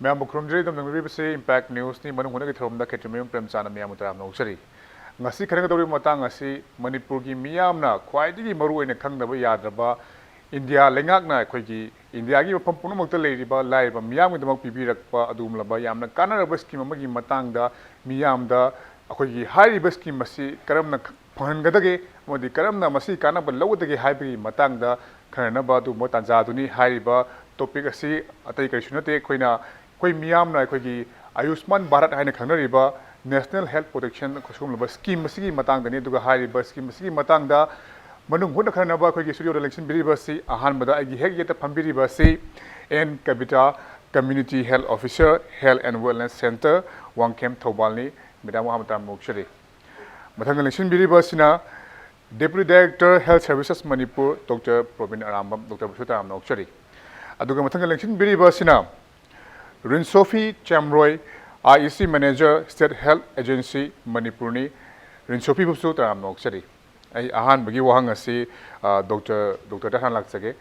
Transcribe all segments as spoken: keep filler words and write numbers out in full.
ꯃꯌꯥꯝꯕꯨ ꯈꯨꯔꯨꯝꯖꯔꯤ꯫ ꯑꯗꯨꯝ ꯌꯦꯡꯕꯤꯔꯤꯕꯁꯤ ꯏꯝꯄꯦꯛ ꯅ꯭ꯌꯨꯁꯅꯤ꯫ ꯃꯅꯨꯡ ꯍꯨꯠꯅꯒꯤ ꯊꯧꯔꯝꯗ ꯈꯦꯇ꯭ꯔꯤꯃꯌꯨꯝ ꯄ꯭ꯔꯦꯝꯆꯥꯟꯅ ꯃꯌꯥꯝꯕꯨ ꯇꯔꯥꯝꯅ ꯑꯣꯛꯆꯔꯤ꯫ ꯉꯁꯤ ꯈꯟꯅꯒꯗꯧꯔꯤꯕ ꯃꯇꯥꯡ ꯑꯁꯤ ꯃꯅꯤꯄꯨꯔꯒꯤ ꯃꯤꯌꯥꯝꯅ ꯈ꯭ꯋꯥꯏꯗꯒꯤ ꯃꯔꯨꯑꯣꯏꯅ ꯈꯪꯗꯕ ꯌꯥꯗ꯭ꯔꯕ, ꯏꯟꯗꯤꯌꯥ ꯂꯩꯉꯥꯛꯅ ꯑꯩꯈꯣꯏꯒꯤ ꯏꯟꯗꯤꯌꯥꯒꯤ ꯃꯐꯝ ꯄꯨꯝꯅꯃꯛꯇ ꯂꯩꯔꯤꯕ ꯂꯥꯏꯔꯕ ꯃꯤꯌꯥꯝꯒꯤꯗꯃꯛ ꯄꯤꯕꯤꯔꯛꯄ ꯑꯗꯨꯒꯨꯝꯂꯕ ꯌꯥꯝꯅ ꯀꯥꯟꯅꯔꯕ ꯁ꯭ꯀꯤꯝ ꯑꯃꯒꯤ ꯃꯇꯥꯡꯗ ꯃꯤꯌꯥꯝꯗ ꯑꯩꯈꯣꯏꯒꯤ ꯍꯥꯏꯔꯤꯕ ꯁ꯭ꯀꯤꯝ ꯑꯁꯤ ꯀꯔꯝꯅ ꯐꯪꯍꯟꯒꯗꯒꯦ ꯑꯃꯗꯤ ꯀꯔꯝꯅ ꯃꯁꯤꯒꯤ ꯀꯥꯟꯅꯕ ꯂꯧꯒꯗꯒꯦ ꯍꯥꯏꯕꯒꯤ ꯃꯇꯥꯡꯗ ꯈꯟꯅꯅꯕ ꯑꯗꯨꯒꯨꯝꯕ ꯇꯥꯟꯖꯥ ꯑꯗꯨꯅꯤ꯫ ꯍꯥꯏꯔꯤꯕ ꯇꯣꯄꯤꯛ ꯑꯁꯤ ꯑꯇꯩ ꯀꯔꯤꯁꯨ ꯅꯠꯇꯦ, ꯑꯩꯈꯣꯏꯅ, ꯑꯩꯈꯣꯏ ꯃꯤꯌꯥꯝꯅ ꯑꯩꯈꯣꯏꯒꯤ ꯑꯌꯨꯁꯃꯥꯟ ꯚꯥꯔꯠ ꯍꯥꯏꯅ ꯈꯪꯅꯔꯤꯕ ꯅꯦꯁꯅꯦꯜ ꯍꯦꯜꯊ ꯄ꯭ꯔꯣꯇꯦꯛꯁꯟ ꯁꯤꯒꯨꯝꯂꯕ ꯁ꯭ꯀꯤꯝ ꯑꯁꯤꯒꯤ ꯃꯇꯥꯡꯗꯅꯤ꯫ ꯑꯗꯨꯒ ꯍꯥꯏꯔꯤꯕ ꯁ꯭ꯀꯤꯝ ꯑꯁꯤꯒꯤ ꯃꯇꯥꯡꯗ ꯃꯅꯨꯡ ꯍꯨꯠꯅ ꯈꯟꯅꯅꯕ ꯑꯩꯈꯣꯏꯒꯤ ꯁ꯭ꯇꯨꯗꯤꯑꯣꯗ ꯂꯦꯡꯁꯤꯟꯕꯤꯔꯤꯕ ꯑꯁꯤ ꯑꯍꯥꯟꯕꯗ ꯑꯩꯒꯤ ꯍꯦꯛ ꯌꯦꯠꯇ ꯐꯝꯕꯤꯔꯤꯕ ꯑꯁꯤ N Kabita, community health officer, health and wellness centre, Wangkhem, ꯊꯧꯕꯥꯜꯅꯤ꯫ ꯃꯦꯗꯥꯝ, ꯑꯍꯥꯟꯕ ꯇꯔꯥꯝꯅ ꯑꯣꯛꯆꯔꯤ꯫ ꯃꯊꯪꯗ ꯂꯦꯡꯁꯤꯟꯕꯤꯔꯤꯕ ꯑꯁꯤꯅ deputy director, health services, Manipur, doctor Probin Arambam. ꯗꯣꯛꯇꯔꯕꯨꯁꯨ ꯇꯔꯥꯝꯅ ꯑꯣꯛꯆꯔꯤ꯫ ꯑꯗꯨꯒ ꯃꯊꯪꯗ ꯂꯦꯡꯁꯤꯟꯕꯤꯔꯤꯕ ꯑꯁꯤꯅ Rinsofi Chemroi, I E C manager, state health agency, ꯃꯅꯤꯄꯨꯔꯅꯤ꯫ ꯔꯤꯟꯁꯣꯐꯤꯕꯨꯁꯨ ꯇꯔꯥꯝꯅ ꯑꯣꯛꯆꯔꯤ꯫ ꯑꯩ ꯑꯍꯥꯟꯕꯒꯤ ꯋꯥꯍꯪ ꯑꯁꯤ, ꯑ, ꯗꯣꯛꯇꯔ, ꯗꯣꯛꯇꯔꯗ ꯍꯥꯟꯅ ꯂꯥꯛꯆꯒꯦ꯫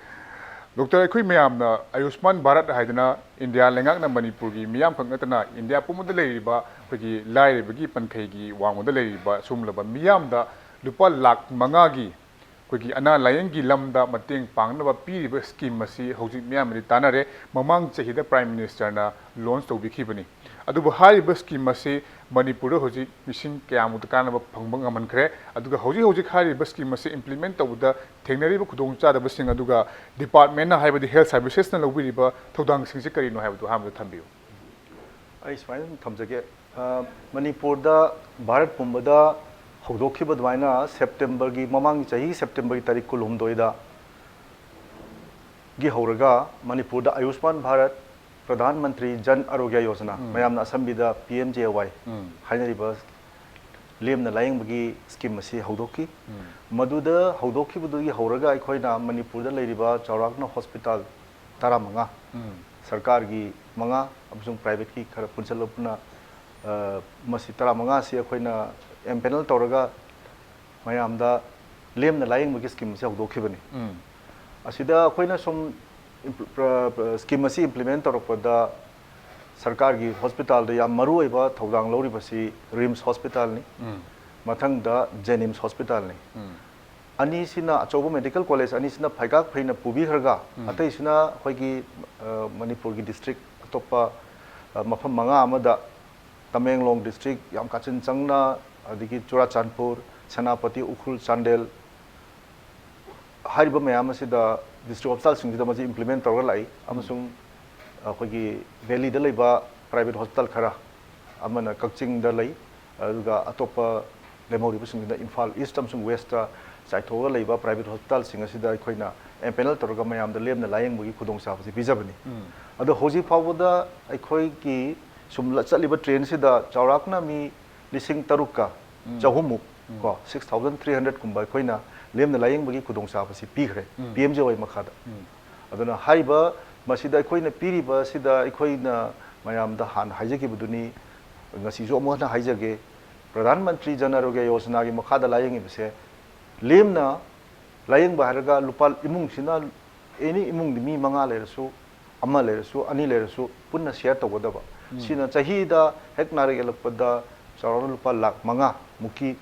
ꯗꯣꯛꯇꯔ, ꯑꯩꯈꯣꯏ ꯃꯌꯥꯝꯅ ꯑꯌꯨꯁꯃꯥꯟ ꯚꯥꯔꯠ ꯍꯥꯏꯗꯅ ꯏꯟꯗꯤꯌꯥ ꯂꯩꯉꯥꯛꯅ ꯃꯅꯤꯄꯨꯔꯒꯤ ꯃꯤꯌꯥꯝꯈꯛ ꯅꯠꯇꯅ ꯏꯟꯗꯤꯌꯥ ꯄꯨꯝꯕꯗ ꯂꯩꯔꯤꯕ ꯑꯩꯈꯣꯏꯒꯤ ꯂꯥꯏꯔꯕꯒꯤ ꯄꯟꯈꯩꯒꯤ ꯋꯥꯡꯃꯗ ꯂꯩꯔꯤꯕ ꯁꯨꯝꯂꯕ ꯃꯤꯌꯥꯝꯗ ꯂꯨꯄꯥ ꯂꯥꯈ ꯃꯉꯥꯒꯤ ꯑꯩꯈꯣꯏꯒꯤ ꯑꯅꯥ ꯂꯥꯌꯦꯡꯒꯤ ꯂꯝꯗ ꯃꯇꯦꯡ ꯄꯥꯡꯅꯕ ꯄꯤꯔꯤꯕ ꯁ꯭ꯀꯤꯝ ꯑꯁꯤ ꯍꯧꯖꯤꯛ ꯃꯤꯌꯥꯝꯅꯗꯤ ꯇꯥꯟꯅꯔꯦ꯫ ꯃꯃꯥꯡ ꯆꯍꯤꯗ ꯄ꯭ꯔꯥꯏꯝ ꯃꯤꯅꯤꯁꯇꯔꯅ ꯂꯣꯟꯁ ꯇꯧꯕꯤꯈꯤꯕꯅꯤ꯫ ꯑꯗꯨꯕꯨ ꯍꯥꯏꯔꯤꯕ ꯁ꯭ꯀꯤꯝ ꯑꯁꯤ ꯃꯅꯤꯄꯨꯔꯗ ꯍꯧꯖꯤꯛ ꯃꯤꯁꯤꯡ ꯀꯌꯥꯃꯨꯛꯇ ꯀꯥꯟꯅꯕ ꯐꯪꯕ ꯉꯝꯍꯟꯈ꯭ꯔꯦ? ꯑꯗꯨꯒ ꯍꯧꯖꯤꯛ ꯍꯧꯖꯤꯛ ꯍꯥꯏꯔꯤꯕ ꯁ꯭ꯀꯤꯝ ꯑꯁꯤ ꯏꯝꯄ꯭ꯂꯤꯃꯦꯟ ꯇꯧꯕꯗ ꯊꯦꯡꯅꯔꯤꯕ ꯈꯨꯗꯣꯡꯆꯥꯗꯕꯁꯤꯡ, ꯑꯗꯨꯒ ꯗꯤꯄꯥꯔꯠꯃꯦꯟꯅ, ꯍꯥꯏꯕꯗꯤ ꯍꯦꯜꯊ ꯁꯔꯚꯤꯁꯦꯁꯅ ꯂꯧꯕꯤꯔꯤꯕ ꯊꯧꯗꯥꯡꯁꯤꯡꯁꯤ ꯀꯔꯤꯅꯣ ꯍꯥꯏꯕꯗꯨ ꯑꯍꯥꯟꯕꯗ ꯊꯝꯕꯤꯌꯨ꯫ ꯑꯩ ꯁꯨꯃꯥꯏꯅ ꯁꯨꯝ ꯊꯝꯖꯒꯦ꯫ ꯑ, ꯃꯅꯤꯄꯨꯔꯗ, ꯚꯥꯔꯠ ꯄꯨꯝꯕꯗ ꯍꯧꯗꯣꯛꯈꯤꯕ ꯑꯗꯨꯃꯥꯏꯅ ꯁꯦꯞꯇꯦꯝꯕꯔꯒꯤ, ꯃꯃꯥꯡꯒꯤ ꯆꯍꯤ ꯁꯦꯞꯇꯦꯝꯕꯔꯒꯤ ꯇꯥꯔꯤꯛ ꯀꯨꯟꯍꯨꯝꯗꯣꯏꯗ ꯒꯤ ꯍꯧꯔꯒ ꯃꯅꯤꯄꯨꯔꯗ ꯑꯌꯨꯁꯃꯥꯟ ꯚꯥꯔꯠ, ꯄ꯭ꯔꯙꯥꯟ ꯃꯟꯇ꯭ꯔꯤ ꯖꯟ ꯑꯔꯣꯒ꯭ꯌ ꯌꯣꯖꯅꯥ, ꯎꯝ꯫ ꯃꯌꯥꯝꯅ ꯑꯁꯝꯕꯤꯗ ꯄꯤ ꯑꯦꯝ ꯖꯦ ꯑꯦ ꯋꯥꯏ ꯎꯝ꯫ ꯍꯥꯏꯅꯔꯤꯕ ꯂꯦꯝꯅ ꯂꯥꯌꯦꯡꯕꯒꯤ ꯁ꯭ꯀꯤꯝ ꯑꯁꯤ ꯍꯧꯗꯣꯛꯈꯤ꯫ ꯎꯝ꯫ ꯃꯗꯨꯗ ꯍꯧꯗꯣꯛꯈꯤꯕꯗꯨꯒꯤ ꯍꯧꯔꯒ ꯑꯩꯈꯣꯏꯅ ꯃꯅꯤꯄꯨꯔꯗ ꯂꯩꯔꯤꯕ ꯆꯥꯎꯔꯥꯛꯅ ꯍꯣꯁꯄꯤꯇꯥꯜ ꯇꯔꯥꯃꯉꯥ, ꯎꯝ꯫ ꯁꯔꯀꯥꯔꯒꯤ ꯃꯉꯥ ꯑꯃꯁꯨꯡ ꯄ꯭ꯔꯥꯏꯚꯦꯠꯀꯤ ꯈꯔ ꯄꯨꯟꯁꯤꯜꯂ ꯄꯨꯟꯅ, ꯑ, ꯃꯁꯤ ꯇꯔꯥꯃꯉꯥ ꯑꯁꯤ ꯑꯩꯈꯣꯏꯅ ꯑꯦꯝꯄꯦꯅꯦꯜ ꯇꯧꯔꯒ ꯃꯌꯥꯝꯗ ꯂꯦꯝꯅ ꯂꯥꯌꯦꯡꯕꯒꯤ ꯁ꯭ꯀꯤꯝ ꯑꯁꯤ ꯍꯧꯗꯣꯛꯈꯤꯕꯅꯤ꯫ ꯎꯝ꯫ ꯑꯁꯤꯗ ꯑꯩꯈꯣꯏꯅ ꯁꯨꯝ ꯏꯝꯄ꯭ꯂ-, ꯄ꯭ꯔ-, ꯄ꯭ꯔ-, ꯁ꯭ꯀꯤꯝ ꯑꯁꯤ ꯏꯝꯄ꯭ꯂꯤꯃꯦꯟ ꯇꯧꯔꯛꯄꯗ ꯁꯔꯀꯥꯔꯒꯤ ꯍꯣꯁꯄꯤꯇꯥꯜꯗ ꯌꯥꯝ ꯃꯔꯨ ꯑꯣꯏꯕ ꯊꯧꯗꯥꯡ ꯂꯧꯔꯤꯕꯁꯤ ꯔꯤꯝꯁ ꯍꯣꯁꯄꯤꯇꯥꯜꯅꯤ꯫ ꯎꯝ꯫ ꯃꯊꯪꯗ ꯖꯦꯅꯤꯝꯁ ꯍꯣꯁꯄꯤꯇꯥꯜꯅꯤ꯫ ꯎꯝ꯫ ꯑꯅꯤꯁꯤꯅ, ꯑꯆꯧꯕ ꯃꯦꯗꯤꯀꯦꯜ ꯀꯣꯂꯦꯖ ꯑꯅꯤꯁꯤꯅ ꯐꯩꯒꯥꯛ ꯐꯩꯅ ꯄꯨꯕꯤꯈ꯭ꯔꯒ, ꯎꯝ꯫ ꯑꯇꯩꯁꯤꯅ ꯑꯩꯈꯣꯏꯒꯤ, ꯑ, ꯃꯅꯤꯄꯨꯔꯒꯤ ꯗꯤꯁꯇ꯭ꯔꯤꯛ ꯑꯇꯣꯞꯄ, ꯑ, ꯃꯐꯝ ꯃꯉꯥ ꯑꯃꯗ, ꯇꯃꯦꯡꯂꯣꯡ ꯗꯤꯁꯇ꯭ꯔꯤꯛ ꯌꯥꯝ ꯀꯥꯆꯤꯟ ꯆꯪꯅ, ꯑꯗꯒꯤ ꯆꯨꯔꯥꯆꯥꯟꯄꯨꯔ, ꯁꯦꯅꯥꯄꯇꯤ, ꯎꯈ꯭ꯔꯨꯜ, ꯆꯥꯟꯗꯦꯜ, ꯍꯥꯏꯔꯤꯕ ꯃꯌꯥꯝ ꯑꯁꯤꯗ ꯗꯤꯁꯇ꯭ꯔꯤꯛ ꯍꯣꯁꯄꯤꯇꯥꯜꯁꯤꯡꯁꯤꯗ ꯃꯁꯤ ꯏꯝꯄ꯭ꯂꯤꯃꯦꯟ ꯇꯧꯔꯒ ꯂꯥꯛꯏ, ꯑꯃꯁꯨꯡ ꯑꯩꯈꯣꯏꯒꯤ ꯚꯦꯂꯤꯗ ꯂꯩꯕ ꯄ꯭ꯔꯥꯏꯚꯦꯠ ꯍꯣꯁꯄꯤꯇꯥꯜ ꯈꯔ, ꯑꯃꯅ ꯀꯛꯆꯤꯡꯗ ꯂꯩ, ꯑꯗꯨꯒ ꯑꯇꯣꯞꯄ ꯂꯦꯝꯍꯧꯔꯤꯕꯁꯤꯡꯁꯤꯅ ꯏꯝꯐꯥꯜ ꯏꯁ꯭ꯠ ꯑꯃꯁꯨꯡ ꯋꯦꯁ꯭ꯠꯇ ꯆꯥꯏꯊꯣꯛꯑꯒ ꯂꯩꯕ ꯄ꯭ꯔꯥꯏꯚꯦꯠ ꯍꯣꯁꯄꯤꯇꯥꯜꯁꯤꯡ ꯑꯁꯤꯗ ꯑꯩꯈꯣꯏꯅ ꯑꯦꯝꯄꯦꯅꯦꯜ ꯇꯧꯔꯒ ꯃꯌꯥꯝꯗ ꯂꯦꯝꯅ ꯂꯥꯌꯦꯡꯕꯒꯤ ꯈꯨꯗꯣꯡꯆꯥꯕꯁꯤ ꯄꯤꯖꯕꯅꯤ꯫ ꯎꯝ꯫ ꯑꯗꯣ ꯍꯧꯖꯤꯛ ꯐꯥꯎꯕꯗ ꯑꯩꯈꯣꯏꯒꯤ ꯁꯨꯝ ꯂ-, ꯆꯠꯂꯤꯕ ꯇ꯭ꯔꯦꯟꯁꯤꯗ ꯆꯥꯎꯔꯥꯛꯅ ꯃꯤ ꯂꯤꯁꯤꯡ ꯇꯔꯨꯛꯀ ꯎꯝ꯫ ꯆꯍꯨꯝꯃꯨꯛ, ꯎꯝ꯫ ꯀꯣ, ꯁꯤꯛꯁ ꯊꯥꯎꯖꯟ ꯊ꯭ꯔꯤ ꯍꯟꯗ꯭ꯔꯦꯠ ꯀꯨꯝꯕ ꯑꯩꯈꯣꯏꯅ ꯂꯦꯝꯅ ꯂꯥꯌꯦꯡꯕꯒꯤ ꯈꯨꯗꯣꯡꯆꯥꯕꯁꯤ ꯄꯤꯈ꯭ꯔꯦ, ꯎꯝ꯫ ꯄꯤ ꯑꯦꯝ ꯖꯦ ꯋꯥꯏ ꯃꯈꯥꯗ꯫ ꯎꯝ꯫ ꯑꯗꯨꯅ ꯍꯥꯏꯔꯤꯕ, ꯃꯁꯤꯗ ꯑꯩꯈꯣꯏꯅ ꯄꯤꯔꯤꯕ ꯑꯁꯤꯗ ꯑꯩꯈꯣꯏꯅ ꯃꯌꯥꯝꯗ ꯍꯥꯟꯅ ꯍꯥꯏꯖꯈꯤꯕꯗꯨꯅꯤ, ꯉꯁꯤꯁꯨ ꯑꯃꯨꯛ ꯍꯟꯅ ꯍꯥꯏꯖꯒꯦ, ꯄ꯭ꯔꯙꯥꯟ ꯃꯟꯇ꯭ꯔꯤ ꯖꯟ ꯑꯔꯣꯒ꯭ꯌ ꯌꯣꯖꯅꯥꯒꯤ ꯃꯈꯥꯗ ꯂꯥꯌꯦꯡꯉꯤꯕꯁꯦ, ꯂꯦꯝꯅ ꯂꯥꯌꯦꯡꯕ ꯍꯥꯏꯔꯒ ꯂꯨꯄꯥ, ꯏꯃꯨꯡꯁꯤꯅ, ꯑꯦꯅꯤ ꯏꯃꯨꯡꯗꯤ ꯃꯤ ꯃꯉꯥ ꯂꯩꯔꯁꯨ, ꯑꯃ ꯂꯩꯔꯁꯨ, ꯑꯅꯤ ꯂꯩꯔꯁꯨ, ꯄꯨꯟꯅ ꯁꯤꯌꯔ ꯇꯧꯒꯗꯕ꯫ ꯎꯝ꯫ ꯁꯤꯅ ꯆꯍꯤꯗ ꯍꯦꯛ ꯅꯥꯔꯛ ꯌꯦꯛꯂꯛꯄꯗ ꯆꯥꯎꯔꯥꯛꯅ ꯂꯨꯄꯥ ꯂꯥꯈ ꯃꯉꯥ ꯃꯨꯛꯀꯤ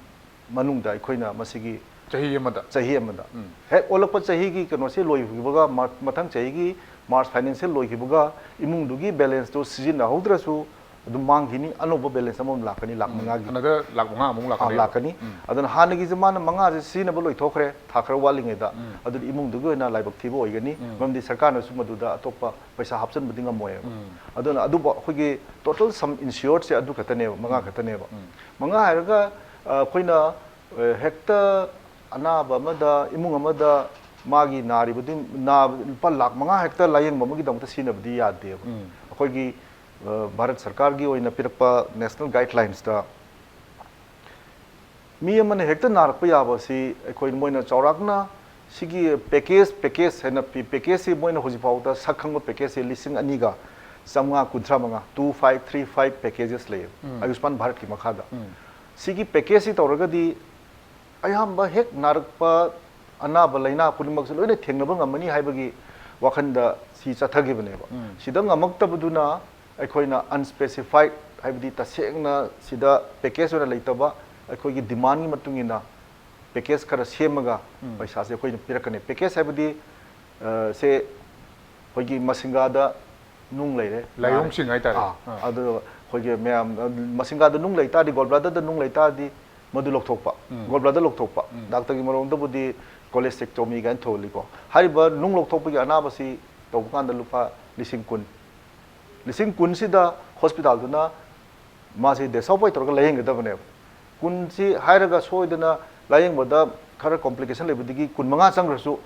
ꯃꯅꯨꯡꯗ ꯑꯩꯈꯣꯏꯅ ꯃꯁꯤꯒꯤ ꯆꯍꯤ ꯑꯃꯗ? ꯆꯍꯤ ꯑꯃꯗ꯫ ꯎꯝ꯫ ꯍꯦꯛ ꯑꯣꯜꯂꯛꯄ ꯆꯍꯤꯒꯤ ꯀꯩꯅꯣꯁꯦ ꯂꯣꯏꯈꯤꯕꯒ, ꯃꯥꯔ-, ꯃꯊꯪ ꯆꯍꯤꯒꯤ ꯃꯥꯔꯆ ꯐꯥꯏꯅꯥꯟꯁꯤꯌꯦꯜ ꯂꯣꯏꯈꯤꯕꯒ, ꯏꯃꯨꯡꯗꯨꯒꯤ ꯕꯦꯂꯦꯟꯁꯇꯨ ꯁꯤꯖꯤꯟꯅꯍꯧꯗ꯭ꯔꯁꯨ ꯑꯗꯨꯝ ꯃꯥꯡꯈꯤꯅꯤ, ꯑꯅꯧꯕ ꯕꯦꯂꯦꯟꯁ ꯑꯃꯃꯨꯛ ꯂꯥꯛꯀꯅꯤ, ꯂꯥꯈ ꯎꯝ꯫ ꯃꯉꯥꯒꯤ꯫ Another ꯂꯥꯈ ꯃꯉꯥ ꯑꯃꯨꯛ ꯑꯥ, ꯂꯥꯛꯀꯅꯤ? ꯂꯥꯛꯀꯅꯤ꯫ ꯎꯝ꯫ ꯑꯗꯨꯅ ꯍꯥꯟꯅꯒꯤꯁꯦ ꯃꯥꯅ ꯃꯉꯥꯁꯦ ꯁꯤꯖꯤꯟꯅꯕ ꯂꯣꯏꯊꯣꯛꯈ꯭ꯔꯦ ꯊꯥ ꯈꯔ ꯋꯥꯠꯂꯤꯉꯩꯗ, ꯎꯝ꯫ ꯑꯗꯨꯗꯤ ꯏꯃꯨꯡꯗꯨꯒꯤ ꯑꯣꯏꯅ ꯂꯥꯏꯕꯛ ꯊꯤꯕ ꯑꯣꯏꯒꯅꯤ, ꯎꯝ꯫ ꯃꯔꯝꯗꯤ ꯁꯔꯀꯥꯔꯅꯁꯨ ꯃꯗꯨꯗ ꯑꯇꯣꯞꯄ ꯄꯩꯁꯥ ꯍꯥꯞꯆꯤꯟꯕꯗꯤ ꯉꯝꯃꯣꯏꯕ꯫ ꯎꯝ꯫ ꯑꯗꯨꯅ ꯑꯗꯨꯕꯨ ꯑꯩꯈꯣꯏꯒꯤ total sum insuredꯁꯦ ꯑꯗꯨ ꯈꯛꯇꯅꯦꯕ, ꯃꯉꯥ ꯎꯝ꯫ ꯈꯛꯇꯅꯦꯕ꯫ ꯎꯝ꯫ ꯃꯉꯥ ꯍꯥꯏꯔꯒ, ꯑ, ꯑꯩꯈꯣꯏꯅ, ꯑ, ꯍꯦꯛꯇ ꯑꯅꯥꯕ ꯑꯃꯗ, ꯏꯃꯨꯡ ꯑꯃꯗ ꯃꯥꯒꯤ ꯅꯥꯔꯤꯕꯗꯨ, ꯅꯥꯕ, ꯂꯨꯄꯥ ꯂꯥꯈ ꯃꯉꯥ ꯍꯦꯛꯇ ꯂꯥꯌꯦꯡꯕ ꯑꯃꯒꯤꯗꯃꯛꯇ ꯁꯤꯖꯤꯟꯅꯕꯗꯤ ꯌꯥꯗꯦꯕ꯫ ꯎꯝ꯫ ꯑꯩꯈꯣꯏꯒꯤ, ꯑ, ꯚꯥꯔꯠ ꯁꯔꯀꯥꯔꯒꯤ ꯑꯣꯏꯅ ꯄꯤꯔꯛꯄ ꯅꯦꯁꯅꯦꯜ ꯒꯥꯏꯗꯂꯥꯏꯟꯁꯇ ꯃꯤ ꯑꯃꯅ ꯍꯦꯛꯇ ꯅꯥꯔꯛꯄ ꯌꯥꯕ ꯑꯁꯤ ꯑꯩꯈꯣꯏ, ꯃꯣꯏꯅ ꯆꯥꯎꯔꯥꯛꯅ ꯁꯤꯒꯤ ꯄꯦꯀꯦꯖ, ꯄꯦꯀꯦꯖ ꯍꯥꯏꯅ ꯄꯤ-, ꯄꯦꯀꯦꯖꯁꯤ ꯃꯣꯏꯅ ꯍꯧꯖꯤꯛ ꯐꯥꯎꯕꯗ ꯁꯛ ꯈꯪꯕ ꯄꯦꯀꯦꯖꯁꯤ ꯂꯤꯁꯤꯡ ꯑꯅꯤꯒ ꯆꯥꯝꯃꯉꯥ ꯀꯨꯟꯊ꯭ꯔꯥ ꯃꯉꯥ, two five three five packages ꯂꯩꯌꯦꯕ, ꯎꯝ꯫ ꯑꯌꯨꯁꯃꯥꯟ ꯚꯥꯔꯠꯀꯤ ꯃꯈꯥꯗ꯫ ꯎꯝ꯫ ꯁꯤꯒꯤ ꯄꯦꯀꯦꯖꯁꯤ ꯇꯧꯔꯒꯗꯤ ꯑꯌꯥꯝꯕ ꯍꯦꯛ ꯅꯥꯔꯛꯄ ꯑꯅꯥꯕ ꯂꯥꯏꯅꯥ ꯈꯨꯗꯤꯡꯃꯛꯁꯦ ꯂꯣꯏꯅ ꯊꯦꯡꯅꯕ ꯉꯝꯃꯅꯤ ꯍꯥꯏꯕꯒꯤ ꯋꯥꯈꯜꯗ ꯁꯤ ꯆꯠꯊꯈꯤꯕꯅꯦꯕ꯫ ꯎꯝ꯫ ꯁꯤꯗ ꯉꯝꯃꯛꯇꯕꯗꯨꯅ ꯑꯩꯈꯣꯏꯅ unspecified, ꯍꯥꯏꯕꯗꯤ ꯇꯁꯦꯡꯅ ꯁꯤꯗ package ꯑꯣꯏꯅ ꯂꯩꯇꯕ, ꯑꯩꯈꯣꯏꯒꯤ demandꯒꯤ ꯃꯇꯨꯡ ꯏꯟꯅ package ꯈꯔ ꯁꯦꯝꯃꯒ ꯄꯩꯁꯥꯁꯦ ꯑꯩꯈꯣꯏꯅ ꯄꯤꯔꯛꯀꯅꯤ꯫ Package ꯍꯥꯏꯕꯗꯤ, ꯑ, ꯁꯦ ꯑꯩꯈꯣꯏꯒꯤ ꯃꯁꯤꯡꯒꯥꯗ ꯅꯨꯡ ꯂꯩꯔꯦ, ꯂꯥꯏꯑꯣꯡꯁꯤꯡ ꯍꯥꯏꯇꯥꯔꯦ꯫ ꯑꯥ, ꯑꯗꯨ ꯑꯩꯈꯣꯏꯒꯤ ꯃꯌꯥꯝ, ꯃꯁꯤꯡꯒꯥꯗ ꯅꯨꯡ ꯂꯩ ꯇꯥꯔꯗꯤ, gall bladderꯗ ꯅꯨꯡ ꯂꯩ ꯇꯥꯔꯗꯤ, ꯃꯗꯨ ꯂꯧꯊꯣꯛꯄ, gall bladder ꯂꯧꯊꯣꯛꯄ꯫ Doctorꯒꯤ ꯃꯔꯣꯝꯗꯕꯨꯗꯤ cholecystectomy ꯀꯥꯏꯅ ꯊꯣꯜꯂꯤꯀꯣ꯫ ꯍꯥꯏꯔꯤꯕ ꯅꯨꯡ ꯂꯧꯊꯣꯛꯄꯒꯤ ꯑꯅꯥꯕꯁꯤ ꯇꯧꯕ ꯀꯥꯟꯗ ꯂꯨꯄꯥ ꯂꯤꯁꯤꯡ ꯀꯨꯟ, ꯂꯤꯁꯤꯡ ꯀꯨꯟꯁꯤꯗ hospitalꯗꯨꯅ ꯃꯥꯁꯤ disavoid ꯇꯧꯔꯒ ꯂꯥꯌꯦꯡꯒꯗꯕꯅꯦꯕ꯫ ꯀꯨꯟꯁꯤ ꯍꯥꯏꯔꯒ ꯁꯣꯏꯗꯅ ꯂꯥꯌꯦꯡꯕꯗ ꯈꯔ complication ꯂꯩꯕꯗꯒꯤ ꯀꯨꯟꯃꯉꯥ ꯆꯪꯈ꯭ꯔꯁꯨ,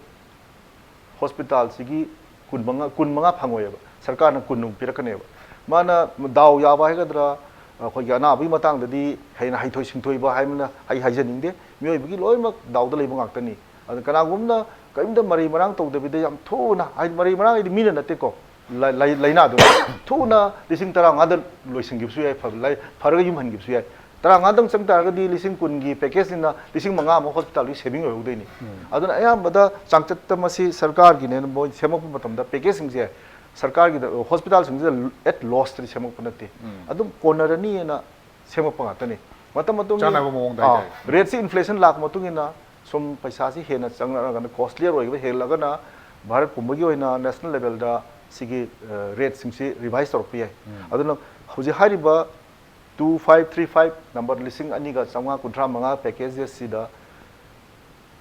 hospitalꯁꯤꯒꯤ ꯀꯨꯟꯃꯉꯥ, ꯀꯨꯟꯃꯉꯥ ꯐꯪꯉꯣꯏꯕ, ꯁꯔꯀꯥꯔꯅ ꯀꯨꯟꯃꯨꯛ ꯄꯤꯔꯛꯀꯅꯦꯕ꯫ ꯃꯥꯅ ꯗꯥꯎ ꯌꯥꯕ ꯍꯥꯏꯒꯗ꯭ꯔꯥ, ꯑꯩꯈꯣꯏꯒꯤ ꯑꯅꯥꯕꯒꯤ ꯃꯇꯥꯡꯗꯗꯤ ꯍꯦꯟꯅ ꯍꯩꯊꯣꯏ ꯁꯤꯡꯊꯣꯏꯕ ꯍꯥꯏꯕꯅ ꯑꯩ ꯍꯥꯏꯖꯅꯤꯡꯗꯦ꯫ ꯃꯤꯑꯣꯏꯕꯒꯤ ꯂꯣꯏꯅꯃꯛ ꯗꯥꯎꯗ ꯂꯩꯕ ꯉꯥꯛꯇꯅꯤ꯫ ꯑꯗꯨ ꯀꯅꯥꯒꯨꯝꯕꯅ ꯀꯔꯤꯝꯇ ꯃꯔꯩ ꯃꯔꯥꯡ ꯇꯧꯗꯕꯤꯗ ꯌꯥꯝ ꯊꯨꯅ, ꯍꯥꯏꯗꯤ ꯃꯔꯩ ꯃꯔꯥꯡ ꯍꯥꯏꯗꯤ ꯃꯤꯅ ꯅꯠꯇꯦꯀꯣ, ꯂꯥꯏ-, ꯂꯥꯏ-, ꯂꯥꯏꯅꯥꯗꯨꯅ ꯊꯨꯅ ꯂꯤꯁꯤꯡ ꯇꯔꯥꯃꯉꯥꯗ ꯂꯣꯏꯁꯤꯟꯈꯤꯕꯁꯨ ꯌꯥꯏ, ꯐꯕ ꯂꯥꯏ-, ꯐꯔꯒ ꯌꯨꯝ ꯍꯟꯈꯤꯕꯁꯨ ꯌꯥꯏ꯫ ꯇꯔꯥꯃꯉꯥꯗꯪ ꯆꯪ ꯇꯥꯔꯒꯗꯤ ꯂꯤꯁꯤꯡ ꯀꯨꯟꯒꯤ packageꯅꯤꯅ ꯂꯤꯁꯤꯡ ꯃꯉꯥ ꯑꯃ hospitalꯒꯤ saving ꯑꯣꯏꯍꯧꯗꯣꯏꯅꯤ꯫ ꯑꯗꯨꯅ ꯑꯌꯥꯝꯕꯗ ꯆꯥꯡꯆꯠꯇ ꯃꯁꯤ ꯁꯔꯀꯥꯔꯒꯤꯅꯦꯅ ꯃꯣꯏ ꯁꯦꯝꯃꯛꯄ ꯃꯇꯝꯗ packageꯁꯤꯡꯁꯦ ꯁꯔꯀꯥꯔꯒꯤꯗ, hospitalꯁꯤꯡꯁꯤꯗ at lossꯇꯗꯤ ꯁꯦꯝꯃꯛꯄ ꯅꯠꯇꯦ꯫ ꯑꯗꯨꯝ ꯀꯣꯟꯅꯔꯅꯤꯅ ꯁꯦꯝꯃꯛꯄ ꯉꯥꯛꯇꯅꯤ꯫ ꯃꯇꯝ ꯃꯇꯝꯒꯤ ꯆꯥꯟꯅꯕ ꯃꯑꯣꯡꯗ ꯑꯥ, ꯍꯥꯏꯇꯥꯔꯦ꯫ Rateꯁꯤ inflation ꯂꯥꯛꯄ ꯃꯇꯨꯡ ꯏꯟꯅ ꯁꯨꯝ ꯄꯩꯁꯥꯁꯤ ꯍꯦꯟꯅ ꯆꯪꯂꯛꯑꯒꯅ, costly ꯑꯣꯏꯒꯗꯕ ꯍꯦꯜꯂꯒꯅ ꯚꯥꯔꯠ ꯄꯨꯝꯕꯒꯤ ꯑꯣꯏꯅ national levelꯗ ꯁꯤꯒꯤ, ꯑ, rateꯁꯤꯡꯁꯤ revise ꯇꯧꯔꯛꯄ ꯌꯥꯏ꯫ ꯑꯗꯨꯅ ꯍꯧꯖꯤꯛ ꯍꯥꯏꯔꯤꯕ two five three five number ꯂꯤꯁꯤꯡ ꯑꯅꯤꯒ ꯆꯥꯝꯃꯉꯥ ꯀꯨꯟꯊ꯭ꯔꯥ ꯃꯉꯥ packagesꯁꯤꯗ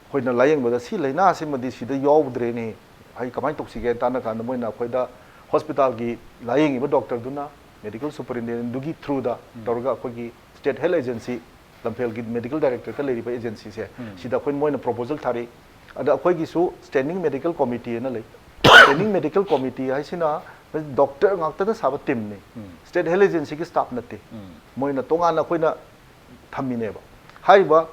ꯑꯩꯈꯣꯏꯅ ꯂꯥꯌꯦꯡꯕꯗ ꯁꯤ ꯂꯥꯏꯅꯥꯁꯤꯃꯗꯤ ꯁꯤꯗ ꯌꯥꯎꯗ꯭ꯔꯦꯅꯦ, ꯑꯩ ꯀꯃꯥꯏꯅ ꯇꯧꯁꯤꯒꯦ ꯇꯥꯟꯅ ꯀꯥꯟꯗ ꯃꯣꯏꯅ ꯑꯩꯈꯣꯏꯗ hospitalꯒꯤ ꯂꯥꯌꯦꯡꯉꯤꯕ doctorꯗꯨꯅ medical superintendentꯗꯨꯒꯤ throughꯗ ꯇꯧꯔꯒ ꯑꯩꯈꯣꯏꯒꯤ state health agency, ꯂꯝꯐꯦꯜꯒꯤ medical directorate ꯂꯩꯔꯤꯕ agencyꯁꯦ, ꯁꯤꯗ ꯑꯩꯈꯣꯏ ꯃꯣꯏꯅ proposal ꯊꯥꯔꯛꯏ꯫ ꯑꯗ ꯑꯩꯈꯣꯏꯒꯤꯁꯨ standing medical committee ꯑꯅ ꯂꯩ꯫ Standing medical committee ꯍꯥꯏꯁꯤꯅ doctor ꯉꯥꯛꯇꯅ ꯁꯥꯕ teamꯅꯤ꯫ State health agencyꯒꯤ staff ꯅꯠꯇꯦ꯫ ꯃꯣꯏꯅ ꯇꯣꯉꯥꯟꯅ ꯑꯩꯈꯣꯏꯅ ꯊꯝꯃꯤꯅꯦꯕ꯫ ꯍꯥꯏꯔꯤꯕ,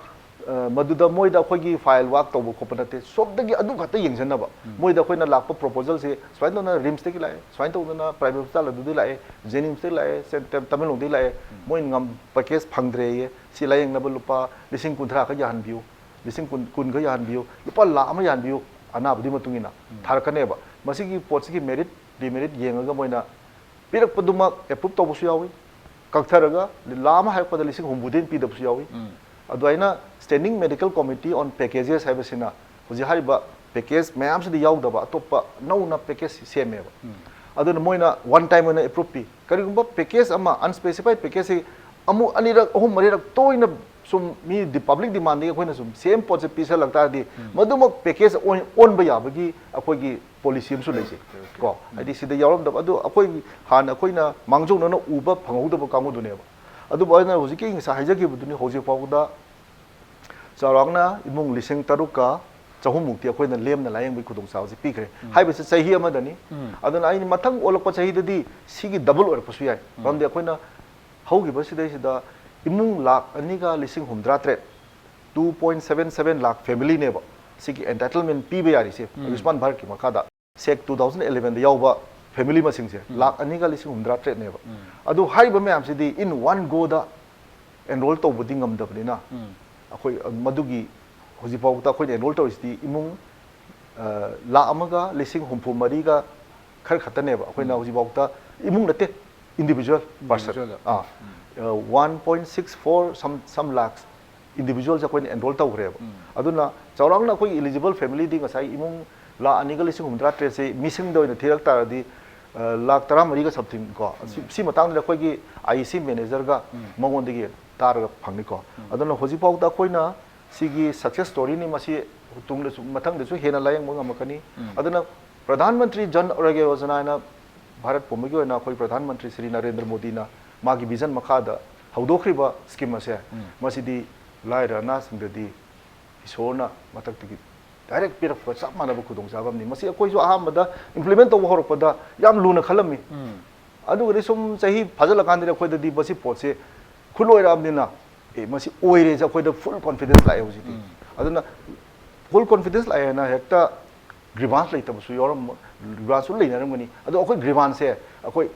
ꯑ, ꯃꯗꯨꯗ ꯃꯣꯏꯗ ꯑꯩꯈꯣꯏꯒꯤ file work ꯇꯧꯕ ꯈꯣꯠꯄ ꯅꯠꯇꯦ, ꯁꯣꯝꯗꯒꯤ ꯑꯗꯨ ꯈꯛꯇ ꯌꯦꯡꯁꯤꯟꯅꯕ꯫ ꯃꯣꯏꯗ ꯑꯩꯈꯣꯏꯅ ꯂꯥꯛꯄ proposalꯁꯦ ꯁꯨꯃꯥꯏꯅ ꯇꯧꯗꯅ RIMSꯇꯒꯤ ꯂꯥꯛꯑꯦ, ꯁꯨꯃꯥꯏꯅ ꯇꯧꯗꯅ private hospital ꯑꯗꯨꯗꯒꯤ ꯂꯥꯛꯑꯦ, JNIMSꯇꯒꯤ ꯂꯥꯛꯑꯦ, ꯁꯦꯟ-, ꯇ-, ꯇꯃꯦꯡꯂꯣꯡꯗꯒꯤ ꯂꯥꯛꯑꯦ, ꯃꯣꯏꯅ ꯉꯝ-, package ꯐꯪꯗ꯭ꯔꯦꯌꯦ, ꯁꯤ ꯂꯥꯌꯦꯡꯅꯕ ꯂꯨꯄꯥ ꯂꯤꯁꯤꯡ ꯀꯨꯟꯊ꯭ꯔꯥ ꯈꯛ ꯌꯥꯍꯟꯕꯤꯌꯨ, ꯂꯤꯁꯤꯡ ꯀꯨꯟ, ꯀꯨꯟ ꯈꯛ ꯌꯥꯍꯟꯕꯤꯌꯨ, ꯂꯨꯄꯥ ꯂꯥꯈ ꯑꯃ ꯌꯥꯍꯟꯕꯤꯌꯨ, ꯑꯅꯥꯕꯗꯨꯒꯤ ꯃꯇꯨꯡ ꯏꯟꯅ ꯊꯥꯔꯛꯀꯅꯦꯕ꯫ ꯃꯁꯤꯒꯤ ꯄꯣꯠꯁꯤꯒꯤ merit demerit ꯌꯦꯡꯉꯒ ꯃꯣꯏꯅ ꯄꯤꯔꯛꯄꯗꯨꯃꯛ ꯑꯦꯄ꯭ꯔꯨꯞ ꯇꯧꯕꯁꯨ ꯌꯥꯎꯏ, ꯀꯛꯊꯔꯒ ꯂꯥꯈ ꯑꯃ ꯍꯥꯏꯔꯛꯄꯗ ꯂꯤꯁꯤꯡ ꯍꯨꯝꯐꯨꯗꯤ ꯄꯤꯗꯕꯁꯨ ꯌꯥꯎꯏ꯫ ꯑꯗꯨꯃꯥꯏꯅ Standing Medical Committee on Packages ꯍꯥꯏꯕꯁꯤꯅ ꯍꯧꯖꯤꯛ ꯍꯥꯏꯔꯤꯕ ꯄꯦꯀꯦꯖ ꯃꯌꯥꯝꯁꯤꯗ ꯌꯥꯎꯗꯕ ꯑꯇꯣꯞꯄ ꯅꯧꯅ ꯄꯦꯀꯦꯖ ꯁꯦꯝꯃꯦꯕ꯫ ꯑꯗꯨꯅ ꯃꯣꯏꯅ ꯋꯥꯟ ꯇꯥꯏꯝ ꯑꯣꯏꯅ ꯑꯦꯄ꯭ꯔꯨꯞ ꯄꯤ꯫ ꯀꯔꯤꯒꯨꯝꯕ ꯄꯦꯀꯦꯖ ꯑꯃ, ꯑꯟꯁ꯭ꯄꯦꯁꯤꯐꯥꯏꯗ ꯄꯦꯀꯦꯖꯁꯤ ꯑꯃꯨꯛ ꯑꯅꯤꯔꯛ, ꯑꯍꯨꯝ, ꯃꯔꯤꯔꯛ ꯇꯣꯏꯅ ꯁꯨꯝ ꯃꯤ ꯄꯕ꯭ꯂꯤꯛ ꯗꯤꯃꯥꯟꯗꯒꯤ ꯑꯩꯈꯣꯏꯅ ꯁꯨꯝ ꯁꯦꯝ ꯄꯣꯠꯁꯦ ꯄꯤꯁꯜꯂꯛ ꯇꯥꯔꯗꯤ, ꯃꯗꯨꯃꯛ ꯄꯦꯀꯦꯖ ꯑꯣꯟ-, ꯑꯣꯟꯕ ꯌꯥꯕꯒꯤ ꯑꯩꯈꯣꯏꯒꯤ ꯄꯣꯂꯤꯁꯤ ꯑꯃꯁꯨ ꯂꯩꯖꯩ꯫ ꯀꯣ, ꯍꯥꯏꯗꯤ ꯁꯤꯗ ꯌꯥꯎꯔꯝꯗꯕ ꯑꯗꯨ ꯑꯩꯈꯣꯏ ꯍꯥꯟꯅ ꯑꯩꯈꯣꯏꯅ ꯃꯥꯡꯖꯧꯅꯅ ꯎꯕ ꯐꯪꯍꯧꯗꯕ ꯀꯥꯡꯕꯨꯗꯨꯅꯦꯕ꯫ ꯑꯗꯨꯕꯨ ꯑꯩꯅ ꯍꯧꯖꯤꯛꯀꯤ ꯉꯁꯥꯏ ꯍꯥꯏꯖꯈꯤꯕꯗꯨꯅꯤ, ꯍꯧꯖꯤꯛ ꯐꯥꯎꯕꯗ ꯆꯥꯎꯔꯥꯛꯅ ꯏꯃꯨꯡ ꯂꯤꯁꯤꯡ ꯇꯔꯨꯛꯀ ꯆꯍꯨꯝꯃꯨꯛꯇꯤ ꯑꯩꯈꯣꯏꯅ ꯂꯦꯝꯅ ꯂꯥꯌꯦꯡꯕꯒꯤ ꯈꯨꯗꯣꯡꯆꯥꯕꯁꯤ ꯄꯤꯈ꯭ꯔꯦ꯫ ꯍꯥꯏꯕꯁꯤ ꯆꯍꯤ ꯑꯃꯗꯅꯤ꯫ ꯑꯗꯨꯅ ꯑꯩꯅ ꯃꯊꯪ ꯑꯣꯜꯂꯛꯄ ꯆꯍꯤꯗꯗꯤ ꯁꯤꯒꯤ ꯗꯕꯜ ꯑꯣꯏꯔꯛꯄꯁꯨ ꯌꯥꯏ꯫ ꯃꯔꯝꯗꯤ ꯑꯩꯈꯣꯏꯅ ꯍꯧꯈꯤꯕ ꯁꯤꯗꯩꯁꯤꯗ ꯏꯃꯨꯡ ꯂꯥꯈ ꯑꯅꯤꯒ ꯂꯤꯁꯤꯡ ꯍꯨꯝꯗ꯭ꯔꯥ ꯇꯔꯦꯠ, two point seven seven lakh ꯐꯦꯃꯤꯂꯤꯅꯦꯕ ꯁꯤꯒꯤ ꯑꯦꯟꯇꯥꯏꯇꯜꯃꯦꯟ ꯄꯤꯕ ꯌꯥꯔꯤꯁꯦ ꯑꯌꯨꯁꯃꯥꯟ ꯚꯥꯔꯠꯀꯤ ꯃꯈꯥꯗ꯫ ꯁꯦꯛ two thousand elevenꯗ ꯌꯥꯎꯕ ꯐꯦꯃꯤꯂꯤ ꯃꯁꯤꯡꯁꯦ ꯂꯥꯈ ꯑꯅꯤꯒ ꯂꯤꯁꯤꯡ ꯍꯨꯝꯗ꯭ꯔꯥ ꯇꯔꯦꯠꯅꯦꯕ꯫ ꯑꯗꯨ ꯍꯥꯏꯔꯤꯕ ꯃꯌꯥꯝꯁꯤꯗꯤ in one goꯗ ꯑꯦꯟꯔꯣꯜ ꯇꯧꯕꯗꯤ ꯉꯝꯗꯕꯅꯤꯅ, ꯑꯩꯈꯣꯏ ꯃꯗꯨꯒꯤ ꯍꯧꯖꯤꯛꯐꯥꯎꯕꯗ ꯑꯩꯈꯣꯏꯅ ꯑꯦꯟꯔꯣꯜ ꯇꯧꯔꯤꯁꯤꯗꯤ ꯏꯃꯨꯡ, ꯑ, ꯂꯥꯈ ꯑꯃꯒ ꯂꯤꯁꯤꯡ ꯍꯨꯝꯐꯨ ꯃꯔꯤꯒ ꯈꯔ ꯈꯛꯇꯅꯦꯕ꯫ ꯑꯩꯈꯣꯏꯅ ꯍꯧꯖꯤꯛꯐꯥꯎꯗ ꯏꯃꯨꯡ ꯅꯠꯇꯦ, individual person꯫ Individual꯫ ꯑꯥ꯫ ꯑ, one point six four some, some lakhs individualꯁꯦ ꯑꯩꯈꯣꯏꯅ ꯑꯦꯟꯔꯣꯜ ꯇꯧꯈ꯭ꯔꯦꯕ꯫ ꯑꯗꯨꯅ ꯆꯥꯎꯔꯥꯛꯅ ꯑꯩꯈꯣꯏꯒꯤ eligible familyꯗꯤ ꯉꯁꯥꯏ ꯏꯃꯨꯡ ꯂꯥꯈ ꯑꯅꯤꯒ ꯂꯤꯁꯤꯡ ꯍꯨꯝꯐꯨꯇꯔꯥ ꯇꯔꯦꯠꯁꯦ ꯃꯤꯁꯤꯡꯗ ꯑꯣꯏꯅ ꯊꯤꯔꯛ ꯇꯥꯔꯗꯤ, ꯑ, ꯂꯥꯈ ꯇꯔꯥꯃꯔꯤꯒ something ꯀꯣ꯫ ꯁꯤ, ꯁꯤ ꯃꯇꯥꯡꯗ ꯑꯩꯈꯣꯏꯒꯤ IEC managerꯒ ꯃꯉꯣꯟꯗꯒꯤ ꯇꯥꯔꯒ ꯐꯪꯅꯤꯀꯣ꯫ ꯑꯗꯨꯅ ꯍꯧꯖꯤꯛꯐꯥꯎꯗ ꯑꯩꯈꯣꯏꯅ ꯁꯤꯒꯤ success storyꯅꯤ꯫ ꯃꯁꯤ ꯇꯨꯡꯗꯁꯨ, ꯃꯊꯪꯗꯁꯨ ꯍꯦꯟꯅ ꯂꯥꯌꯦꯡꯕ ꯉꯝꯃꯛꯀꯅꯤ꯫ ꯑꯗꯨꯅ ꯄ꯭ꯔꯙꯥꯟ ꯃꯟꯇ꯭ꯔꯤ ꯖꯟ ꯑꯔꯣꯒ꯭ꯌ ꯌꯣꯖꯅꯥ ꯍꯥꯏꯅ ꯚꯥꯔꯠ ꯄꯨꯝꯕꯒꯤ ꯑꯣꯏꯅ ꯑꯩꯈꯣꯏ ꯄ꯭ꯔꯙꯥꯟ ꯃꯟꯇ꯭ꯔꯤ ꯁ꯭ꯔꯤ ꯅꯔꯦꯟꯗ꯭ꯔ ꯃꯣꯗꯤꯅ ꯃꯥꯒꯤ vision ꯃꯈꯥꯗ ꯍꯧꯗꯣꯛꯈ꯭ꯔꯤꯕ scheme ꯑꯁꯦ, ꯃꯁꯤꯗꯤ ꯂꯥꯏꯔ ꯑꯅꯥꯁꯤꯡꯗꯗꯤ ꯏꯁꯣꯔꯅ ꯃꯊꯛꯇꯒꯤ direct ꯄꯤꯔꯛꯄ ꯆꯞ ꯃꯥꯟꯅꯕ ꯈꯨꯗꯣꯡꯆꯥꯕ ꯑꯃꯅꯤ꯫ ꯃꯁꯤ ꯑꯩꯈꯣꯏꯁꯨ ꯑꯍꯥꯟꯕꯗ implement ꯇꯧꯕ ꯍꯧꯔꯛꯄꯗ ꯌꯥꯝ ꯂꯨꯅ ꯈꯜꯂꯝꯃꯤ꯫ ꯑꯗꯨꯒꯗꯤ ꯁꯨꯝ ꯆꯍꯤ ꯐꯥꯖꯤꯜꯂꯀꯥꯟꯗꯗꯤ ꯑꯩꯈꯣꯏꯗꯗꯤ ꯃꯁꯤ ꯄꯣꯠꯁꯦ ꯈꯨꯠꯂꯣꯏꯔꯛꯑꯕꯅꯤꯅ, ꯑꯦ, ꯃꯁꯤ ꯑꯣꯏꯔꯦꯁꯦ ꯑꯩꯈꯣꯏꯗ full confidence ꯂꯥꯛꯑꯦ ꯍꯧꯖꯤꯛꯇꯤ꯫ ꯑꯗꯨꯅ full confidence ꯂꯥꯛꯑꯦ ꯍꯥꯏꯅ ꯍꯦꯛꯇ grievance ꯂꯩꯇꯕꯁꯨ ꯌꯥꯎꯔꯝ-, grievanceꯁꯨ ꯂꯩꯅꯔꯝꯒꯅꯤ꯫ ꯑꯗꯣ ꯑꯩꯈꯣꯏ grievanceꯁꯦ ꯑꯩꯈꯣꯏ,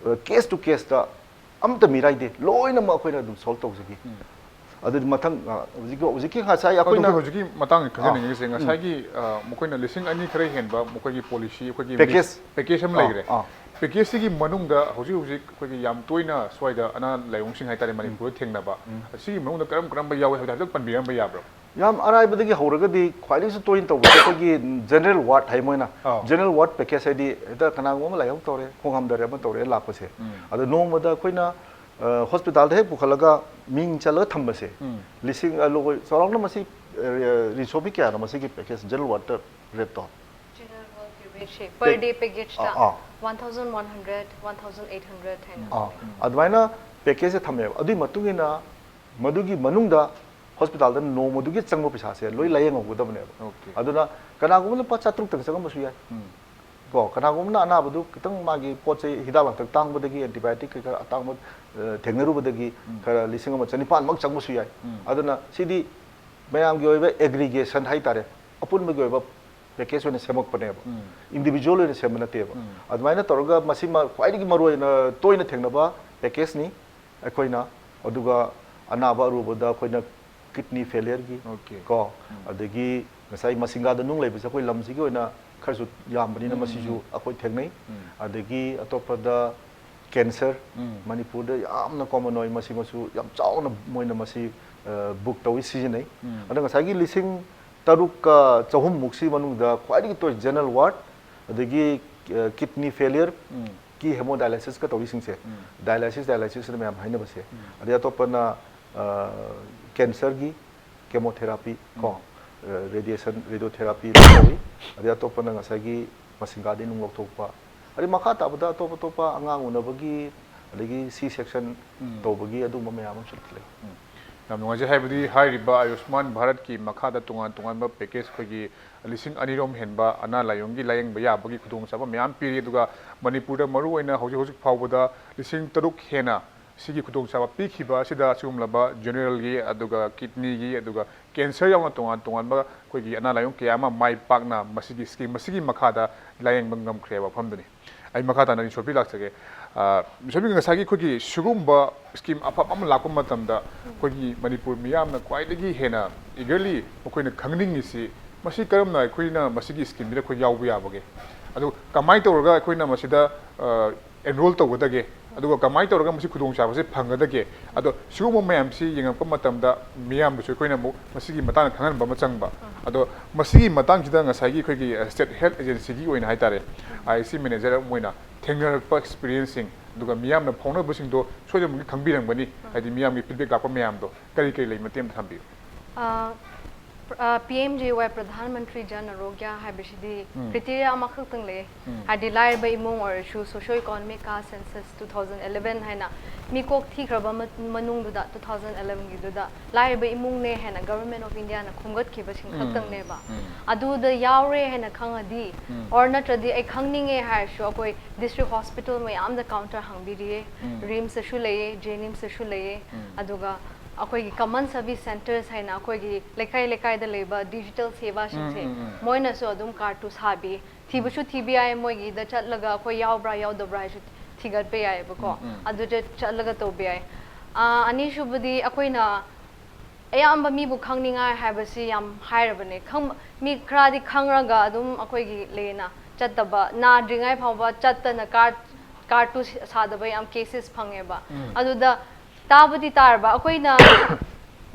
ꯑ, case to caseꯇ ꯑꯝꯇ ꯃꯤꯔꯥꯏꯗꯦ, ꯂꯣꯏꯅꯃꯛ ꯑꯩꯈꯣꯏꯅ ꯑꯗꯨꯝ solve ꯇꯧꯖꯒꯦ꯫ ꯑꯗꯨꯗꯤ ꯃꯊꯪ, ꯑ, ꯍꯧꯖꯤꯛꯀꯤ, ꯍꯧꯖꯤꯛꯀꯤ ꯉꯁꯥꯏ ꯑꯗꯣ ꯑꯩꯈꯣꯏꯅ ꯑꯩꯈꯣꯏ ꯍꯧꯖꯤꯛꯀꯤ ꯃꯇꯥꯡꯗ ꯈꯪꯖꯅꯤꯡꯉꯤꯁꯦ, ꯉꯁꯥꯏꯒꯤ, ꯑ, ꯃꯈꯣꯏꯅ ꯂꯤꯁꯤꯡ ꯑꯅꯤ ꯈꯔ ꯍꯦꯟꯕ ꯃꯈꯣꯏꯒꯤ policy, ꯑꯩꯈꯣꯏꯒꯤ package꯫ Package ꯑꯃ ꯑꯥ, ꯂꯩꯈ꯭ꯔꯦ꯫ ꯑꯥ꯫ ꯄꯦꯀꯦꯖꯁꯤꯒꯤ ꯃꯅꯨꯡꯗ ꯍꯧꯖꯤꯛ ꯍꯧꯖꯤꯛ ꯑꯩꯈꯣꯏꯒꯤ ꯌꯥꯝ ꯇꯣꯏꯅ ꯁ꯭ꯋꯥꯏꯗ ꯑꯅꯥ ꯂꯥꯏꯑꯣꯡꯁꯤꯡ ꯍꯥꯏꯇꯥꯔꯦ ꯃꯅꯤꯄꯨꯔꯗ ꯊꯦꯡꯅꯕ, ꯁꯤꯒꯤ ꯃꯅꯨꯡꯗ ꯀꯔꯝ ꯀꯔꯝꯕ ꯌꯥꯎꯏ ꯍꯥꯏꯕꯗꯤ ꯍꯥꯏꯐꯦꯠ ꯄꯟꯕꯤꯔꯝꯕ ꯌꯥꯕ꯭ꯔꯥ? ꯌꯥꯝ ꯑꯔꯥꯏꯕꯗꯒꯤ ꯍꯧꯔꯒꯗꯤ ꯈ꯭ꯋꯥꯏꯗꯒꯤꯁꯨ ꯇꯣꯏꯅ ꯇꯧꯕꯁꯦ ꯑꯩꯈꯣꯏꯒꯤ ꯖꯦꯅꯔꯦꯜ ꯋꯥꯔꯗ ꯍꯥꯏ ꯃꯣꯏꯅ꯫ ꯑꯧ꯫ ꯖꯦꯅꯔꯦꯜ ꯋꯥꯔꯗ ꯄꯦꯀꯦꯖ ꯍꯥꯏꯗꯤ ꯍꯦꯛꯇ ꯀꯅꯥꯒꯨꯝꯕ ꯑꯃ ꯂꯥꯏꯍꯧ ꯇꯧꯔꯦ, ꯈꯣꯡ ꯍꯥꯝꯊꯔꯦ, ꯑꯃ ꯇꯧꯔꯦ ꯂꯥꯛꯄꯁꯦ꯫ ꯑꯗꯣ ꯅꯣꯡꯃꯗ ꯑꯩꯈꯣꯏꯅ ꯍꯣꯁꯄꯤꯇꯥꯜꯗ ꯍꯦꯛ ꯄꯨꯈꯠꯂꯒ ꯃꯤꯡ ꯆꯜꯂꯒ ꯊꯝꯕꯁꯦ, ꯂꯤꯁꯤꯡ, ꯑ, ꯂꯣ-, ꯆꯥꯎꯔꯥꯛꯅ ꯃꯁꯤ, ꯑ, ꯔꯤꯟꯁꯣꯕꯤ ꯀꯌꯥꯅꯣ ꯃꯁꯤꯒꯤ ꯄꯦꯀꯦꯖ ꯖꯦꯅꯔꯦꯜ ꯋꯥꯔꯗ ꯔꯦꯠꯇꯣ? General ward package ꯁꯦ per day package ꯇ ꯑꯥ, ꯑꯥ꯫ One thousand one hundred, one thousand eight hundred ꯍꯥꯏꯅ ꯑꯥ, ꯂꯩ꯫ ꯑꯗꯨꯃꯥꯏꯅ ꯄꯦꯀꯦꯖꯁꯦ ꯊꯝꯃꯦꯕ꯫ ꯑꯗꯨꯒꯤ ꯃꯇꯨꯡ ꯏꯟꯅ ꯃꯗꯨꯒꯤ ꯃꯅꯨꯡꯗ ꯍꯣꯁꯄꯤꯇꯥꯜꯗ ꯅꯣꯡꯃꯗꯨꯒꯤ ꯆꯪꯕ ꯄꯩꯁꯥꯁꯦ ꯂꯣꯏ ꯂꯥꯏꯌꯦꯡꯍꯧꯒꯗꯕꯅꯦꯕ꯫ Okay. ꯑꯗꯨꯅ ꯀꯅꯥꯒꯨꯝꯕ ꯂꯨꯄꯥ ꯆꯥꯇ꯭ꯔꯨꯛꯇꯪ ꯆꯪꯉꯝꯕꯁꯨ ꯌꯥꯏ꯫ ꯀꯣ, ꯀꯅꯥꯒꯨꯝꯕꯅ ꯑꯅꯥꯕꯗꯨ ꯈꯤꯇꯪ ꯃꯥꯒꯤ ꯄꯣꯠ ꯆꯩ ꯍꯤꯗꯥꯛ ꯂꯥꯡꯊꯛ ꯇꯥꯡꯕꯗꯒꯤ, ꯑꯦꯟꯇꯤꯕꯥꯌꯣꯇꯤꯛ ꯀꯩꯀꯥ ꯑꯇꯥꯡꯕ, ꯑ, ꯊꯦꯡꯅꯔꯨꯕꯗꯒꯤ ꯈꯔ ꯂꯤꯁꯤꯡ ꯑꯃ ꯆꯅꯤꯄꯥꯟꯃꯛ ꯆꯪꯕꯁꯨ ꯌꯥꯏ꯫ ꯑꯗꯨꯅ ꯁꯤꯗꯤ ꯃꯌꯥꯝꯒꯤ ꯑꯣꯏꯕ ꯑꯦꯒ꯭ꯔꯤꯒꯦꯁꯟ ꯍꯥꯏꯇꯥꯔꯦ, ꯑꯄꯨꯟꯕꯒꯤ ꯑꯣꯏꯕ ꯄꯦꯀꯦꯖ ꯑꯣꯏꯅ ꯁꯦꯝꯃꯛꯄꯅꯦꯕ꯫ ꯏꯟꯗꯤꯕꯤꯖꯨꯋꯦꯜ ꯑꯣꯏꯅ ꯁꯦꯝꯕ ꯅꯠꯇꯦꯕ꯫ ꯑꯗꯨꯃꯥꯏꯅ ꯇꯧꯔꯒ ꯃꯁꯤꯃ ꯈ꯭ꯋꯥꯏꯗꯒꯤ ꯃꯔꯨꯑꯣꯏꯅ ꯇꯣꯏꯅ ꯊꯦꯡꯅꯕ ꯄꯦꯀꯦꯖꯅꯤ꯫ ꯑꯩꯈꯣꯏꯅ ꯑꯗꯨꯒ ꯑꯅꯥꯕ ꯑꯔꯨꯕꯗ ꯑꯩꯈꯣꯏꯅ ꯀꯤꯗꯅꯤ ꯐꯦꯂꯤꯌꯔꯒꯤ Okay. ꯀꯣ, ꯑꯗꯒꯤ ꯉꯁꯥꯏ ꯃꯁꯤꯡꯒꯥꯗ ꯅꯨꯡ ꯂꯩꯕꯁꯦ ꯑꯩꯈꯣꯏ ꯂꯝꯁꯤꯒꯤ ꯑꯣꯏꯅ ꯈꯔꯁꯨ ꯌꯥꯝꯕꯅꯤꯅ ꯃꯁꯤꯁꯨ ꯑꯩꯈꯣꯏ ꯊꯦꯡꯅꯩ꯫ ꯑꯗꯒꯤ ꯑꯇꯣꯞꯄꯗ ꯀꯦꯟꯁꯔ, ꯃꯅꯤꯄꯨꯔꯗ ꯌꯥꯝꯅ ꯀꯣꯃꯟ ꯑꯣꯏ, ꯃꯁꯤꯃꯁꯨ ꯌꯥꯝ ꯆꯥꯎꯅ ꯃꯣꯏꯅ ꯃꯁꯤ ꯕꯨꯛ ꯇꯧꯏ, ꯁꯤꯖꯤꯟꯅꯩ꯫ ꯑꯗ ꯉꯁꯥꯏꯒꯤ ꯂꯤꯁꯤꯡ ꯇꯔꯨꯛꯀ ꯆꯍꯨꯝꯃꯨꯛꯁꯤ ꯃꯅꯨꯡꯗ ꯈ꯭ꯋꯥꯏꯗꯒꯤ ꯇꯣꯏ ꯖꯦꯅꯔꯦꯜ ꯋꯥꯔꯗ, ꯑꯗꯒꯤ ꯀꯤꯗꯅꯤ ꯐꯦꯂꯤꯌꯔ, ꯀꯤ ꯍꯦꯃꯣꯗꯥꯏꯂꯥꯏꯁꯤꯁꯀ ꯇꯧꯔꯤꯁꯤꯡꯁꯦ, ꯗꯥꯏꯂꯥꯏꯁꯤꯁ ꯗꯥꯏꯂꯥꯏꯁꯤꯁꯅ ꯃꯌꯥꯝ ꯍꯥꯏꯅꯕꯁꯦ꯫ ꯑꯗꯩ ꯑꯇꯣꯞꯄꯅ ꯀꯦꯟꯁꯔꯒꯤ ꯀꯦꯃꯣꯊꯦꯔꯥꯄꯤ ꯀꯣ, ꯔꯦꯗꯤꯌꯦꯁꯟ, ꯔꯦꯗꯤꯌꯣꯊꯦꯔꯥꯄꯤ ꯇꯧꯏ꯫ ꯑꯗꯩ ꯑꯇꯣꯞꯄꯅ ꯉꯁꯥꯏꯒꯤ ꯃꯁꯤꯡꯒꯥꯗꯤ ꯅꯨꯡ ꯂꯧꯊꯣꯛꯄ, ꯑꯗꯩ ꯃꯈꯥ ꯇꯥꯕꯗ ꯑꯇꯣꯞ ꯑꯇꯣꯞꯄ ꯑꯉꯥꯡ ꯎꯅꯕꯒꯤ, ꯑꯗꯒꯤ ꯁꯤ ꯁꯦꯛꯁꯟ ꯇꯧꯕꯒꯤ ꯑꯗꯨꯒꯨꯝꯕ ꯃꯌꯥꯝ ꯑꯃꯁꯨ ꯂꯩ꯫ ꯌꯥꯝ ꯅꯨꯡꯉꯥꯏꯖꯩ꯫ ꯍꯥꯏꯕꯗꯤ ꯍꯥꯏꯔꯤꯕ ꯑꯌꯨꯁꯃꯥꯟ ꯚꯥꯔꯠꯀꯤ ꯃꯈꯥꯗ ꯇꯣꯉꯥꯟ ꯇꯣꯉꯥꯟꯕ ꯄꯦꯀꯦꯖ ꯑꯩꯈꯣꯏꯒꯤ ꯂꯤꯁꯤꯡ ꯑꯅꯤꯔꯣꯝ ꯍꯦꯟꯕ ꯑꯅꯥ ꯂꯥꯏꯌꯣꯡꯒꯤ ꯂꯥꯏꯌꯦꯡꯕ ꯌꯥꯕꯒꯤ ꯈꯨꯗꯣꯡꯆꯥꯕ ꯃꯌꯥꯝ ꯄꯤꯔꯤ꯫ ꯑꯗꯨꯒ ꯃꯅꯤꯄꯨꯔꯗ ꯃꯔꯨꯑꯣꯏꯅ ꯍꯧꯖꯤꯛ ꯍꯧꯖꯤꯛ ꯐꯥꯎꯕꯗ ꯂꯤꯁꯤꯡ ꯇꯔꯨꯛ ꯍꯦꯟꯅ ꯁꯤꯒꯤ ꯈꯨꯗꯣꯡꯆꯥꯕ ꯄꯤꯈꯤꯕ ꯑꯁꯤꯗ ꯑꯁꯤꯒꯨꯝꯂꯕ ꯖꯦꯅꯔꯦꯜꯒꯤ, ꯑꯗꯨꯒ ꯀꯤꯗꯅꯤꯒꯤ, ꯑꯗꯨꯒ ꯀꯦꯟꯁꯔ ꯌꯥꯎꯅ ꯇꯣꯉꯥꯟ ꯇꯣꯉꯥꯟꯕ ꯑꯩꯈꯣꯏꯒꯤ ꯑꯅꯥ ꯂꯥꯏꯌꯣꯡ ꯀꯌꯥ ꯑꯃ ꯃꯥꯏ ꯄꯥꯛꯅ ꯃꯁꯤꯒꯤ ꯁ꯭ꯀꯤꯝ ꯑꯁꯤꯒꯤ ꯃꯈꯥꯗ ꯂꯥꯏꯌꯦꯡꯕ ꯉꯝꯈ꯭ꯔꯦꯕ ꯃꯐꯝꯗꯨꯅꯤ꯫ ꯑꯩ ꯃꯈꯥ ꯇꯥꯅ ꯔꯤꯟꯁꯣꯄꯤ ꯂꯥꯛꯆꯒꯦ꯫ ꯑ, ꯔꯤꯟꯁꯣꯄꯤ, ꯉꯁꯥꯏꯒꯤ ꯑꯩꯈꯣꯏꯒꯤ ꯁꯤꯒꯨꯝꯕ ꯁ꯭ꯀꯤꯝ ꯑꯐꯕ ꯑꯃ ꯂꯥꯛꯄ ꯃꯇꯝꯗ ꯑꯩꯈꯣꯏꯒꯤ ꯃꯅꯤꯄꯨꯔ ꯃꯤꯌꯥꯝꯅ ꯈ꯭ꯋꯥꯏꯗꯒꯤ ꯍꯦꯟꯅ ꯏꯒꯔꯂꯤ ꯃꯈꯣꯏꯅ ꯈꯪꯅꯤꯡꯉꯤꯁꯤ ꯃꯁꯤ ꯀꯔꯝꯅ ꯑꯩꯈꯣꯏꯅ ꯃꯁꯤꯒꯤ ꯁ꯭ꯀꯤꯝꯁꯤꯗ ꯑꯩꯈꯣꯏ ꯌꯥꯎꯕ ꯌꯥꯕꯒꯦ? ꯑꯗꯨ ꯀꯃꯥꯏꯅ ꯇꯧꯔꯒ ꯑꯩꯈꯣꯏꯅ ꯃꯁꯤꯗ ꯑꯦꯟꯔꯣꯜ ꯇꯧꯒꯗꯒꯦ, ꯑꯗꯨꯒ ꯀꯃꯥꯏꯅ ꯇꯧꯔꯒ ꯃꯁꯤ ꯈꯨꯗꯣꯡꯆꯥꯕꯁꯤ ꯐꯪꯒꯗꯒꯦ? ꯑꯗꯣ ꯁꯤꯒꯨꯝꯕ ꯃꯌꯥꯝꯁꯤ ꯌꯦꯡꯉꯛꯄ ꯃꯇꯝꯗ ꯃꯤꯌꯥꯝꯗꯁꯨ ꯑꯩꯈꯣꯏꯅ ꯑꯃꯨꯛ ꯃꯁꯤꯒꯤ ꯃꯇꯥꯡꯗ ꯈꯪꯍꯟꯕ ꯑꯃ ꯆꯪꯕ꯫ ꯑꯗꯣ ꯃꯁꯤꯒꯤ ꯃꯇꯥꯡꯁꯤꯗ ꯉꯁꯥꯏꯒꯤ ꯑꯩꯈꯣꯏꯒꯤ ꯁ꯭ꯇꯦꯠ ꯍꯦꯜꯊ ꯑꯦꯖꯦꯟꯁꯤꯒꯤ ꯑꯣꯏꯅ ꯍꯥꯏꯇꯥꯔꯦ, ꯑꯥꯏ ꯑꯦꯁ ꯁꯤ ꯃꯦꯅꯦꯖꯔ ꯑꯃ ꯑꯣꯏꯅ ꯊꯦꯡꯅꯔꯛꯄ ꯑꯦꯛꯁꯄꯤꯔꯤꯌꯦꯟꯁꯁꯤꯡ, ꯑꯗꯨꯒ ꯃꯤꯌꯥꯝꯅ ꯐꯥꯎꯅꯕꯁꯤꯡꯗꯣ ꯁꯣꯏꯗꯅꯃꯛꯀꯤ ꯈꯪꯕꯤꯔꯝꯒꯅꯤ, ꯍꯥꯏꯗꯤ ꯃꯤꯌꯥꯝꯒꯤ ꯐꯤꯗꯕꯦꯛ ꯂꯥꯛꯄ ꯃꯌꯥꯝꯗꯣ꯫ ꯀꯔꯤ ꯀꯔꯤ ꯂꯩ, ꯃꯇꯦꯛ ꯑꯝꯇ ꯊꯝꯕꯤꯌꯨ꯫ ꯄꯤ ꯑꯦꯝ ꯖꯦ ꯋꯥꯏ, ꯄ꯭ꯔꯙꯥꯟ ꯃꯟꯇ꯭ꯔꯤ ꯖꯟ ꯑꯔꯣꯒ꯭ꯌ ꯍꯥꯏꯕꯁꯤꯗꯤ ꯀ꯭ꯔꯤꯇꯦꯔꯤꯌꯥ ꯑꯃꯈꯛꯇꯪ ꯂꯩ꯫ ꯍꯥꯏꯗꯤ ꯂꯥꯏꯔꯕ ꯏꯃꯨꯡ ꯑꯣꯏꯔꯁꯨ, ꯁꯣꯁꯤꯌꯣ ꯏꯀꯣꯅꯣꯃꯤꯛ ꯀꯥꯁ ꯁꯦꯟꯁꯁ ꯇꯨ ꯊꯥꯎꯖꯟ ꯑꯦꯂꯦꯚꯦꯟ ꯍꯥꯏꯅ ꯃꯤꯀꯣꯛ ꯊꯤꯈ꯭ꯔꯕ ꯃ- ꯃꯅꯨꯡꯗꯨꯗ, ꯇꯨ ꯊꯥꯎꯖꯟ ꯑꯦꯂꯦꯚꯦꯟꯒꯤꯗꯨꯗ ꯂꯥꯏꯔꯕ ꯏꯃꯨꯡꯅꯦ ꯍꯥꯏꯅ ꯒꯚꯔꯟꯃꯦꯟ ꯑꯣꯐ ꯏꯟꯗꯤꯌꯥꯅ ꯈꯣꯝꯒꯠꯈꯤꯕꯁꯤꯡ ꯈꯛꯇꯪꯅꯦꯕ꯫ ꯑꯗꯨꯗ ꯌꯥꯎꯔꯦ ꯍꯥꯏꯅ ꯈꯪꯉꯗꯤ, ꯑꯣꯔ ꯅꯠꯇ꯭ꯔꯗꯤ ꯑꯩ ꯈꯪꯅꯤꯡꯉꯦ ꯍꯥꯏꯔꯁꯨ, ꯑꯩꯈꯣꯏ ꯗꯤꯁꯇ꯭ꯔꯤꯛ ꯍꯣꯁꯄꯤꯇꯥꯜ ꯃꯌꯥꯝꯗ ꯀꯥꯎꯟꯇꯔ ꯍꯥꯡꯕꯤꯔꯤꯌꯦ꯫ ꯔꯤꯝꯁꯇꯁꯨ ꯂꯩꯌꯦ, ꯖꯦꯅꯤꯝꯁꯇꯁꯨ ꯂꯩꯌꯦ꯫ ꯑꯗꯨꯒ ꯑꯩꯈꯣꯏꯒꯤ ꯀꯃꯟ ꯁꯔꯚꯤꯁ ꯁꯦꯟꯇꯔꯁ ꯍꯥꯏꯅ ꯑꯩꯈꯣꯏꯒꯤ ꯂꯩꯀꯥꯏ ꯂꯩꯀꯥꯏꯗ ꯂꯩꯕ ꯗꯤꯖꯤꯇꯦꯜ ꯁꯦꯕꯥꯁꯤꯡꯁꯦ, ꯃꯣꯏꯅꯁꯨ ꯑꯗꯨꯝ ꯀꯥꯔꯠꯇꯨ ꯁꯥꯕꯤ꯫ ꯊꯤꯕꯁꯨ ꯊꯤꯕ ꯌꯥꯏ, ꯃꯣꯏꯒꯤꯗ ꯆꯠꯂꯒ ꯑꯩꯈꯣꯏ ꯌꯥꯎꯕ꯭ꯔꯥ ꯌꯥꯎꯗꯕ꯭ꯔꯥ ꯍꯥꯏꯁꯨ ꯊꯤꯒꯠꯄ ꯌꯥꯏꯑꯕꯀꯣ꯫ ꯑꯗꯨꯗ ꯆꯠꯂꯒ ꯇꯧꯕ ꯌꯥꯏ꯫ ꯑꯥ, ꯑꯅꯤꯁꯨꯕꯗꯤ ꯑꯩꯈꯣꯏꯅ ꯑꯌꯥꯝꯕ ꯃꯤꯕꯨ ꯈꯪꯅꯤꯡꯉꯥꯏ ꯍꯥꯏꯕꯁꯤ ꯌꯥꯝ ꯍꯥꯏꯔꯕꯅꯦ꯫ ꯈꯪ- ꯃꯤ ꯈꯔꯗꯤ ꯈꯪꯔꯒ ꯑꯗꯨꯝ ꯑꯩꯈꯣꯏꯒꯤ ꯂꯩꯅ ꯆꯠꯇꯕ, ꯅꯥꯗ꯭ꯔꯤꯉꯩ ꯐꯥꯎꯕ ꯆꯠꯇꯅ ꯀꯥꯔꯠ ꯀꯥꯔꯠꯇꯨ ꯁꯥꯗꯕ ꯌꯥꯝ ꯀꯦꯁꯦꯁ ꯐꯪꯉꯦꯕ꯫ ꯑꯗꯨꯗ ꯇꯥꯕꯨꯗꯤ ꯇꯥꯔꯕ ꯑꯩꯈꯣꯏꯅ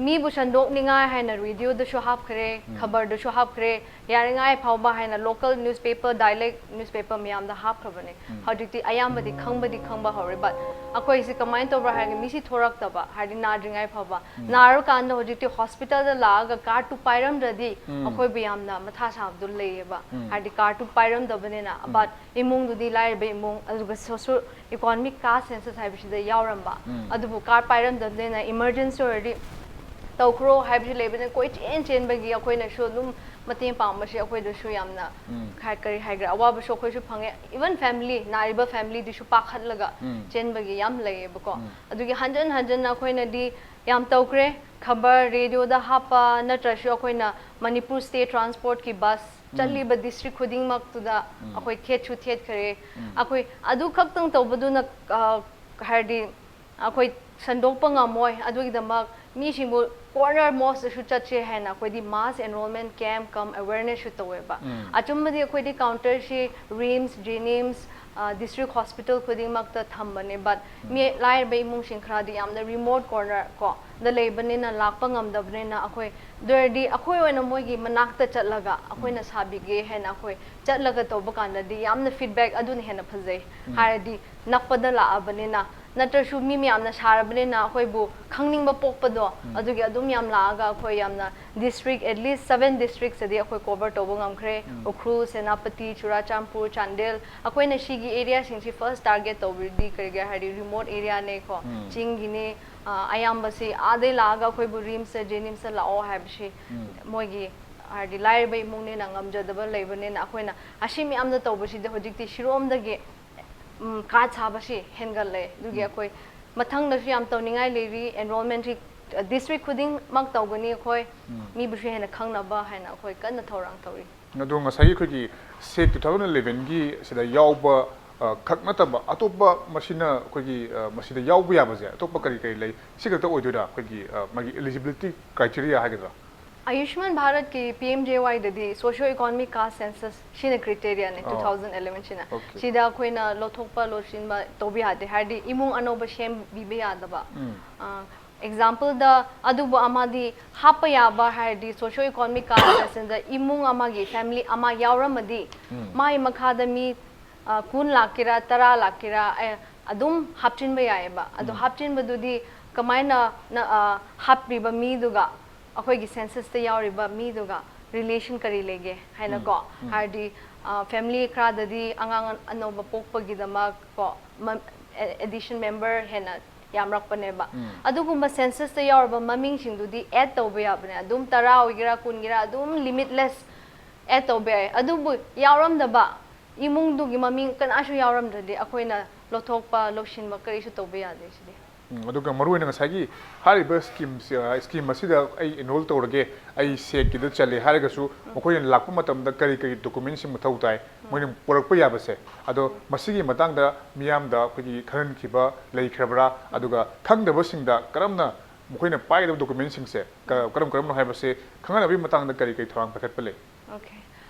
ꯃꯤꯕꯨ ꯁꯟꯗꯣꯛꯅꯤꯡꯉꯥꯏ ꯍꯥꯏꯅ ꯔꯦꯗꯤꯑꯣꯗꯁꯨ ꯍꯥꯞꯈ꯭ꯔꯦ, ꯈꯕꯔꯗꯁꯨ ꯍꯥꯞꯈ꯭ꯔꯦ, ꯌꯥꯔꯤꯉꯥꯏ ꯐꯥꯎꯕ ꯍꯥꯏꯅ ꯂꯣꯀꯦꯜ ꯅ꯭ꯌꯨꯁꯄꯦꯄꯔ, ꯗꯥꯏꯂꯦꯛ ꯅ꯭ꯌꯨꯁꯄꯦꯄꯔ ꯃꯌꯥꯝꯗ ꯍꯥꯞꯈ꯭ꯔꯕꯅꯦ꯫ ꯍꯧꯖꯤꯛꯇꯤ ꯑꯌꯥꯝꯕꯗꯤ ꯈꯪꯕꯗꯤ ꯈꯪꯕ ꯍꯧꯔꯦ, ꯕꯠ ꯑꯩꯈꯣꯏꯁꯤ ꯀꯃꯥꯏꯅ ꯇꯧꯕ꯭ꯔꯥ ꯍꯥꯏꯔꯒ ꯃꯤꯁꯤ ꯊꯣꯔꯛꯇꯕ, ꯍꯥꯏꯗꯤ ꯅꯥꯗ꯭ꯔꯤꯉꯥꯏ ꯐꯥꯎꯕ꯫ ꯅꯥꯔꯀꯥꯟꯗ ꯍꯧꯖꯤꯛꯇꯤ ꯍꯣꯁꯄꯤꯇꯥꯜꯗ ꯂꯥꯛꯑꯒ ꯀꯥꯔꯠꯇꯨ ꯄꯥꯏꯔꯝꯗ꯭ꯔꯗꯤ ꯑꯩꯈꯣꯏꯕꯨ ꯌꯥꯝꯅ ꯃꯊꯥ ꯁꯥꯕꯗꯨ ꯂꯩꯌꯦꯕ꯫ ꯍꯥꯏꯗꯤ ꯀꯥꯔꯠꯇꯨ ꯄꯥꯏꯔꯝꯗꯕꯅꯤꯅ꯫ ꯕꯠ ꯏꯃꯨꯡꯗꯨꯗꯤ ꯂꯥꯏꯔꯕ ꯏꯃꯨꯡ, ꯑꯗꯨꯒ ꯁꯣꯁꯤꯌꯣ ꯏꯀꯣꯅꯣꯃꯤꯛ ꯀꯥꯁ ꯁꯦꯟꯁꯁ ꯍꯥꯏꯕꯁꯤꯗ ꯌꯥꯎꯔꯝꯕ꯫ ꯑꯗꯨꯕꯨ ꯀꯥꯔꯠ ꯄꯥꯏꯔꯝꯗꯕꯅꯤꯅ ꯏꯃꯔꯖꯦꯟꯁꯤ ꯑꯣꯏꯔꯗꯤ ꯇꯧꯈ꯭ꯔꯣ ꯍꯥꯏꯕꯁꯤ ꯂꯩꯕꯅꯤꯅ, ꯀꯣꯏꯆꯦꯟ ꯆꯦꯟꯕꯒꯤ ꯑꯩꯈꯣꯏꯅꯁꯨ ꯑꯗꯨꯝ ꯃꯇꯦꯡ ꯄꯥꯡꯕꯁꯦ ꯑꯩꯈꯣꯏꯗꯁꯨ ꯌꯥꯝꯅ ꯈ- ꯀꯔꯤ ꯍꯥꯏꯒꯦꯔꯥ, ꯑꯋꯥꯕꯁꯨ ꯑꯩꯈꯣꯏꯁꯨ ꯐꯪꯉꯦ꯫ ꯏꯚꯟ ꯐꯦꯃꯤꯂꯤ, ꯅꯥꯔꯤꯕ ꯐꯦꯃꯤꯂꯤꯗꯨꯁꯨ ꯄꯥꯈꯠꯂꯒ ꯆꯦꯟꯕꯒꯤ ꯌꯥꯝ ꯂꯩꯌꯦꯕꯀꯣ꯫ ꯑꯗꯨꯒꯤ ꯍꯟꯖꯟ ꯍꯟꯖꯟꯅ ꯑꯩꯈꯣꯏꯅꯗꯤ ꯌꯥꯝ ꯇꯧꯈ꯭ꯔꯦ꯫ ꯈꯕꯔ, ꯔꯦꯗꯤꯑꯣꯗ ꯍꯥꯞꯄ ꯅꯠꯇ꯭ꯔꯁꯨ ꯑꯩꯈꯣꯏꯅ ꯃꯅꯤꯄꯨꯔ ꯁ꯭ꯇꯦꯠ ꯇ꯭ꯔꯥꯟꯁꯄꯣꯔꯠꯀꯤ ꯕꯁ ꯆꯠꯂꯤꯕ ꯗꯤꯁꯇ꯭ꯔꯤꯛ ꯈꯨꯗꯤꯡꯃꯛꯇꯨꯗ ꯑꯩꯈꯣꯏ ꯊꯦꯠꯁꯨ ꯊꯦꯠꯈ꯭ꯔꯦ꯫ ꯑꯩꯈꯣꯏ ꯑꯗꯨ ꯈꯛꯇꯪ ꯇꯧꯕꯗꯨꯅ, ꯑ, ꯍꯥꯏꯗꯤ ꯑꯩꯈꯣꯏ ꯁꯟꯗꯣꯛꯄ ꯉꯝꯃꯣꯏ꯫ ꯑꯗꯨꯒꯤꯗꯃꯛ ꯃꯤꯁꯤꯡꯕꯨ Corner mostꯁꯨ ꯆꯠꯁꯦ ꯍꯥꯏꯅ ꯑꯩꯈꯣꯏꯗꯤ mass enrollment camp cum awarenessꯁꯨ ꯇꯧꯋꯦꯕ꯫ ꯑꯆꯨꯝꯕꯗꯤ ꯑꯩꯈꯣꯏꯗꯤ counterꯁꯤ RIMS, JNIMS, district hospital ꯈꯨꯗꯤꯡꯃꯛꯇ ꯊꯝꯕꯅꯦ꯫ But ꯃꯤ ꯂꯥꯏꯔꯕ ꯏꯃꯨꯡꯁꯤꯡ ꯈꯔꯗꯤ ꯌꯥꯝꯅ remote corner ꯀꯣ ꯗ ꯂꯩꯕꯅꯤꯅ, ꯂꯥꯛꯄ ꯉꯝꯗꯕꯅꯤꯅ, ꯑꯩꯈꯣꯏ ꯑꯗꯨ ꯑꯣꯏꯔꯗꯤ ꯑꯩꯈꯣꯏ ꯑꯣꯏꯅ ꯃꯣꯏꯒꯤ ꯃꯅꯥꯛꯇ ꯆꯠꯂꯒ ꯑꯩꯈꯣꯏꯅ ꯁꯥꯕꯤꯒꯦ ꯍꯥꯏꯅ ꯑꯩꯈꯣꯏ ꯆꯠꯂꯒ ꯇꯧꯕ ꯀꯥꯟꯗꯗꯤ ꯌꯥꯝꯅ feedback ꯑꯗꯨꯅ ꯍꯦꯟꯅ ꯐꯖꯩ꯫ ꯍꯥꯏꯔꯗꯤ ꯅꯛꯄꯗ ꯂꯥꯛꯑꯕꯅꯤꯅ, ꯅꯠꯇ꯭ꯔꯁꯨ ꯃꯤ ꯃꯌꯥꯝꯅ ꯁꯥꯔꯕꯅꯤꯅ ꯑꯩꯈꯣꯏꯕꯨ ꯈꯪꯅꯤꯡꯕ ꯄꯣꯛꯄꯗꯣ, ꯑꯗꯨꯒꯤ ꯑꯗꯨꯝ ꯌꯥꯝ ꯂꯥꯛꯑꯒ ꯑꯩꯈꯣꯏ ꯌꯥꯝꯅ district, at least seven districtsꯇꯗꯤ ꯑꯩꯈꯣꯏ cover ꯇꯧꯕ ꯉꯝꯈ꯭ꯔꯦ꯫ ꯎꯈ꯭ꯔꯨꯜ, ꯁꯦꯅꯥꯄꯇꯤ, ꯆꯨꯔꯥꯆꯥꯟꯄꯨꯔ, ꯆꯥꯟꯗꯦꯜ, ꯑꯩꯈꯣꯏꯅ ꯁꯤꯒꯤ areaꯁꯤꯡꯁꯤ first target ꯇꯧꯕꯗꯤ ꯀꯔꯤꯒꯤ ꯍꯥꯏꯔꯗꯤ remote areaꯅꯦꯀꯣ, ꯆꯤꯡꯒꯤꯅꯦ꯫ ꯑ, ꯑꯌꯥꯝꯕꯁꯤ ꯑꯥꯗꯩ ꯂꯥꯛꯑꯒ ꯑꯩꯈꯣꯏꯕꯨ RIMSꯇ, JNIMSꯇ ꯂꯥꯛꯑꯣ ꯍꯥꯏꯕꯁꯤ ꯃꯣꯏꯒꯤ ꯍꯥꯏꯗꯤ ꯂꯥꯏꯔꯕ ꯏꯃꯨꯡꯅꯤꯅ ꯉꯝꯖꯗꯕ ꯂꯩꯕꯅꯤꯅ, ꯑꯩꯈꯣꯏꯅ ꯑꯁꯤ ꯃꯌꯥꯝꯅ ꯇꯧꯕꯁꯤꯗ ꯍꯧꯖꯤꯛꯇꯤ ꯁꯤꯔꯣꯝꯗꯒꯤ ꯎꯝ, card ꯁꯥꯕꯁꯤ ꯍꯦꯟꯒꯠꯂꯦ꯫ ꯑꯗꯨꯒꯤ ꯑꯩꯈꯣꯏ ꯃꯊꯪꯗꯁꯨ ꯌꯥꯝ ꯇꯧꯅꯤꯡꯉꯥꯏ ꯂꯩꯔꯤ꯫ Enrollmentꯁꯤ, ꯑ, district ꯈꯨꯗꯤꯡꯃꯛ ꯇꯧꯒꯅꯤ ꯑꯩꯈꯣꯏ꯫ ꯃꯤꯕꯨꯁꯨ ꯍꯦꯟꯅ ꯈꯪꯅꯕ ꯍꯥꯏꯅ ꯑꯩꯈꯣꯏ ꯀꯟꯅ ꯊꯧꯔꯥꯡ ꯇꯧꯔꯤ꯫ ꯑꯗꯣ ꯉꯁꯥꯏꯒꯤ ꯑꯩꯈꯣꯏꯒꯤ SACC two thousand elevenꯒꯤ ꯁꯤꯗ ꯌꯥꯎꯕ, ꯑ, ꯈꯛ ꯅꯠꯇꯕ ꯑꯇꯣꯞꯄ ꯃꯁꯤꯅ ꯑꯩꯈꯣꯏꯒꯤ, ꯑ, ꯃꯁꯤꯗ ꯌꯥꯎꯕ ꯌꯥꯕꯁꯦ ꯑꯇꯣꯞꯄ ꯀꯔꯤ ꯀꯔꯤ ꯂꯩ? ꯁꯤ ꯈꯛꯇ ꯑꯣꯏꯗꯣꯏꯔꯥ ꯑꯩꯈꯣꯏꯒꯤ, ꯑ, ꯃꯥꯒꯤ eligibility criteria ꯍꯥꯏꯒꯗ꯭ꯔꯥ? Ayushman Bharatꯀꯤ PMJAYꯗꯗꯤ socio economic caste census ꯁꯤꯅ criteriaꯅꯦ, ꯑꯣ꯫ two thousand eleven ꯁꯤꯅ꯫ Okay. ꯁꯤꯗ ꯑꯩꯈꯣꯏꯅ ꯂꯧꯊꯣꯛꯄ ꯂꯣꯠꯁꯤꯟꯕ ꯇꯧꯕ ꯌꯥꯗꯦ, ꯍꯥꯏꯗꯤ ꯏꯃꯨꯡ ꯑꯅꯧꯕ ꯁꯦꯝꯕꯤꯕ ꯌꯥꯗꯕ꯫ ꯎꯝ꯫ ꯑ, exampleꯗ ꯑꯗꯨꯕꯨ ꯑꯃꯗꯤ ꯍꯥꯞꯄ ꯌꯥꯕ ꯍꯥꯏꯔꯗꯤ socio economic caste censusꯗ ꯏꯃꯨꯡ ꯑꯃꯒꯤ family ꯑꯃ ꯌꯥꯎꯔꯝꯃꯗꯤ, ꯎꯝ꯫ ꯃꯥꯒꯤ ꯃꯈꯥꯗ ꯃꯤ ꯑ, ꯀꯨꯟ ꯂꯥꯛꯀꯦꯔꯥ, ꯇꯔꯥ ꯂꯥꯛꯀꯦꯔꯥ, ꯑꯦ, ꯑꯗꯨꯝ ꯍꯥꯞꯆꯤꯟꯕ ꯌꯥꯏꯑꯕ꯫ ꯑꯗꯣ ꯎꯝ꯫ ꯍꯥꯞꯆꯤꯟꯕꯗꯨꯗꯤ ꯀꯃꯥꯏꯅ ꯅ-, ꯑ, ꯍꯥꯞꯄꯤꯕ ꯃꯤꯗꯨꯒ ꯑꯩꯈꯣꯏꯒꯤ censusꯇ ꯌꯥꯎꯔꯤꯕ ꯃꯤꯗꯨꯒ relation ꯀꯔꯤ ꯂꯩꯒꯦ ꯍꯥꯏꯅꯀꯣ꯫ ꯎꯝ, ꯎꯝ꯫ ꯍꯥꯏꯗꯤ, ꯑ, family ꯈꯔꯗꯗꯤ ꯑꯉꯥꯡ ꯑꯅꯧꯕ ꯄꯣꯛꯄꯒꯤꯗꯃꯛ ꯀꯣ, ꯃ-, ꯑꯦ-, addition member ꯍꯦꯟꯅ ꯌꯥꯝꯔꯛꯄꯅꯦꯕ꯫ ꯎꯝ꯫ ꯑꯗꯨꯒꯨꯝꯕ censusꯇ ꯌꯥꯎꯔꯕ ꯃꯃꯤꯡꯁꯤꯡꯗꯨꯗꯤ add ꯇꯧꯕ ꯌꯥꯕꯅꯦ꯫ ꯑꯗꯨꯝ ꯇꯔꯥ ꯑꯣꯏꯒꯦꯔꯥ, ꯀꯨꯟꯒꯤꯔꯥ, ꯑꯗꯨꯝ limitless add ꯇꯧꯕ ꯌꯥꯏ꯫ ꯑꯗꯨꯕꯨ ꯌꯥꯎꯔꯝꯗꯕ ꯏꯃꯨꯡꯗꯨꯒꯤ ꯃꯃꯤꯡ ꯀꯅꯥꯁꯨ ꯌꯥꯎꯔꯝꯗ꯭ꯔꯗꯤ ꯑꯩꯈꯣꯏꯅ ꯂꯧꯊꯣꯛꯄ, ꯂꯧꯁꯤꯟꯕ ꯀꯔꯤꯁꯨ ꯇꯧꯕ ꯌꯥꯗꯦ ꯁꯤꯗꯤ꯫ ꯎꯝ, ꯑꯗꯨꯒ ꯃꯔꯨꯑꯣꯏꯅ ꯉꯁꯥꯏꯒꯤ ꯍꯥꯏꯔꯤꯕ schemeꯁꯤ, ꯑ, scheme ꯑꯁꯤꯗ ꯑꯩ enroll ꯇꯧꯔꯒꯦ, ꯑꯩ SACCꯀꯤꯗ ꯆꯜꯂꯦ ꯍꯥꯏꯔꯒꯁꯨ, ꯎꯝ꯫ ꯃꯈꯣꯏꯅ ꯂꯥꯛꯄ ꯃꯇꯝꯗ ꯀꯔꯤ ꯀꯔꯤ documentꯁꯤꯡ ꯃꯊꯧ ꯇꯥꯏ, ꯎꯝ꯫ ꯃꯣꯏꯅ ꯄꯨꯔꯛꯄ ꯌꯥꯕꯁꯦ, ꯑꯗꯣ ꯎꯝ꯫ ꯃꯁꯤꯒꯤ ꯃꯇꯥꯡꯗ ꯃꯤꯌꯥꯝꯗ ꯑꯩꯈꯣꯏꯒꯤ ꯈꯪꯍꯟꯈꯤꯕ ꯂꯩꯈ꯭ꯔꯕ꯭ꯔꯥ? ꯎꯝ꯫ ꯑꯗꯨꯒ ꯈꯪꯗꯕꯁꯤꯡꯗ ꯀꯔꯝꯅ ꯃꯈꯣꯏꯅ ꯄꯥꯏꯒꯗꯕ ꯗꯣꯀꯨꯃꯦꯟꯁꯤꯡꯁꯦ ꯀ- ꯀꯔꯝ ꯀꯔꯝꯕꯅꯣ ꯍꯥꯏꯕꯁꯦ ꯈꯪꯍꯟꯅꯕꯒꯤ ꯃꯇꯥꯡꯗ ꯀꯔꯤ ꯀꯔꯤ ꯊꯧꯔꯥꯡ ꯄꯥꯏꯈꯠꯄ ꯂꯩ? Okay.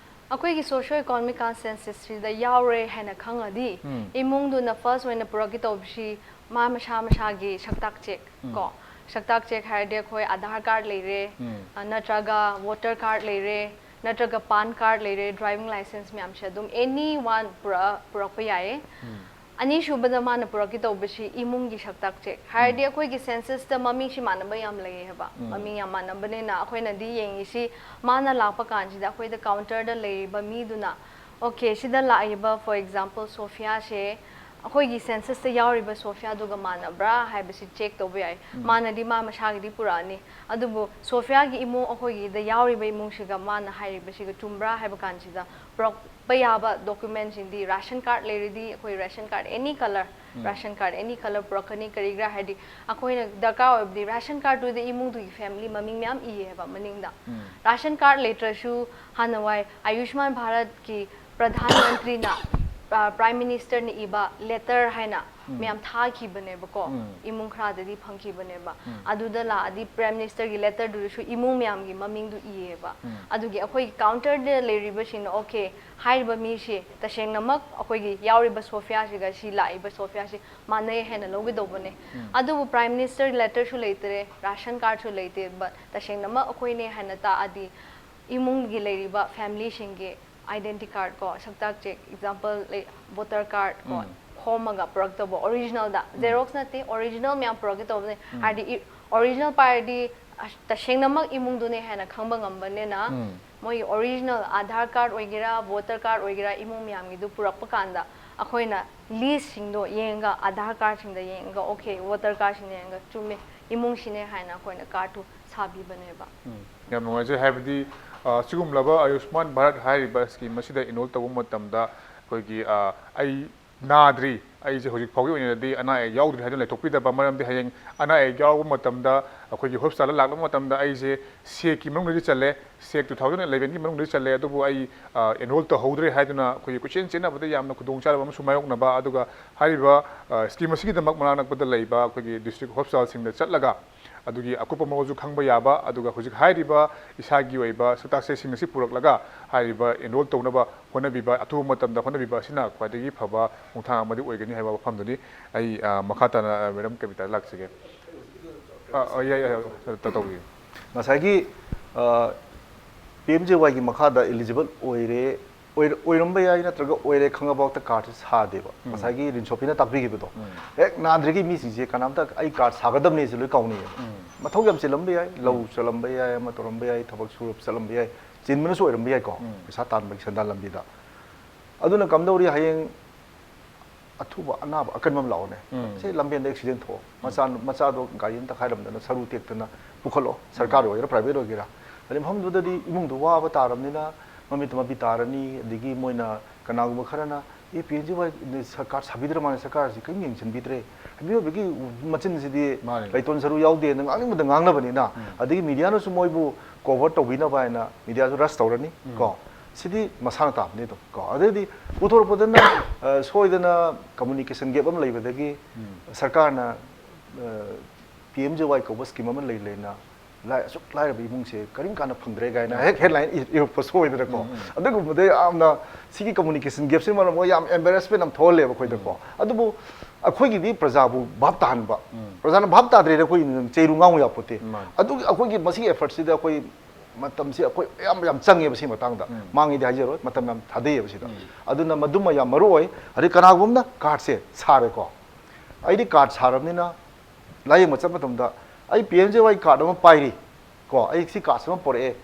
ꯑꯩꯈꯣꯏꯒꯤ socio economic census ꯁꯤꯗ ꯌꯥꯎꯔꯦ ꯍꯥꯏꯅ ꯈꯪꯉꯗꯤ ꯎꯝ. ꯏꯃꯨꯡꯗꯨꯅ first ꯑꯣꯏꯅ ꯄꯨꯔꯛꯀꯦ ꯇꯧꯕꯁꯤ ꯃꯥ ꯃꯁꯥ ꯃꯁꯥꯒꯤ ꯁꯛꯇꯥꯛ ꯆꯦꯛ ꯎꯝ. ꯀꯣ, ꯁꯛꯇꯥꯛ ꯆꯦꯛ ꯍꯥꯏꯔꯗꯤ ꯑꯩꯈꯣꯏ ꯑꯙꯥꯔ ꯀꯥꯔꯗ ꯂꯩꯔꯦ, ꯎꯝ. ꯑ, ꯅꯠꯇ꯭ꯔꯒ ꯚꯣꯇꯔ ꯀꯥꯔꯗ ꯂꯩꯔꯦ, ꯅꯠꯇ꯭ꯔꯒ ꯄꯥꯟ ꯀꯥꯔꯗ ꯂꯩꯔꯦ, ꯗ꯭ꯔꯥꯏꯚꯤꯡ ꯂꯥꯏꯁꯦꯟꯁ ꯃꯌꯥꯝꯁꯦ ꯑꯗꯨꯝ any one ꯄꯨꯔꯛ ꯄꯨꯔꯛꯄ ꯌꯥꯏꯌꯦ꯫ ꯎꯝ. ꯑꯅꯤꯁꯨꯕꯗ ꯃꯥꯅ ꯄꯨꯔꯛꯀꯦ ꯇꯧꯕꯁꯤ ꯏꯃꯨꯡꯒꯤ ꯁꯛꯇꯥꯛ ꯆꯦꯛ ꯍꯥꯏꯔꯗꯤ ꯑꯩꯈꯣꯏꯒꯤ ꯁꯦꯟꯁꯁꯇ ꯃꯃꯤꯡꯁꯤ ꯃꯥꯟꯅꯕ ꯌꯥꯝ ꯂꯩꯌꯦ ꯍꯥꯏꯕ꯫ ꯎꯝ. ꯃꯃꯤꯡ ꯌꯥꯝ ꯃꯥꯟꯅꯕꯅꯤꯅ ꯑꯩꯈꯣꯏꯅꯗꯤ ꯌꯦꯡꯉꯤꯁꯤ ꯃꯥꯅ ꯂꯥꯛꯄ ꯀꯥꯟꯁꯤꯗ ꯑꯩꯈꯣꯏꯗ ꯀꯥꯎꯟꯇꯔꯗ ꯂꯩꯔꯤꯕ ꯃꯤꯗꯨꯅ, okay, ꯁꯤꯗ ꯂꯥꯛꯏꯕ, for example, ꯁꯣꯐꯤꯌꯥꯁꯦ ꯑꯩꯈꯣꯏꯒꯤ ꯁꯦꯟꯁꯁꯇ ꯌꯥꯎꯔꯤꯕ ꯁꯣꯐꯤꯌꯥꯗꯨꯒ ꯃꯥꯟꯅꯕ꯭ꯔꯥ ꯍꯥꯏꯕꯁꯤ ꯆꯦꯛ ꯇꯧꯕ ꯌꯥꯏ꯫ ꯎꯝ. ꯃꯥꯟꯅꯗꯤ ꯃꯥ ꯃꯁꯥꯒꯤꯗꯤ ꯄꯨꯔꯛꯑꯅꯤ꯫ ꯑꯗꯨꯕꯨ ꯁꯣꯐꯤꯌꯥꯒꯤ ꯏꯃꯨꯡ, ꯑꯩꯈꯣꯏꯒꯤꯗ ꯌꯥꯎꯔꯤꯕ ꯏꯃꯨꯡꯁꯤꯒ ꯃꯥꯅ ꯍꯥꯏꯔꯤꯕꯁꯤꯒ ꯆꯨꯝꯕ꯭ꯔꯥ ꯍꯥꯏꯕ ꯀꯥꯟꯁꯤꯗ ꯄꯨꯔꯛꯄ ꯌꯥꯕ ꯗꯣꯀꯨꯃꯦꯟꯁꯤꯡꯗꯤ ꯔꯥꯁꯟ ꯀꯥꯔꯗ ꯂꯩꯔꯗꯤ ꯑꯩꯈꯣꯏ ꯔꯥꯁꯟ ꯀꯥꯔꯗ any colour, ꯎꯝ. ꯔꯥꯁꯟ ꯀꯥꯔꯗ any colour ꯄꯨꯔꯛꯀꯅꯤ꯫ ꯀꯔꯤꯒꯤꯔꯥ ꯍꯥꯏꯗꯤ ꯑꯩꯈꯣꯏꯅ ꯗꯔꯀꯥꯔ ꯑꯣꯏꯕꯗꯤ ꯔꯥꯁꯟ ꯀꯥꯔꯗꯇꯨꯗ ꯏꯃꯨꯡꯗꯨꯒꯤ ꯐꯦꯃꯤꯂꯤ ꯃꯃꯤꯡ ꯃꯌꯥꯝ ꯏꯌꯦꯕ ꯃꯅꯤꯡꯗ꯫ ꯎꯝ. ꯔꯥꯁꯟ ꯀꯥꯔꯗ ꯂꯩꯇ꯭ꯔꯁꯨ ꯍꯥꯟꯅꯋꯥꯏ ꯑꯌꯨꯁꯃꯥꯟ ꯚꯥꯔꯠꯀꯤ ꯄ꯭ꯔꯙꯥꯟ ꯃꯟꯇ꯭ꯔꯤꯅ, ꯑ, ꯄ꯭ꯔꯥꯏꯝ ꯃꯤꯅꯤꯁꯇꯔꯅ ꯏꯕ ꯂꯦꯇꯔ ꯍꯥꯏꯅ ꯎꯝ. ꯃꯌꯥꯝ ꯊꯥꯈꯤꯕꯅꯦꯕꯀꯣ꯫ ꯎꯝ. ꯏꯃꯨꯡ ꯈꯔꯗꯗꯤ ꯐꯪꯈꯤꯕꯅꯦꯕ꯫ ꯎꯝ. ꯑꯗꯨꯗ ꯂꯥꯛꯑꯗꯤ ꯄ꯭ꯔꯥꯏꯝ ꯃꯤꯅꯤꯁꯇꯔꯒꯤ ꯂꯦꯇꯔꯗꯨꯗꯁꯨ ꯏꯃꯨꯡ ꯃꯌꯥꯝꯒꯤ ꯃꯃꯤꯡꯗꯨ ꯏꯌꯦꯕ꯫ ꯎꯝ. ꯑꯗꯨꯒꯤ ꯑꯩꯈꯣꯏꯒꯤ ꯀꯥꯎꯟꯇꯔꯗ ꯂꯩꯔꯤꯕꯁꯤꯡꯅ, okay, ꯍꯥꯏꯔꯤꯕ ꯃꯤꯁꯤ ꯇꯁꯦꯡꯅꯃꯛ ꯑꯩꯈꯣꯏꯒꯤ ꯌꯥꯎꯔꯤꯕ ꯁꯣꯐꯤꯌꯥꯁꯤꯒ ꯁꯤ ꯂꯥꯛꯏꯕ ꯁꯣꯐꯤꯌꯥꯁꯤ ꯃꯥꯟꯅꯩ ꯍꯥꯏꯅ ꯂꯧꯒꯗꯧꯕꯅꯦ꯫ ꯎꯝ. ꯑꯗꯨꯕꯨ ꯄ꯭ꯔꯥꯏꯝ ꯃꯤꯅꯤꯁꯇꯔꯒꯤ ꯂꯦꯇꯔꯁꯨ ꯂꯩꯇ꯭ꯔꯦ, ꯔꯥꯁꯟ ꯀꯥꯔꯗꯁꯨ ꯂꯩꯇꯦ, but ꯇꯁꯦꯡꯅꯃꯛ ꯑꯩꯈꯣꯏꯅꯦ ꯍꯥꯏꯅ ꯇꯥꯛꯑꯗꯤ ꯏꯃꯨꯡꯒꯤ ꯂꯩꯔꯤꯕ ꯐꯦꯃꯤꯂꯤꯁꯤꯡꯒꯤ identity card ꯀꯣ, ꯁꯛꯇꯥꯛ ꯆꯦꯛ, example ꯂꯩ, ꯚꯣꯇꯔ ꯀꯥꯔꯗ ꯀꯣ, ꯎꯝ. ꯈꯣꯝꯃꯒ ꯄꯨꯔꯛꯇꯧꯕ, ꯑꯣꯔꯤꯖꯤꯅꯦꯜꯗ, ꯎꯝ. ꯖꯦꯔꯣꯛꯁ ꯅꯠꯇꯦ, ꯑꯣꯔꯤꯖꯤꯅꯦꯜ ꯃꯌꯥꯝ ꯄꯨꯔꯛꯀꯦ ꯇꯧꯕꯅꯦ꯫ ꯎꯝ. ꯍꯥꯏꯗꯤ ꯑꯣꯔꯤꯖꯤꯅꯦꯜ ꯄꯥꯏꯔꯗꯤ ꯑꯁ, ꯇꯁꯦꯡꯅꯃꯛ ꯏꯃꯨꯡꯗꯨꯅꯦ ꯍꯥꯏꯅ ꯈꯪꯕ ꯉꯝꯕꯅꯤꯅ ꯎꯝ. ꯃꯣꯏꯒꯤ ꯑꯣꯔꯤꯖꯤꯅꯦꯜ ꯑꯥꯙꯥꯔ ꯀꯥꯔꯗ ꯑꯣꯏꯒꯦꯔꯥ, ꯚꯣꯇꯔ ꯀꯥꯔꯗ ꯑꯣꯏꯒꯦꯔꯥ, ꯏꯃꯨꯡ ꯃꯌꯥꯝꯒꯤꯗꯨ ꯄꯨꯔꯛꯄ ꯀꯥꯟꯗ ꯑꯩꯈꯣꯏꯅ ꯂꯤꯁꯁꯤꯡꯗꯣ ꯌꯦꯡꯉꯒ, ꯑꯥꯙꯥꯔ ꯀꯥꯔꯗꯁꯤꯡꯗ ꯌꯦꯡꯉꯒ, okay, ꯚꯣꯇꯔ ꯀꯥꯔꯗꯁꯤꯡꯗ ꯌꯦꯡꯉꯒ ꯆꯨꯝꯃꯦ, ꯏꯃꯨꯡꯁꯤꯅꯦ ꯍꯥꯏꯅ ꯑꯩꯈꯣꯏꯅ ꯀꯥꯔꯗꯇꯨ ꯁꯥꯕꯤꯕꯅꯦꯕ꯫ ꯎꯝ, ꯌꯥꯝ ꯅꯨꯡꯉꯥꯏꯖꯩ꯫ ꯍꯥꯏꯕꯗꯤ, ꯑ, ꯁꯤꯒꯨꯝꯂꯕ ꯑꯌꯨꯁꯃꯥꯟ ꯚꯥꯔꯠ ꯍꯥꯏꯔꯤꯕ ꯁ꯭ꯀꯤꯝ ꯑꯁꯤꯗ ꯑꯦꯟꯔꯣꯜ ꯇꯧꯕ ꯃꯇꯝꯗ ꯑꯩꯈꯣꯏꯒꯤ, ꯑ, ꯑꯩ ꯅꯥꯗ꯭ꯔꯤ, ꯑꯩꯁꯦ ꯍꯧꯖꯤꯛ ꯐꯥꯎꯒꯤ ꯑꯣꯏꯅꯗꯤ ꯑꯅꯥ ꯑꯌꯦꯛ ꯌꯥꯎꯗ꯭ꯔꯤ ꯍꯥꯏꯗꯨꯅ ꯂꯩꯊꯣꯛꯄꯤꯗꯕ, ꯃꯔꯝꯗꯤ ꯍꯌꯦꯡ ꯑꯅꯥ ꯑꯌꯦꯛ ꯌꯥꯎꯔꯛꯄ ꯃꯇꯝꯗ ꯑꯩꯈꯣꯏꯒꯤ ꯍꯣꯁꯄꯤꯇꯥꯜꯗ ꯂꯥꯛꯄ ꯃꯇꯝꯗ ꯑꯩꯁꯦ ꯁꯦꯛꯀꯤ ꯃꯅꯨꯡꯗꯗꯤ ꯆꯜꯂꯦ, ꯁꯦꯛ two thousand elevenꯒꯤ ꯃꯅꯨꯡꯗꯗꯤ ꯆꯜꯂꯦ, ꯑꯗꯨꯕꯨ ꯑꯩ, ꯑ, ꯑꯦꯟꯔꯣꯜ ꯇꯧꯍꯧꯗ꯭ꯔꯦ ꯍꯥꯏꯗꯨꯅ ꯑꯩꯈꯣꯏꯒꯤ ꯀꯣꯏꯆꯦꯟ ꯆꯦꯟꯅꯕꯗ ꯌꯥꯝꯅ ꯈꯨꯗꯣꯡꯆꯥꯗꯕ ꯑꯃꯁꯨ ꯃꯥꯌꯣꯛꯅꯕ, ꯑꯗꯨꯒ ꯍꯥꯏꯔꯤꯕ, ꯑ, ꯁ꯭ꯀꯤꯝ ꯑꯁꯤꯒꯤꯗꯃꯛ ꯃꯅꯥꯛ ꯅꯛꯄꯗ ꯂꯩꯕ ꯑꯩꯈꯣꯏꯒꯤ ꯗꯤꯁꯇ꯭ꯔꯤꯛ ꯍꯣꯁꯄꯤꯇꯥꯜꯁꯤꯡꯗ ꯆꯠꯂꯒ ꯑꯗꯨꯒꯤ ꯑꯀꯨꯞꯄ ꯃꯔꯣꯜꯁꯨ ꯈꯪꯕ ꯌꯥꯕ, ꯑꯗꯨꯒ ꯍꯧꯖꯤꯛ ꯍꯥꯏꯔꯤꯕ ꯏꯁꯥꯒꯤ ꯑꯣꯏꯕ ꯁꯛꯇꯥꯛꯆꯦꯁꯤꯡ ꯑꯁꯤ ꯄꯨꯔꯛꯂꯒ ꯍꯥꯏꯔꯤꯕ enrol ꯇꯧꯅꯕ ꯍꯣꯠꯅꯕꯤꯕ, ꯑꯊꯨꯕ ꯃꯇꯝꯗ ꯍꯣꯠꯅꯕꯤꯕ ꯑꯁꯤꯅ ꯈ꯭ꯋꯥꯏꯗꯒꯤ ꯐꯕ ꯈꯣꯡꯊꯥꯡ ꯑꯃꯗꯤ ꯑꯣꯏꯒꯅꯤ ꯍꯥꯏꯕ ꯋꯥꯐꯝꯗꯨꯅꯤ꯫ ꯑꯩ, ꯑ, ꯃꯈꯥ ꯇꯥꯅ, ꯑ, ꯃꯦꯗꯥꯝ ꯀꯕꯤꯇꯥ ꯂꯥꯛꯆꯒꯦ꯫ ꯑ, ꯑ, ꯌꯥꯏ, ꯌꯥꯏ, ꯌꯥꯏ, ꯇ-, ꯇꯧꯕꯤꯌꯨ꯫ ꯉꯁꯥꯏꯒꯤ, ꯑ, P M J Y ꯒꯤ ꯃꯈꯥꯗ eligible ꯑꯣꯏꯔꯦ, ꯑꯣꯏꯔ-, ꯑꯣꯏꯔꯝꯕ ꯌꯥꯏ, ꯅꯠꯇ꯭ꯔꯒ ꯑꯣꯏꯔꯦ ꯈꯪꯉꯐꯥꯎꯗ card ꯁꯦ ꯁꯥꯗꯦꯕ꯫ ꯎꯝ꯫ ꯉꯁꯥꯏꯒꯤ ꯔꯤꯟꯁꯣꯐꯤꯅ ꯇꯥꯛꯄꯤꯈꯤꯕꯗꯣ, ꯎꯝ꯫ ꯍꯦꯛ ꯅꯥꯗ꯭ꯔꯤꯒꯤ ꯃꯤꯁꯤꯡꯁꯦ ꯀꯅꯥꯝꯇ ꯑꯩ card ꯁꯥꯒꯗꯕꯅꯦꯁꯦ ꯂꯣꯏ ꯀꯥꯎꯅꯩꯌꯦꯕ꯫ ꯎꯝ꯫ ꯃꯊꯧ ꯌꯥꯝ ꯆꯤꯜꯂꯝꯕ ꯌꯥꯏ, ꯂꯧ ꯎꯝ꯫ ꯆꯠꯂꯝꯕ ꯌꯥꯏ, ꯑꯃ ꯇꯧꯔꯝꯕ ꯌꯥꯏ, ꯊꯕꯛ ꯁꯨꯔ ꯆꯠꯂꯝꯕ ꯌꯥꯏ, ꯆꯤꯟꯕꯅꯁꯨ ꯑꯣꯏꯔꯝꯕ ꯌꯥꯏꯀꯣ, ꯎꯝ꯫ ꯄꯩꯁꯥ ꯇꯥꯟꯕꯒꯤ ꯁꯦꯟꯗꯥꯟ ꯂꯝꯕꯤꯗ꯫ ꯑꯗꯨꯅ ꯀꯝꯗꯧꯔꯤ, ꯍꯌꯦꯡ ꯑꯊꯨꯕ ꯑꯅꯥꯕ ꯑꯀꯟꯕ ꯑꯃ ꯂꯥꯛꯑꯣꯅꯦ, ꯎꯝ꯫ ꯁꯤ ꯂꯝꯕꯦꯟꯗ accident ꯊꯣꯛꯑꯣ, ꯃꯆꯥ, ꯃꯆꯥꯗꯣ ꯒꯥꯔꯤ ꯑꯃ ꯇꯛꯈꯥꯏꯔꯝꯗꯅ ꯁꯔꯨ ꯇꯦꯛꯇꯅ ꯄꯨꯈꯠꯂꯣ, ꯁꯔꯀꯥꯔ ꯑꯣꯏꯒꯦꯔꯥ private ꯑꯣꯏꯒꯦꯔꯥ, ꯑꯗꯩ ꯃꯐꯝꯗꯨꯗꯗꯤ ꯏꯃꯨꯡꯗꯣ ꯋꯥꯕ ꯇꯥꯔꯕꯅꯤꯅ ꯃꯃꯤꯠꯇ ꯃꯄꯤ ꯇꯥꯔꯅꯤ꯫ ꯑꯗꯒꯤ ꯃꯣꯏꯅ ꯀꯅꯥꯒꯨꯝꯕ ꯈꯔꯅ, "ꯑꯦ, P M J Y ꯅ ꯁꯔꯀꯥꯔ ꯁꯥꯕꯤꯗ꯭ꯔ ꯃꯥꯜꯂꯦ, ꯁꯔꯀꯥꯔꯁꯤ ꯀꯔꯤꯝ ꯌꯦꯡꯁꯤꯟꯕꯤꯗ꯭ꯔꯦ, ꯃꯤꯑꯣꯏꯕꯒꯤ ꯃꯆꯤꯟꯁꯤꯗꯤ ꯃꯥꯅꯦ꯫ ꯂꯩꯇꯣꯟ ꯁꯔꯨ ꯌꯥꯎꯗꯦꯅ" ꯉꯥꯡꯅꯤꯡꯕꯗ ꯉꯥꯡꯅꯕꯅꯤꯅ, ꯎꯝ꯫ ꯑꯗꯒꯤ media ꯅꯁꯨ ꯃꯣꯏꯕꯨ cover ꯇꯧꯕꯤꯅꯕ ꯍꯥꯏꯅ media ꯁꯨ rush ꯇꯧꯔꯅꯤ ꯎꯝ꯫ ꯀꯣ꯫ ꯁꯤꯗꯤ ꯃꯁꯥꯅ ꯇꯥꯕꯅꯤ ꯑꯗꯨꯝ ꯀꯣ꯫ ꯑꯗꯩꯗꯤ ꯄꯨꯊꯣꯔꯛꯄꯗꯅ, ꯑ, ꯁꯣꯏꯗꯅ communication gap ꯑꯃ ꯂꯩꯕꯗꯒꯤ ꯎꯝ꯫ ꯁꯔꯀꯥꯔꯅ, ꯑ, P M J Y ꯀꯧꯕ scheme ꯑꯃ ꯂꯩ ꯂꯩꯅ ꯂꯥꯏ-, ꯑꯁꯨꯛ ꯂꯥꯏꯔꯕ ꯏꯃꯨꯡꯁꯦ ꯀꯔꯤꯝ ꯀꯥꯟꯗ ꯐꯪꯗ꯭ꯔꯦ ꯀꯥꯏꯅ ꯎꯝ꯫ ꯍꯦꯛ headline ꯏ-, ꯏꯔꯛꯄ ꯁꯣꯏꯗꯅꯀꯣ꯫ ꯎꯝ, ꯎꯝ꯫ ꯑꯗꯨꯒꯨꯝꯕꯗ ꯌꯥꯝꯅ ꯁꯤꯒꯤ communication gap ꯁꯤꯅ ꯃꯔꯝ ꯑꯣꯏꯔꯒ ꯌꯥꯝ embarrassment ꯌꯥꯝ ꯊꯣꯛꯍꯜꯂꯦꯕ ꯑꯩꯈꯣꯏꯗꯀꯣ꯫ ꯎꯝ꯫ ꯑꯗꯨꯕꯨ ꯑꯩꯈꯣꯏꯒꯤꯗꯤ ꯄ꯭ꯔꯖꯥꯕꯨ ꯚꯥꯞ ꯇꯥꯍꯟꯕ꯫ ꯎꯝ꯫ ꯄ꯭ꯔꯖꯥꯅ ꯚꯥꯞ ꯇꯥꯗ꯭ꯔꯦꯅ ꯑꯩꯈꯣꯏ ꯆꯩꯔꯨ ꯉꯥꯡꯉꯨ ꯌꯥꯄꯣꯠꯇꯦ꯫ ꯃꯥꯅꯤ꯫ ꯑꯗꯨꯒꯤ ꯑꯩꯈꯣꯏꯒꯤ ꯃꯁꯤꯒꯤ effort ꯁꯤꯗ ꯑꯩꯈꯣꯏ ꯃꯇꯝꯁꯤ ꯑꯩꯈꯣꯏ ꯑꯌꯥꯝꯕ ꯌꯥꯝ ꯆꯪꯉꯦꯕ ꯁꯤ ꯃꯇꯥꯡꯗ꯫ ꯎꯝ꯫ ꯃꯥꯡꯉꯤꯗꯤ ꯍꯥꯏꯖꯔꯣꯏ, ꯃꯇꯝ ꯌꯥꯝ ꯊꯥꯗꯩꯌꯦꯕ ꯁꯤꯗ꯫ ꯎꯝ꯫ ꯑꯗꯨꯅ ꯃꯗꯨꯃ ꯌꯥꯝ ꯃꯔꯨ ꯑꯣꯏ꯫ ꯑꯗꯩ ꯀꯅꯥꯒꯨꯝꯕ ꯑꯃꯅ card ꯁꯦ ꯁꯥꯔꯦꯀꯣ, ꯑꯩꯗꯤ card ꯁꯥꯔꯕꯅꯤꯅ ꯂꯥꯏꯌꯦꯡꯕ ꯆꯠꯄ ꯃꯇꯝꯗ ꯑꯩ P M J Y card ꯑꯃ ꯄꯥꯏꯔꯤ ꯀꯣ, ꯑꯩ ꯁꯤ card ꯁꯤꯃ ꯄꯣꯔꯛꯑꯦ,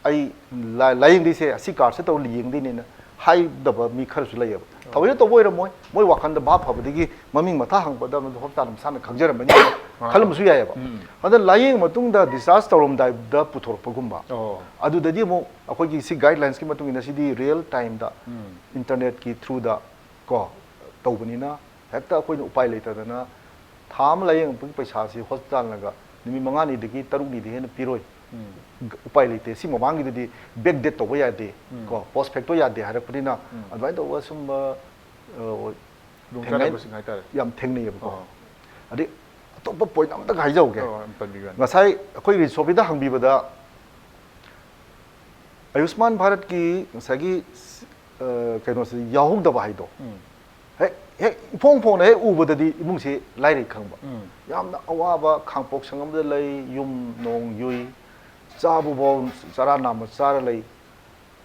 ꯑꯩ ꯂꯥ-, ꯂꯥꯏꯌꯦꯡꯗꯣꯏꯁꯦ ꯁꯤ card ꯁꯦ ꯇꯧꯔ ꯌꯦꯡꯗꯣꯏꯅꯦꯅ ꯍꯥꯏꯗꯕ ꯃꯤ ꯈꯔꯁꯨ ꯂꯩꯌꯦꯕ꯫ ꯊꯑꯣꯏꯅ ꯇꯧꯕ ꯑꯣꯏꯔꯝꯃꯣꯏ, ꯃꯣꯏ ꯋꯥꯈꯜꯗ ꯚꯥꯞ ꯐꯕꯗꯒꯤ ꯃꯃꯤꯡ ꯃꯊꯥ ꯍꯪꯕꯗ ꯃꯗꯨ ꯍꯣꯁꯄꯤꯇꯥꯜ ꯃꯁꯥꯅ ꯈꯪꯖꯔꯝꯃꯅꯤ ꯑꯥ꯫ ꯈꯜꯂꯝꯕꯁꯨ ꯌꯥꯏꯑꯕ꯫ ꯎꯝ꯫ ꯑꯗ ꯂꯥꯏꯌꯦꯡ ꯃꯇꯨꯡꯗ discharge ꯇꯧꯔꯝꯗꯥꯏꯗ ꯄꯨꯊꯣꯔꯛꯄꯒꯨꯝꯕ, ꯑꯣ꯫ ꯑꯗꯨꯗꯗꯤ ꯑꯃꯨꯛ ꯑꯩꯈꯣꯏꯒꯤ ꯁꯤ guidelines ꯀꯤ ꯃꯇꯨꯡ ꯏꯟꯅ ꯁꯤꯗꯤ real time ꯗ ꯎꯝ꯫ internet ꯀꯤ through ꯗ ꯀꯣ ꯇꯧꯕꯅꯤꯅ ꯍꯦꯛꯇ ꯑꯩꯈꯣꯏꯅ ꯎꯄꯥꯏ ꯂꯩꯇꯗꯅ ꯊꯥ ꯑꯃ ꯂꯥꯏꯌꯦꯡꯉꯛꯄꯒꯤ ꯄꯩꯁꯥꯁꯤ ꯍꯣꯁꯄꯤꯇꯥꯜꯅꯒ ꯅꯨꯃꯤꯠ ꯃꯉꯥꯅꯤꯗꯒꯤ ꯇꯔꯨꯛꯅꯤꯗꯒꯤ ꯍꯦꯟꯅ ꯄꯤꯔꯣꯏ꯫ ꯎꯝ꯫ ꯎꯄꯥꯏ ꯂꯩꯇꯦ꯫ ꯁꯤ ꯃꯃꯥꯡꯒꯤꯗꯨꯗꯤ back date ꯇꯧꯕ ꯌꯥꯗꯦ, ꯎꯝ꯫ ꯀꯣ, post facto ꯌꯥꯗꯦ ꯍꯥꯏꯔꯛꯄꯅꯤꯅ ꯎꯝ꯫ ꯑꯗꯨꯃꯥꯏꯅ ꯇꯧꯕ ꯁꯨꯝꯕ, ꯑ, ꯈꯨꯗꯣꯡꯆꯥꯗꯕꯁꯤꯡ ꯊꯦꯡꯅꯩ-, ꯍꯥꯏꯇꯥꯔꯦ꯫ ꯌꯥꯝ ꯊꯦꯡꯅꯩꯌꯦꯕꯀꯣ꯫ ꯑꯣ꯫ ꯑꯗꯩ ꯑꯇꯣꯞꯄ ꯄꯣꯏꯟ ꯑꯝꯇꯒ ꯍꯥꯏꯖꯍꯧꯒꯦ꯫ ꯑꯣ, ꯑꯝ ꯄꯟꯕꯤꯌꯨ, ꯌꯥꯅꯤ꯫ ꯉꯁꯥꯏ ꯑꯩꯈꯣꯏ ꯔꯤꯁꯣꯕꯤꯗ ꯍꯪꯕꯤꯕꯗ ꯑꯌꯨꯁꯃꯥꯟ ꯚꯥꯔꯠꯀꯤ ꯉꯁꯥꯏꯒꯤ ꯑ, ꯀꯩꯅꯣꯁꯤ ꯌꯥꯎꯍꯧꯗꯕ ꯍꯥꯏꯗꯣ, ꯎꯝ, ꯍꯦꯛ ꯍꯦꯛ ꯏꯐꯣꯡ ꯐꯣꯡꯅ ꯍꯦꯛ ꯎꯕꯗꯗꯤ ꯏꯃꯨꯡꯁꯤ ꯂꯥꯏꯔꯩ ꯈꯪꯕ꯫ ꯎꯝ, ꯌꯥꯝꯅ ꯑꯋꯥꯕ ꯈꯥꯡꯄꯣꯛ ꯁꯪ ꯑꯃꯗ ꯂꯩ, ꯌꯨꯝ ꯅꯣꯡ ꯌꯨꯏ, ꯆꯥꯕꯐꯥꯎ ꯆꯔꯥ ꯅꯥꯝꯃ ꯆꯥꯔ ꯂꯩ꯫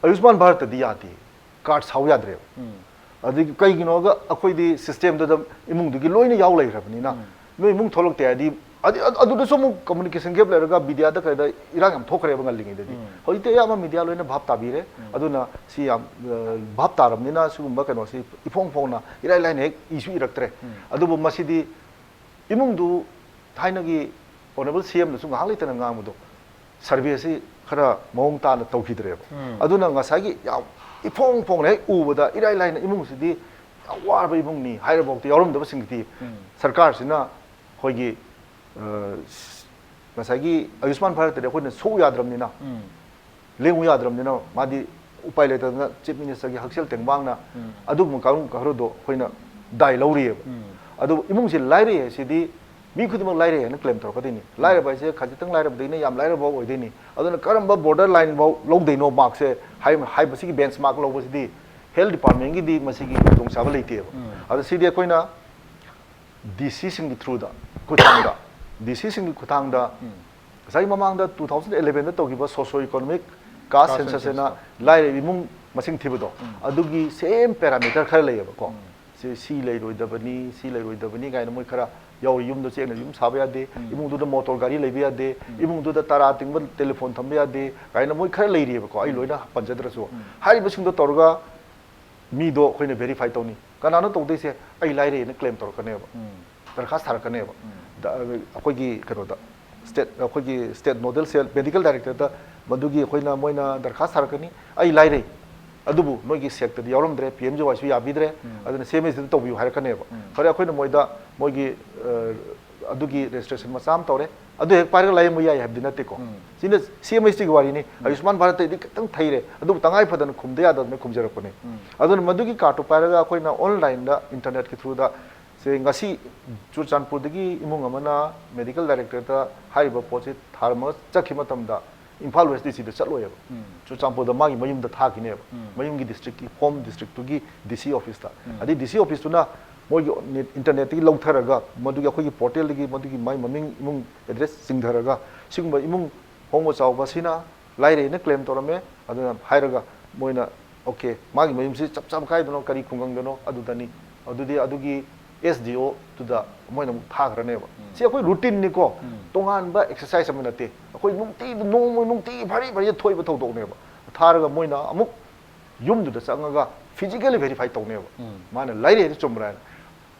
ꯑꯌꯨꯁꯃꯥꯟ ꯚꯥꯔꯠꯇꯗꯤ ꯌꯥꯗꯦ, ꯀꯥꯔꯗ ꯁꯥꯎ ꯌꯥꯗ꯭ꯔꯦꯕ꯫ ꯎꯝ, ꯑꯗꯒꯤ ꯀꯩꯒꯤꯅꯣꯒ ꯑꯩꯈꯣꯏꯗꯤ ꯁꯤꯁꯇꯦꯝꯗꯨꯗ ꯏꯃꯨꯡꯗꯨꯒꯤ ꯂꯣꯏꯅ ꯌꯥꯎ ꯂꯩꯈ꯭ꯔꯕꯅꯤꯅ, ꯎꯝ, ꯅꯣꯏ ꯏꯃꯨꯡ ꯊꯣꯛꯂꯛꯇꯦ ꯍꯥꯏꯗꯤ, ꯑꯗꯤ-, ꯑꯗꯨ-, ꯑꯗꯨꯗꯁꯨ ꯑꯃꯨꯛ ꯀꯝꯃꯨꯅꯤꯀꯦꯁꯟ ꯒꯦꯞ ꯂꯩꯔꯒ ꯃꯤꯗꯤꯌꯥꯗ ꯀꯩꯗ ꯏꯔꯥꯡ ꯌꯥꯝ ꯊꯣꯛꯈ꯭ꯔꯦꯕ ꯉꯜꯂꯤꯉꯩꯗꯗꯤ꯫ ꯎꯝ, ꯍꯧꯖꯤꯛꯇꯤ ꯑꯌꯥꯝꯕ ꯃꯤꯗꯤꯌꯥ ꯂꯣꯏꯅ ꯚꯥꯞ ꯇꯥꯕꯤꯔꯦ꯫ ꯎꯝ, ꯑꯗꯨꯅ ꯁꯤ ꯌꯥꯝ, ꯑ, ꯚꯥꯞ ꯇꯥꯔꯕꯅꯤꯅ ꯁꯤꯒꯨꯝꯕ ꯀꯩꯅꯣꯁꯤ ꯏꯐꯣꯡ ꯐꯣꯡꯅ ꯏꯔꯥꯏ ꯂꯥꯏꯅ ꯍꯦꯛ ꯏꯁꯨ ꯏꯔꯛꯇ꯭ꯔꯦ꯫ ꯎꯝ, ꯑꯗꯨꯕꯨ ꯃꯁꯤꯗꯤ ꯏꯃꯨꯡꯗꯨ ꯊꯥꯏꯅꯒꯤ ꯑꯣꯅꯔꯦꯕꯜ ꯁꯤ ꯑꯦꯝꯅꯁꯨ ꯉꯥꯏꯍꯥꯛ ꯂꯩꯇꯅ ꯉꯥꯡꯕꯗꯣ, ꯁꯔꯚꯦꯁꯤ ꯈꯔ ꯃꯑꯣꯡ ꯇꯥꯅ ꯇꯧꯈꯤꯗ꯭ꯔꯦꯕ꯫ ꯎꯝ, ꯑꯗꯨꯅ ꯉꯁꯥꯏꯒꯤ ꯌꯥꯝ ꯏꯐꯣꯡ ꯐꯣꯡꯅ ꯍꯦꯛ ꯎꯕꯗ ꯏꯔꯥꯏ ꯂꯥꯏꯅ ꯏꯃꯨꯡꯁꯤꯗꯤ ꯌꯥꯝ ꯋꯥꯔꯕ ꯏꯃꯨꯡꯅꯤ ꯍꯥꯏꯔꯐꯥꯎꯗ ꯌꯥꯎꯔꯝꯗꯕꯁꯤꯡꯒꯤꯗꯤ ꯎꯝ, ꯁꯔꯀꯥꯔꯁꯤꯅ ꯑꯩꯈꯣꯏꯒꯤ, ꯑ, ꯉꯁꯥꯏꯒꯤ ꯑꯌꯨꯁꯃꯥꯟ ꯚꯥꯔꯠꯇꯗꯤ ꯑꯩꯈꯣꯏꯅ ꯁꯣꯛꯎ ꯌꯥꯗ꯭ꯔꯕꯅꯤꯅ, ꯎꯝ, ꯂꯦꯡꯉꯨ ꯌꯥꯗ꯭ꯔꯕꯅꯤꯅ, ꯃꯥꯗꯤ ꯎꯄꯥꯏ ꯂꯩꯇꯗꯅ ꯆꯤꯐ ꯃꯤꯅꯤꯁꯇꯔꯒꯤ ꯍꯛꯁꯦꯜ ꯇꯦꯡꯕꯥꯡꯅ ꯎꯝ, ꯑꯗꯨꯒꯨꯝꯕ ꯀꯥꯡꯂꯨꯞ ꯈꯔꯗꯣ ꯑꯩꯈꯣꯏꯅ ꯗꯥꯏ ꯂꯧꯔꯤꯑꯕ꯫ ꯎꯝ, ꯑꯗꯨꯕꯨ ꯏꯃꯨꯡꯁꯤ ꯂꯥꯏꯔꯩ ꯍꯥꯏꯁꯤꯗꯤ ꯃꯤ ꯈꯨꯗꯤꯡꯃꯛ ꯂꯥꯏꯔꯩ ꯍꯥꯏꯅ ꯀ꯭ꯂꯦꯝ ꯇꯧꯔꯛꯀꯗꯣꯏꯅꯤ꯫ ꯂꯥꯏꯔꯕ ꯍꯥꯏꯁꯦ ꯈꯖꯤꯛꯇꯪ ꯂꯥꯏꯔꯕꯗꯒꯤꯅ ꯌꯥꯝ ꯂꯥꯏꯔꯕ ꯑꯣꯏꯗꯣꯏꯅꯤ꯫ ꯑꯗꯨꯅ ꯀꯔꯝꯕ ꯕꯣꯔꯗꯔ ꯂꯥꯏꯟ ꯐꯥꯎ ꯂꯧꯗꯣꯏꯅꯣ ꯃꯥꯔꯛꯁꯦ ꯍꯥꯏ-, ꯍꯥꯏꯕꯁꯤꯒꯤ ꯕꯦꯟꯆ ꯃꯥꯔꯛ ꯂꯧꯕꯁꯤꯗꯤ ꯍꯦꯜꯊ ꯗꯤꯄꯥꯔꯠꯃꯦꯟꯒꯤꯗꯤ ꯃꯁꯤꯒꯤ ꯈꯨꯗꯣꯡꯆꯥꯕ ꯂꯩꯇꯦꯕ꯫ ꯎꯝ, ꯑꯗꯣ ꯁꯤꯗꯤ ꯑꯩꯈꯣꯏꯅ ꯗꯤ ꯁꯤꯁꯤꯡꯒꯤ ꯊ꯭ꯔꯨꯗ, ꯈꯨꯠꯊꯥꯡꯗ, ꯗꯤ ꯁꯤꯁꯤꯡꯒꯤ ꯈꯨꯠꯊꯥꯡꯗ ꯎꯝ, ꯉꯁꯥꯏ ꯃꯃꯥꯡꯗ ꯇꯨ ꯊꯥꯎꯖꯟ ꯑꯦꯂꯦꯚꯦꯟꯗ ꯇꯧꯈꯤꯕ ꯁꯣꯁꯤꯌꯣ ꯏꯀꯣꯅꯣꯃꯤꯛ ꯀꯥꯁ ꯀꯥꯁ ꯁꯦꯟꯁꯁ ꯍꯥꯏꯅ ꯁꯦꯟꯁꯁꯇꯣ꯫ ꯂꯥꯏꯔꯕ ꯏꯃꯨꯡ ꯃꯁꯤꯡ ꯊꯤꯕꯗꯣ, ꯎꯝ, ꯑꯗꯨꯒꯤ ꯁꯦꯝ ꯄꯦꯔꯥꯃꯤꯇꯔ ꯈꯔ ꯂꯩꯌꯦꯕꯀꯣ꯫ ꯎꯝ, ꯁꯤ, ꯁꯤ ꯂꯩꯔꯣꯏꯗꯕꯅꯤ, ꯁꯤ ꯂꯩꯔꯣꯏꯗꯕꯅꯤ ꯀꯥꯏꯅ ꯃꯣꯏ ꯈꯔ ꯌꯥꯎꯔꯤ꯫ ꯌꯨꯝꯗꯣ ꯆꯦꯛꯅ ꯌꯨꯝ ꯁꯥꯕ ꯌꯥꯗꯦ, ꯎꯝ, ꯏꯃꯨꯡꯗꯨꯗ ꯃꯣꯇꯣꯔ ꯒꯥꯔꯤ ꯂꯩꯕ ꯌꯥꯗꯦ, ꯎꯝ, ꯏꯃꯨꯡꯗꯨꯗ ꯇꯔꯥ ꯇꯤꯡꯕ ꯇꯦꯂꯤꯐꯣꯟ ꯊꯝꯕ ꯌꯥꯗꯦ ꯀꯥꯏꯅ ꯃꯣꯏ ꯈꯔ ꯂꯩꯔꯤꯑꯕꯀꯣ, ꯑꯩ ꯎꯝ, ꯂꯣꯏꯅ ꯄꯟꯖꯗ꯭ꯔꯁꯨ꯫ ꯎꯝ, ꯍꯥꯏꯔꯤꯕꯁꯤꯡꯗꯣ ꯇꯧꯔꯒ ꯃꯤꯗꯣ ꯑꯩꯈꯣꯏꯅ ꯚꯦꯔꯤꯐꯥꯏ ꯇꯧꯅꯤ꯫ ꯀꯅꯥꯅꯣ ꯇꯧꯗꯣꯏꯁꯦ? ꯑꯩ ꯂꯥꯏꯔꯩꯅ ꯀ꯭ꯂꯦꯝ ꯇꯧꯔꯛꯀꯅꯦꯕ, ꯎꯝ, ꯗꯔꯈꯥꯁ ꯊꯥꯔꯛꯀꯅꯦꯕ꯫ ꯎꯝ, ꯗ-, ꯑꯩꯈꯣꯏꯒꯤ ꯀꯩꯅꯣꯗ, ꯁ꯭ꯇꯦꯠ, ꯑꯩꯈꯣꯏꯒꯤ ꯁ꯭ꯇꯦꯠ ꯅꯣꯗꯦꯜ ꯁꯦꯜ, ꯃꯦꯗꯤꯀꯦꯜ ꯗꯥꯏꯔꯦꯛꯇꯔꯗ ꯃꯗꯨꯒꯤ ꯑꯩꯈꯣꯏꯅ, ꯃꯣꯏꯅ ꯗꯔꯈꯥꯁ ꯊꯥꯔꯛꯀꯅꯤ꯫ ꯑꯩ ꯂꯥꯏꯔꯩ, ꯑꯗꯨꯕꯨ ꯅꯣꯏꯒꯤ ꯁꯦꯛꯇꯗꯤ ꯌꯥꯎꯔꯝꯗ꯭ꯔꯦ, ꯄꯤ ꯑꯦꯝ ꯖꯤ ꯋꯥꯏꯁꯨ ꯌꯥꯕꯤꯗ꯭ꯔꯦ, ꯎꯝ, ꯑꯗꯨꯅ ꯁꯤ ꯑꯦꯝ ꯑꯦꯁ ꯇꯤꯗ ꯇꯧꯕꯤꯌꯨ ꯍꯥꯏꯔꯛꯀꯅꯦꯕ꯫ ꯎꯝ, ꯐꯔꯦ, ꯑꯩꯈꯣꯏꯅ ꯃꯣꯏꯗ ꯃꯣꯏꯒꯤ, ꯑ, ꯑꯗꯨꯒꯤ ꯔꯦꯖꯤꯁꯇ꯭ꯔꯦꯁꯟ ꯃꯆꯥ ꯑꯃ ꯇꯧꯔꯦ, ꯑꯗꯨ ꯍꯦꯛ ꯄꯥꯏꯔꯒ ꯂꯥꯏꯌꯦꯡꯕ ꯌꯥꯏ ꯍꯥꯏꯕꯗꯤ ꯅꯠꯇꯦꯀꯣ꯫ ꯎꯝ, ꯁꯤꯅ ꯁꯤ ꯑꯦꯝ ꯑꯦꯁ ꯇꯤꯒꯤ ꯋꯥꯔꯤꯅꯤ꯫ ꯎꯝ, ꯑꯌꯨꯁꯃꯥꯟ ꯚꯥꯔꯠꯇꯩꯗꯤ ꯈꯤꯇꯪ ꯊꯩꯔꯦ, ꯑꯗꯨꯕꯨ ꯇꯉꯥꯏ ꯐꯗꯅ ꯈꯨꯝꯗ ꯌꯥꯗꯗꯅ ꯈꯨꯝꯖꯔꯛꯄꯅꯦ꯫ ꯎꯝ, ꯑꯗꯨꯅ ꯃꯗꯨꯒꯤ ꯀꯥꯔꯠꯇꯨ ꯄꯥꯏꯔꯒ ꯑꯩꯈꯣꯏꯅ ꯑꯣꯟꯂꯥꯏꯟꯗ, ꯏꯟꯇꯔꯅꯦꯠꯀꯤ ꯊ꯭ꯔꯨꯗ ꯉꯁꯤ ꯆꯨꯔꯆꯥꯟꯄꯨꯔꯗꯒꯤ ꯏꯃꯨꯡ ꯑꯃꯅ medical directorꯗ ꯍꯥꯏꯔꯤꯕ ꯄꯣꯠꯁꯤ ꯊꯥꯔꯝꯃꯒ ꯆꯠꯈꯤꯕ ꯃꯇꯝꯗ ꯏꯝꯐꯥꯜ West DCꯗ ꯆꯠꯂꯣꯏꯕ꯫ ꯆꯨꯔꯆꯥꯟꯄꯨꯔꯗ ꯃꯥꯒꯤ ꯃꯌꯨꯝꯗ ꯊꯥꯈꯤꯅꯦꯕ꯫ ꯃꯌꯨꯝꯒꯤ districtꯀꯤ, home districtꯇꯨꯒꯤ DC officeꯇ꯫ ꯑꯗꯩ DC officeꯇꯨꯅ ꯃꯣꯏꯒꯤ internetꯇꯒꯤ ꯂꯧꯊꯔꯒ, ꯃꯗꯨꯒꯤ ꯑꯩꯈꯣꯏꯒꯤ portalꯗꯒꯤ ꯃꯗꯨꯒꯤ ꯃꯥꯒꯤ ꯃꯃꯤꯡ, ꯏꯃꯨꯡ address ꯆꯤꯡꯊꯔꯒ, ꯁꯤꯒꯨꯝꯕ ꯏꯃꯨꯡ ꯍꯣꯡꯕ ꯆꯥꯎꯕ ꯑꯁꯤꯅ ꯂꯥꯏꯔꯩꯅ claim ꯇꯧꯔꯝꯃꯦ꯫ ꯑꯗꯨꯅ ꯍꯥꯏꯔꯒ ꯃꯣꯏꯅ, "Okay, ꯃꯥꯒꯤ ꯃꯌꯨꯝꯁꯤ ꯆꯞ ꯆꯥꯕ ꯀꯥꯏꯗꯅꯣ, ꯀꯔꯤ ꯈꯨꯡꯒꯪꯗꯅꯣ?" ꯑꯗꯨꯗꯅꯤ꯫ ꯑꯗꯨꯗꯤ ꯑꯗꯨꯒꯤ SDOꯗꯨꯗ ꯃꯣꯏꯅ ꯑꯃꯨꯛ ꯊꯥꯈ꯭ꯔꯅꯦꯕ꯫ ꯁꯤ ꯑꯩꯈꯣꯏ routineꯅꯤꯀꯣ, ꯇꯣꯉꯥꯟꯕ exercise ꯑꯃ ꯅꯠꯇꯦ꯫ ꯑꯩꯈꯣꯏ ꯅꯨꯡꯇꯤꯒꯤ, ꯅꯣꯡꯃ ꯅꯨꯡꯇꯤꯒꯤ ꯐꯔꯤ ꯐꯔꯤꯗ ꯊꯣꯛꯏꯕ ꯊꯧꯗꯣꯛꯅꯦꯕ꯫ ꯊꯥꯔꯒ ꯃꯣꯏꯅ ꯑꯃꯨꯛ ꯌꯨꯝꯗꯨꯗ ꯆꯪꯉꯒ physically verify ꯇꯧꯅꯦꯕ꯫ ꯃꯥꯅ ꯂꯥꯏꯔꯩꯗ ꯆꯨꯝꯕ꯭ꯔꯥ ꯍꯥꯏꯅ꯫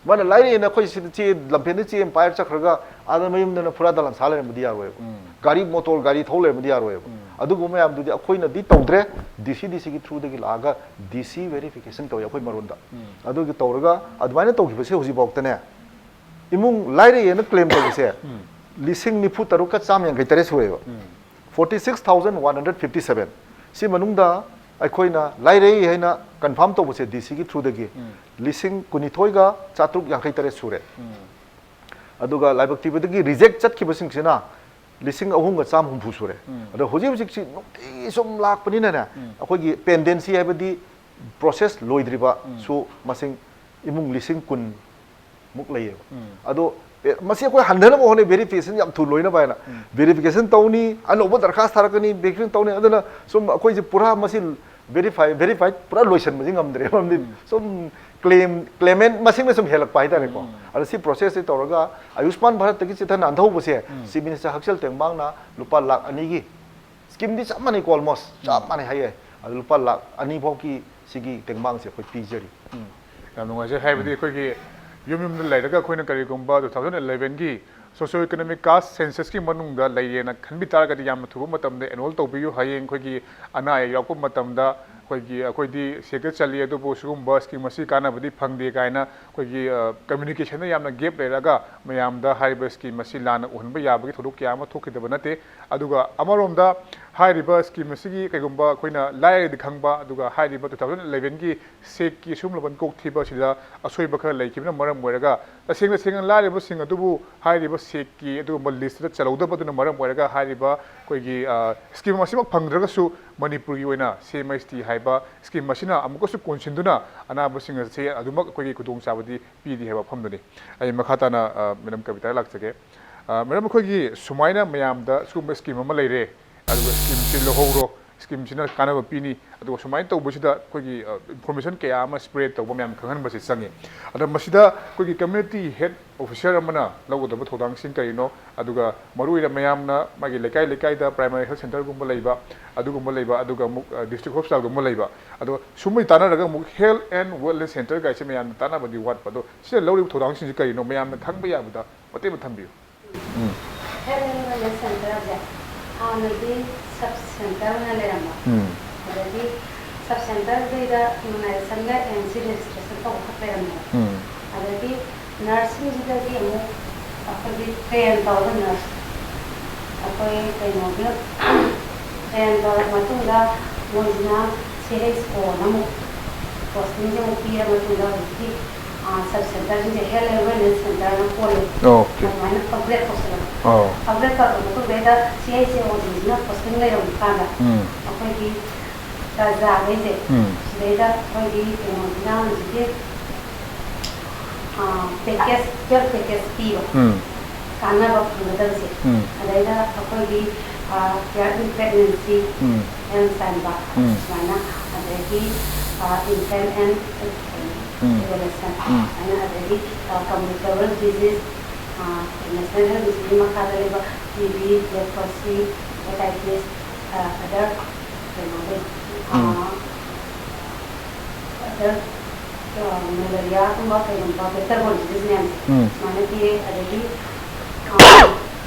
ꯃꯥꯅ ꯂꯥꯏꯔꯩꯅ ꯑꯩꯈꯣꯏ ꯁꯤꯗ ꯆꯦ, ꯂꯝꯐꯦꯟꯗ ꯆꯦ ꯑꯃ ꯄꯥꯏꯔ ꯆꯠꯈ꯭ꯔꯒ ꯑꯥꯗ ꯃꯌꯨꯝꯗꯅ ꯐꯨꯔꯥ ꯗꯂꯥꯟ ꯁꯥ ꯂꯩꯔꯝꯕꯗꯤ ꯌꯥꯔꯣꯏꯕ꯫ ꯒꯥꯔꯤ, ꯃꯣꯇꯣꯔ ꯒꯥꯔꯤ ꯊꯧ ꯂꯩꯔꯝꯕꯗꯤ ꯌꯥꯔꯣꯏꯕ꯫ ꯑꯗꯨꯒꯨꯝꯕ ꯃꯌꯥꯝꯗꯨꯗꯤ ꯑꯩꯈꯣꯏꯅꯗꯤ ꯇꯧꯗ꯭ꯔꯦ, DC, DCꯒꯤ throughꯗꯒꯤ ꯂꯥꯛꯑꯒ DC verification ꯇꯧꯋꯤ ꯑꯩꯈꯣꯏ ꯃꯔꯣꯟꯗ꯫ ꯑꯗꯨꯒꯤ ꯇꯧꯔꯒ ꯑꯗꯨꯃꯥꯏꯅ ꯇꯧꯈꯤꯕꯁꯦ ꯍꯧꯖꯤꯛꯐꯥꯎꯗꯅꯦ, ꯏꯃꯨꯡ ꯂꯥꯏꯔꯩꯅ claim ꯇꯧꯕꯁꯦ ꯂꯤꯁꯤꯡ ꯅꯤꯐꯨ ꯇꯔꯨꯛꯀ ꯆꯥꯝꯃ ꯌꯥꯡꯈꯩ ꯇꯔꯦꯠ ꯁꯨꯔꯦꯕ꯫ Forty six thousand one hundred fifty seven꯫ ꯁꯤ ꯃꯅꯨꯡꯗ ꯑꯩꯈꯣꯏꯅ ꯂꯥꯏꯔꯩ ꯍꯥꯏꯅ confirm ꯇꯧꯕꯁꯦ DCꯒꯤ throughꯗꯒꯤ ꯂꯤꯁꯤꯡ ꯀꯨꯟꯅꯤꯊꯣꯏꯒ ꯆꯥꯇ꯭ꯔꯨꯛ ꯌꯥꯡꯈꯩ ꯇꯔꯦꯠ ꯁꯨꯔꯦ꯫ ꯑꯗꯨꯒ ꯂꯥꯏꯕꯛ ꯊꯤꯕꯗꯒꯤ reject ꯆꯠꯈꯤꯕꯁꯤꯡꯁꯤꯅ ꯂꯤꯁꯤꯡ ꯑꯍꯨꯝꯒ ꯆꯥꯝ ꯍꯨꯝꯐꯨ ꯁꯨꯔꯦ꯫ ꯑꯗꯣ ꯍꯧꯖꯤꯛ ꯍꯧꯖꯤꯛꯁꯤ ꯅꯨꯡꯇꯤꯒꯤ ꯁꯨꯝ ꯂꯥꯛꯄꯅꯤꯅꯅꯦ, ꯑꯩꯈꯣꯏꯒꯤ pendency ꯍꯥꯏꯕꯗꯤ process ꯂꯣꯏꯗ꯭ꯔꯤꯕ ꯁꯨ ꯃꯁꯤꯡ ꯏꯃꯨꯡ ꯂꯤꯁꯤꯡ ꯀꯨꯟ ꯃꯨꯛ ꯂꯩꯌꯦꯕ꯫ ꯑꯗꯣ, ꯑꯦ, ꯃꯁꯤ ꯑꯩꯈꯣꯏ ꯍꯟꯊꯅꯕ ꯍꯣꯠꯅꯩ, verification ꯌꯥꯝ ꯊꯨꯅ ꯂꯣꯏꯅꯕ ꯍꯥꯏꯅ꯫ Verification ꯇꯧꯅꯤ, ꯑꯅꯧꯕ ꯗꯔꯈꯥꯁ ꯊꯥꯔꯛꯀꯅꯤ, verification ꯇꯧꯅꯤ꯫ ꯑꯗꯨꯅ ꯁꯨꯝ ꯑꯩꯈꯣꯏꯁꯦ ꯄꯨꯔꯥ ꯃꯁꯤ verify, verify ꯄꯨꯔꯥ ꯂꯣꯏꯁꯤꯟꯕꯁꯤ ꯉꯝꯗ꯭ꯔꯦ꯫ ꯃꯔꯝꯗꯤ ꯁꯨꯝ claim, claimant ꯃꯁꯤꯡꯅ ꯁꯨꯝ ꯍꯦꯜꯂꯛꯄ ꯍꯥꯏꯇꯥꯔꯦꯀꯣ꯫ ꯑꯗꯣ ꯁꯤ processꯁꯤ ꯇꯧꯔꯒ ꯑꯌꯨꯁꯃꯥꯟ ꯚꯥꯔꯠꯇꯒꯤ ꯆꯤꯊꯅ ꯍꯟꯊꯍꯧꯕꯁꯦ Chief Minister ꯍꯛꯁꯦꯜ ꯇꯦꯡꯕꯥꯡꯅ ꯂꯨꯄꯥ ꯂꯥꯈ ꯑꯅꯤꯒꯤ schemeꯗꯤ ꯆꯞ ꯃꯥꯟꯅꯩꯀꯣ, almost ꯆꯞ ꯃꯥꯟꯅꯩ ꯍꯥꯏꯌꯦ꯫ ꯑꯗꯣ ꯂꯨꯄꯥ ꯂꯥꯈ ꯑꯅꯤ ꯐꯥꯎꯒꯤ ꯁꯤꯒꯤ ꯇꯦꯡꯕꯥꯡꯁꯦ ꯑꯩꯈꯣꯏ ꯄꯤꯖꯔꯤ꯫ ꯌꯥꯝ ꯅꯨꯡꯉꯥꯏꯖꯩ꯫ ꯍꯥꯏꯕꯗꯤ ꯑꯩꯈꯣꯏꯒꯤ ꯌꯨꯝ ꯌꯨꯝꯗ ꯂꯩꯔꯒ ꯑꯩꯈꯣꯏꯅ ꯀꯔꯤꯒꯨꯝꯕ two thousand elevenꯒꯤ socio economic caste censusꯀꯤ ꯃꯅꯨꯡꯗ ꯂꯩꯔꯦꯅ ꯈꯟꯕꯤ ꯇꯥꯔꯒꯗꯤ ꯌꯥꯝꯅ ꯊꯨꯕ ꯃꯇꯝꯗ enroll ꯇꯧꯕꯤꯌꯨ꯫ ꯍꯌꯦꯡ ꯑꯩꯈꯣꯏꯒꯤ ꯑꯅꯥ ꯑꯌꯦꯛ ꯌꯥꯎꯔꯛꯄ ꯃꯇꯝꯗ ꯑꯩꯈꯣꯏꯒꯤ ꯑꯩꯈꯣꯏꯗꯤ ꯁꯦꯛꯇ ꯆꯜꯂꯤ, ꯑꯗꯨꯕꯨ ꯁꯤꯒꯨꯝꯕ ꯁ꯭ꯀꯤꯝ ꯑꯁꯤ ꯀꯥꯟꯅꯕꯗꯤ ꯐꯪꯗꯦ ꯀꯥꯏꯅ ꯑꯩꯈꯣꯏꯒꯤ ꯀꯝꯃ꯭ꯌꯨꯅꯤꯀꯦꯁꯟꯗ ꯌꯥꯝꯅ ꯒꯦꯞ ꯂꯩꯔꯒ ꯃꯌꯥꯝꯗ ꯍꯥꯏꯔꯤꯕ ꯁ꯭ꯀꯤꯝ ꯑꯁꯤ ꯂꯥꯟꯅ ꯎꯍꯟꯕ ꯌꯥꯕꯒꯤ ꯊꯧꯗꯣꯛ ꯀꯌꯥ ꯑꯃ ꯊꯣꯛꯈꯤꯗꯕ ꯅꯠꯇꯦ꯫ ꯑꯗꯨꯒ ꯑꯃꯔꯣꯝꯗ ꯍꯥꯏꯔꯤꯕ ꯁ꯭ꯀꯤꯝ ꯑꯁꯤꯒꯤ ꯀꯩꯒꯨꯝꯕ ꯑꯩꯈꯣꯏꯅ ꯂꯥꯏꯔꯗꯤ ꯈꯪꯕ, ꯑꯗꯨꯒ ꯍꯥꯏꯔꯤꯕ ꯇꯨ ꯊꯥꯎꯖꯟ ꯏꯂꯦꯚꯦꯟꯒꯤ ꯁꯦꯛꯀꯤ ꯁꯨꯝꯂꯕ ꯀꯣꯛ ꯊꯤꯕ ꯑꯁꯤꯗ ꯑꯁꯣꯏꯕ ꯈꯔ ꯂꯩꯈꯤꯕꯅ ꯃꯔꯝ ꯑꯣꯏꯔꯒ ꯇꯁꯦꯡ ꯇꯁꯦꯡꯅ ꯂꯥꯏꯔꯕꯁꯤꯡ ꯑꯗꯨꯕꯨ ꯍꯥꯏꯔꯤꯕ ꯁꯦꯛꯀꯤ ꯑꯗꯨꯒꯨꯝꯕ ꯂꯤꯁꯇꯨꯗ ꯆꯜꯍꯧꯗꯕꯗꯨꯅ ꯃꯔꯝ ꯑꯣꯏꯔꯒ ꯍꯥꯏꯔꯤꯕ ꯑꯩꯈꯣꯏꯒꯤ ꯁ꯭ꯀꯤꯝ ꯑꯁꯤꯃꯛ ꯐꯪꯗ꯭ꯔꯒꯁꯨ ꯃꯅꯤꯄꯨꯔꯒꯤ ꯑꯣꯏꯅ ꯁꯤ ꯑꯦꯝ ꯑꯩꯆ ꯇꯤ ꯍꯥꯏꯕ ꯁ꯭ꯀꯤꯝ ꯑꯁꯤꯅ ꯑꯃꯨꯛꯀꯁꯨ ꯀꯣꯟꯁꯤꯟꯗꯨꯅ ꯑꯅꯥꯕꯁꯤꯡ ꯑꯁꯤ ꯑꯗꯨꯃꯛ ꯑꯩꯈꯣꯏꯒꯤ ꯈꯨꯗꯣꯡꯆꯥꯕꯗꯤ ꯄꯤꯔꯤ ꯍꯥꯏꯕ ꯋꯥꯐꯝꯗꯨꯅꯤ꯫ ꯑꯩ ꯃꯈꯥ ꯇꯥꯅ ꯃꯦꯗꯥꯝ ꯀꯕꯤꯇꯥꯗ ꯂꯥꯛꯆꯒꯦ꯫ ꯃꯦꯗꯥꯝ, ꯑꯩꯈꯣꯏꯒꯤ ꯁꯨꯃꯥꯏꯅ ꯃꯌꯥꯝꯗ ꯁꯤꯒꯨꯝꯕ ꯁ꯭ꯀꯤꯝ ꯑꯃ ꯂꯩꯔꯦ, ꯑꯗꯨꯒ ꯁ꯭ꯀꯤꯝꯁꯤ ꯂꯧꯍꯧꯔꯣ, ꯁ꯭ꯀꯤꯝꯁꯤꯅ ꯀꯥꯟꯅꯕ ꯄꯤꯅꯤ, ꯑꯗꯨꯒ ꯁꯨꯃꯥꯏꯅ ꯇꯧꯕꯁꯤꯗ ꯑꯩꯈꯣꯏꯒꯤ ꯏꯟꯐꯣꯔꯃꯦꯁꯟ ꯀꯌꯥ ꯑꯃ ꯁ꯭ꯄ꯭ꯔꯦꯗ ꯇꯧꯕ, ꯃꯌꯥꯝ ꯈꯪꯍꯟꯕꯁꯤ ꯆꯪꯉꯤ꯫ ꯑꯗ ꯃꯁꯤꯗ ꯑꯩꯈꯣꯏꯒꯤ ꯀꯝꯃ꯭ꯌꯨꯅꯤꯇꯤ ꯍꯦꯜꯊ ꯑꯣꯐꯤꯁꯥꯔ ꯑꯃꯅ ꯂꯧꯒꯗꯕ ꯊꯧꯗꯥꯡꯁꯤꯡ ꯀꯔꯤꯅꯣ? ꯑꯗꯨꯒ ꯃꯔꯨꯑꯣꯏꯅ ꯃꯌꯥꯝꯅ ꯃꯥꯒꯤ ꯂꯩꯀꯥꯏ ꯂꯩꯀꯥꯏꯗ ꯄ꯭ꯔꯥꯏꯃꯥꯔꯤ ꯍꯦꯜꯊ ꯁꯦꯟꯇꯔꯒꯨꯝꯕ ꯂꯩꯕ, ꯑꯗꯨꯒꯨꯝꯕ ꯂꯩꯕ, ꯑꯗꯨꯒ ꯑꯃꯨꯛ ꯗꯤꯁꯇ꯭ꯔꯤꯛ ꯍꯣꯁꯄꯤꯇꯥꯜꯒꯨꯝꯕ ꯂꯩꯕ, ꯑꯗꯣ ꯁꯨꯝꯕꯒꯤ ꯇꯥꯟꯅꯔꯒ ꯑꯃꯨꯛ ꯍꯦꯜꯊ ꯑꯦꯟ ꯋꯦꯜꯅꯦꯁ ꯁꯦꯟꯇꯔ ꯀꯥꯏꯁꯦ ꯃꯌꯥꯝꯅ ꯇꯥꯟꯅꯕꯗꯤ ꯋꯥꯠꯄ꯫ ꯑꯗꯣ ꯁꯤꯗ ꯂꯧꯔꯤꯕ ꯊꯧꯗꯥꯡꯁꯤꯡꯁꯤ ꯀꯔꯤꯅꯣ? ꯃꯌꯥꯝꯅ ꯈꯪꯕ ꯌꯥꯕꯗ ꯃꯇꯦꯛ ꯑꯃ ꯊꯝꯕꯤꯌꯨ꯫ ꯎꯝ꯫ ꯍꯦꯜꯊ ꯑꯦꯟ ꯋꯦꯜꯅꯦꯁ ꯁꯦꯟꯇꯔꯁꯦ ꯍꯥꯟꯅꯗꯤ ꯁꯕ ꯁꯦꯟꯇꯔ ꯑꯣꯏꯅ ꯂꯩꯔꯝꯕ꯫ ꯎꯝ꯫ ꯑꯗꯒꯤ ꯁꯕ ꯁꯦꯟꯇꯔꯗꯩꯗ ꯏꯃ꯭ꯌꯨꯅꯥꯏꯖꯦꯁꯟꯒ ꯑꯦꯟꯁꯤ ꯔꯦꯖꯤꯁꯇ꯭ꯔꯦꯁꯟ ꯇꯧꯕꯈꯛ ꯂꯩꯔꯝꯃꯦꯕ꯫ ꯎꯝ꯫ ꯑꯗꯒꯤ ꯅꯔꯁꯁꯤꯡꯁꯤꯗꯒꯤ ꯑꯃꯨꯛ ꯑꯩꯈꯣꯏꯒꯤ ꯇ꯭ꯔꯦꯟ ꯇꯧꯔꯒ ꯅꯔꯁ ꯑꯩꯈꯣꯏ ꯀꯩꯅꯣꯒꯤ ꯇ꯭ꯔꯦꯟ ꯇꯧꯔꯕ ꯃꯇꯨꯡꯗ ꯃꯣꯏꯁꯤꯅ ꯁꯤ ꯑꯩꯆ ꯑꯣꯅ ꯑꯃꯨꯛ ꯄꯣꯁꯇꯤꯡꯁꯦ ꯑꯃꯨꯛ ꯄꯤꯔ ꯃꯇꯨꯡꯗ ꯍꯧꯖꯤꯛꯀꯤ ꯁꯕ ꯁꯦꯟꯇꯔꯁꯤꯡꯁꯦ ꯍꯦꯜꯊ ꯑꯦꯟ ꯋꯦꯜꯅꯦꯁ ꯁꯦꯟꯇꯔꯅ ꯀꯣꯜꯂꯦ꯫ ꯑꯣꯀꯦ꯫ ꯑꯗꯨꯃꯥꯏꯅ ꯑꯞꯒ꯭ꯔꯦꯗ ꯇꯧꯁꯜꯂꯛꯄ꯫ ꯑꯣ꯫ ꯑꯞꯒ꯭ꯔꯦꯗ ꯇꯧꯔꯛꯄ ꯃꯇꯨꯡꯗꯩꯗ ꯁꯤ ꯑꯩꯆ ꯑꯣꯁꯤꯡꯁꯤꯅ ꯄꯣꯁꯇꯤꯡ ꯂꯩꯔꯝꯕ ꯀꯥꯟꯗ ꯎꯝ꯫ ꯑꯩꯈꯣꯏꯒꯤ ꯄ꯭ꯔꯖꯥꯈꯩꯁꯦ ꯎꯝ꯫ ꯁꯤꯗꯩꯗ ꯑꯩꯈꯣꯏꯒꯤ ꯀꯩꯅꯣꯁꯤꯅ ꯍꯧꯖꯤꯛꯀꯤ ꯄꯦꯀꯦꯖ, ꯍꯦꯜꯊ ꯄꯦꯀꯦꯖ ꯄꯤꯕ ꯎꯝ꯫ ꯀꯥꯟꯅꯕ ꯐꯪꯒꯗꯕꯁꯦ ꯎꯝ꯫ ꯑꯗꯩꯗ ꯑꯩꯈꯣꯏꯒꯤ ꯀꯤꯌꯔ ꯏꯟ ꯄ꯭ꯔꯦꯒꯅꯦꯟꯁꯤ ꯎꯝ꯫ ꯍꯦꯜꯊ ꯆꯥꯟꯕ ꯎꯝ꯫ ꯁꯨꯃꯥꯏꯅ ꯑꯗꯒꯤ ꯏꯟꯐꯦꯟ ꯑꯦꯟ ꯎꯝ꯫ ꯑꯦꯗꯣꯂꯦꯁꯦꯟ ꯎꯝ꯫ ꯍꯥꯏꯅ ꯑꯗꯒꯤ ꯀꯝꯃ꯭ꯌꯨꯅꯤꯀꯦꯕꯜ ꯗꯤꯖꯤꯁ ꯅꯦꯁꯅꯦꯜ ꯍꯦꯜꯊ ꯃꯤꯁꯟꯒꯤ ꯃꯈꯥꯗ ꯂꯩꯕ T B, leprosy, hepatitis, other ꯀꯩꯅꯣ ꯎꯝ꯫ ꯑꯗꯔ ꯃꯦꯂꯦꯔꯤꯌꯥꯒꯨꯝꯕ ꯀꯩꯒꯨꯝꯕ ꯚꯦꯛꯇꯔ ꯕꯣꯔꯟ ꯗꯤꯖꯤꯁ ꯃꯌꯥꯝꯁꯦ ꯎꯝ꯫ ꯁꯨꯃꯥꯏꯅ ꯄꯤꯔꯦ꯫ ꯑꯗꯒꯤ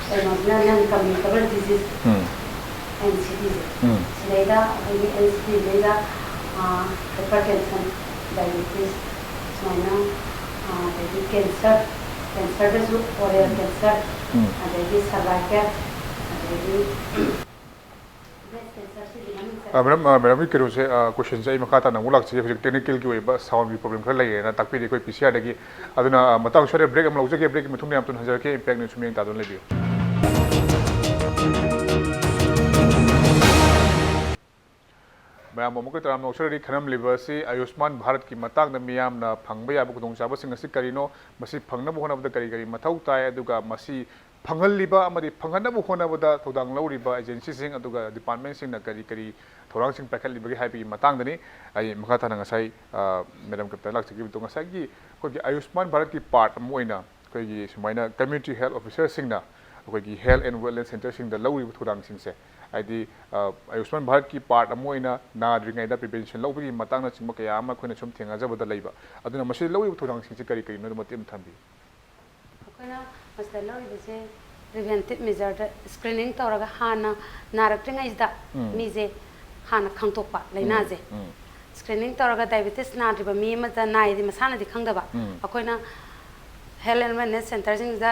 ꯀꯩꯅꯣꯁꯤꯅ ꯅꯟ ꯀꯝꯃ꯭ꯌꯨꯅꯤꯀꯦꯕꯜ ꯗꯤꯖꯤꯁ ꯎꯝ꯫ ꯑꯦꯟ ꯁꯤ ꯗꯤꯁꯦ ꯎꯝ꯫ ꯁꯤꯗꯩꯗ ꯑꯩꯈꯣꯏꯒꯤ N C ꯗꯤꯁꯤꯗꯩꯗ hyper tension, diabetes, ꯁꯨꯃꯥꯏꯅ, ꯑꯗꯒꯤ ꯀꯦꯟꯁꯔ, ꯀꯦꯟꯁꯔꯗꯁꯨ ꯑꯣꯔꯦꯜ ꯀꯦꯟꯁꯔ, ꯑꯗꯒꯤ ꯁꯔꯚꯥꯏꯀꯦꯜ, ꯑꯗꯒꯤ ꯕ꯭ꯔꯦꯁ ꯀꯦꯟꯁꯔ, ꯁꯤꯒꯤ ꯃꯅꯨꯡꯗ ꯃꯦꯗꯥꯝ, ꯃꯦꯗꯥꯝꯒꯤ ꯀꯩꯅꯣꯁꯦ, ꯀꯣꯏꯁꯟꯁꯦ ꯑꯩ ꯃꯈꯥ ꯇꯥꯅ ꯑꯃꯨꯛ ꯂꯥꯛꯆꯒꯦ꯫ ꯍꯧꯖꯤꯛ ꯇꯦꯛꯅꯤꯀꯦꯜꯒꯤ ꯑꯣꯏꯕ ꯁꯥꯎꯟꯒꯤ ꯄ꯭ꯔꯣꯕ꯭ꯂꯦꯝ ꯈꯔ ꯂꯩꯌꯦꯅ ꯇꯥꯛꯄꯤꯔꯤ ꯑꯩꯈꯣꯏ ꯄꯤ ꯁꯤ ꯑꯥꯔꯗꯒꯤ꯫ ꯑꯗꯨꯅ ꯃꯇꯥꯡ ꯁ꯭ꯋꯥꯏꯗ ꯕ꯭ꯔꯦꯛ ꯑꯃ ꯂꯧꯖꯒꯦ꯫ ꯕ꯭ꯔꯦꯛꯀꯤ ꯃꯇꯨꯡꯗ ꯌꯥꯝ ꯊꯨꯅ ꯍꯟꯖꯔꯛꯀꯦ꯫ ꯏꯝꯄꯦꯛ ꯅ꯭ꯌꯨꯁ ꯃꯤꯠꯌꯦꯡ ꯇꯥꯗꯨꯅ ꯂꯩꯕꯤꯌꯨ꯫ ꯃꯌꯥꯝꯕꯨ ꯑꯃꯨꯛꯀ ꯇꯔꯥꯝꯅ ꯑꯣꯛꯆꯔꯤ꯫ ꯈꯟꯅꯔꯝꯂꯤꯕ ꯑꯁꯤ ꯑꯌꯨꯁꯃꯥꯟ ꯚꯥꯔꯠꯀꯤ ꯃꯇꯥꯡꯗ꯫ ꯃꯤꯌꯥꯝꯅ ꯐꯪꯕ ꯌꯥꯕ ꯈꯨꯗꯣꯡꯆꯥꯕꯁꯤꯡ ꯑꯁꯤ ꯀꯔꯤꯅꯣ, ꯃꯁꯤ ꯐꯪꯅꯕ ꯍꯣꯠꯅꯕꯗ ꯀꯔꯤ ꯀꯔꯤ ꯃꯊꯧ ꯇꯥꯏ, ꯑꯗꯨꯒ ꯃꯁꯤ ꯐꯪꯍꯜꯂꯤꯕ ꯑꯃꯗꯤ ꯐꯪꯍꯟꯅꯕ ꯍꯣꯠꯅꯕꯗ ꯊꯧꯗꯥꯡ ꯂꯧꯔꯤꯕ ꯑꯦꯖꯦꯟꯁꯤꯁꯤꯡ ꯑꯗꯨꯒ ꯗꯤꯄꯥꯔꯠꯃꯦꯟꯁꯤꯡꯅ ꯀꯔꯤ ꯀꯔꯤ ꯊꯧꯔꯥꯡꯁꯤꯡ ꯄꯥꯏꯈꯠꯂꯤꯕꯒꯦ ꯍꯥꯏꯕꯒꯤ ꯃꯇꯥꯡꯗꯅꯤ꯫ ꯑꯩ ꯃꯈꯥ ꯇꯥꯅ ꯉꯁꯥꯏ, ꯑ, ꯃꯦꯗꯥꯝ ꯀꯦꯞꯇꯦꯟ ꯂꯥꯛꯆꯈꯤꯕꯗꯣ, ꯉꯁꯥꯏꯒꯤ ꯑꯩꯈꯣꯏꯒꯤ ꯑꯌꯨꯁꯃꯥꯟ ꯚꯥꯔꯠꯀꯤ ꯄꯥꯔꯠ ꯑꯃ ꯑꯣꯏꯅ ꯑꯩꯈꯣꯏꯒꯤ ꯁꯨꯃꯥꯏꯅ ꯀꯝꯃ꯭ꯌꯨꯅꯤꯇꯤ ꯍꯦꯜꯊ ꯑꯣꯐꯤꯁꯔꯁꯤꯡꯅ ꯑꯩꯈꯣꯏꯒꯤ ꯍꯦꯜꯊ ꯑꯦꯟ ꯋꯦꯜꯅꯦꯁ ꯁꯦꯟꯇꯔꯁꯤꯡꯗ ꯂꯧꯔꯤꯕ ꯊꯧꯗꯥꯡꯁꯤꯡꯁꯦ, ꯍꯥꯏꯗꯤ, ꯑ, ꯑꯌꯨꯁꯃꯥꯟ ꯚꯥꯔꯠꯀꯤ ꯄꯥꯔꯠ ꯑꯃ ꯑꯣꯏꯅ ꯅꯥꯗ꯭ꯔꯤꯉꯩꯗ ꯄ꯭ꯔꯤꯚꯦꯟꯁꯟ ꯂꯧꯕꯒꯤ ꯃꯇꯥꯡꯅꯆꯤꯡꯕ ꯀꯌꯥ ꯑꯃ ꯑꯩꯈꯣꯏꯅ ꯁꯨꯝ ꯊꯦꯡꯅꯖꯕꯗ ꯂꯩꯕ꯫ ꯑꯗꯨꯅ ꯃꯁꯤꯗ ꯂꯧꯔꯤꯕ ꯊꯧꯗꯥꯡꯁꯤꯡꯁꯦ ꯀꯔꯤ ꯀꯔꯤꯅꯣ, ꯑꯗꯨ ꯃꯇꯦꯛ ꯑꯃ ꯊꯝꯕꯤꯌꯨ꯫ ꯑꯩꯈꯣꯏꯅ ꯃꯁꯤꯗ ꯂꯧꯔꯤꯕꯁꯦ ꯄ꯭ꯔꯤꯚꯦꯟꯇꯤꯞ ꯃꯦꯖꯔꯗ ꯁ꯭ꯀ꯭ꯔꯤꯅꯤꯡ ꯇꯧꯔꯒ ꯍꯥꯟꯅ ꯅꯥꯔꯛꯇ꯭ꯔꯤꯉꯩꯁꯤꯗ ꯎꯝ꯫ ꯃꯤꯁꯦ ꯍꯥꯟꯅ ꯈꯪꯗꯣꯛꯄ ꯂꯥꯏꯅꯥꯁꯦ꯫ ꯎꯝ꯫ ꯁ꯭ꯀ꯭ꯔꯤꯅꯤꯡ ꯇꯧꯔꯒ ꯗꯥꯏꯕꯦꯇꯤꯁ ꯅꯥꯗ꯭ꯔꯤꯕ ꯃꯤ ꯑꯃꯗ ꯅꯥꯏꯗꯤ ꯃꯁꯥꯅꯗꯤ ꯈꯪꯗꯕ꯫ ꯎꯝ꯫ ꯑꯩꯈꯣꯏꯅ ꯍꯦꯜꯊ ꯑꯦꯟ ꯋꯦꯜꯅꯦꯁ ꯁꯦꯟꯇꯔꯁꯤꯡꯁꯤꯗ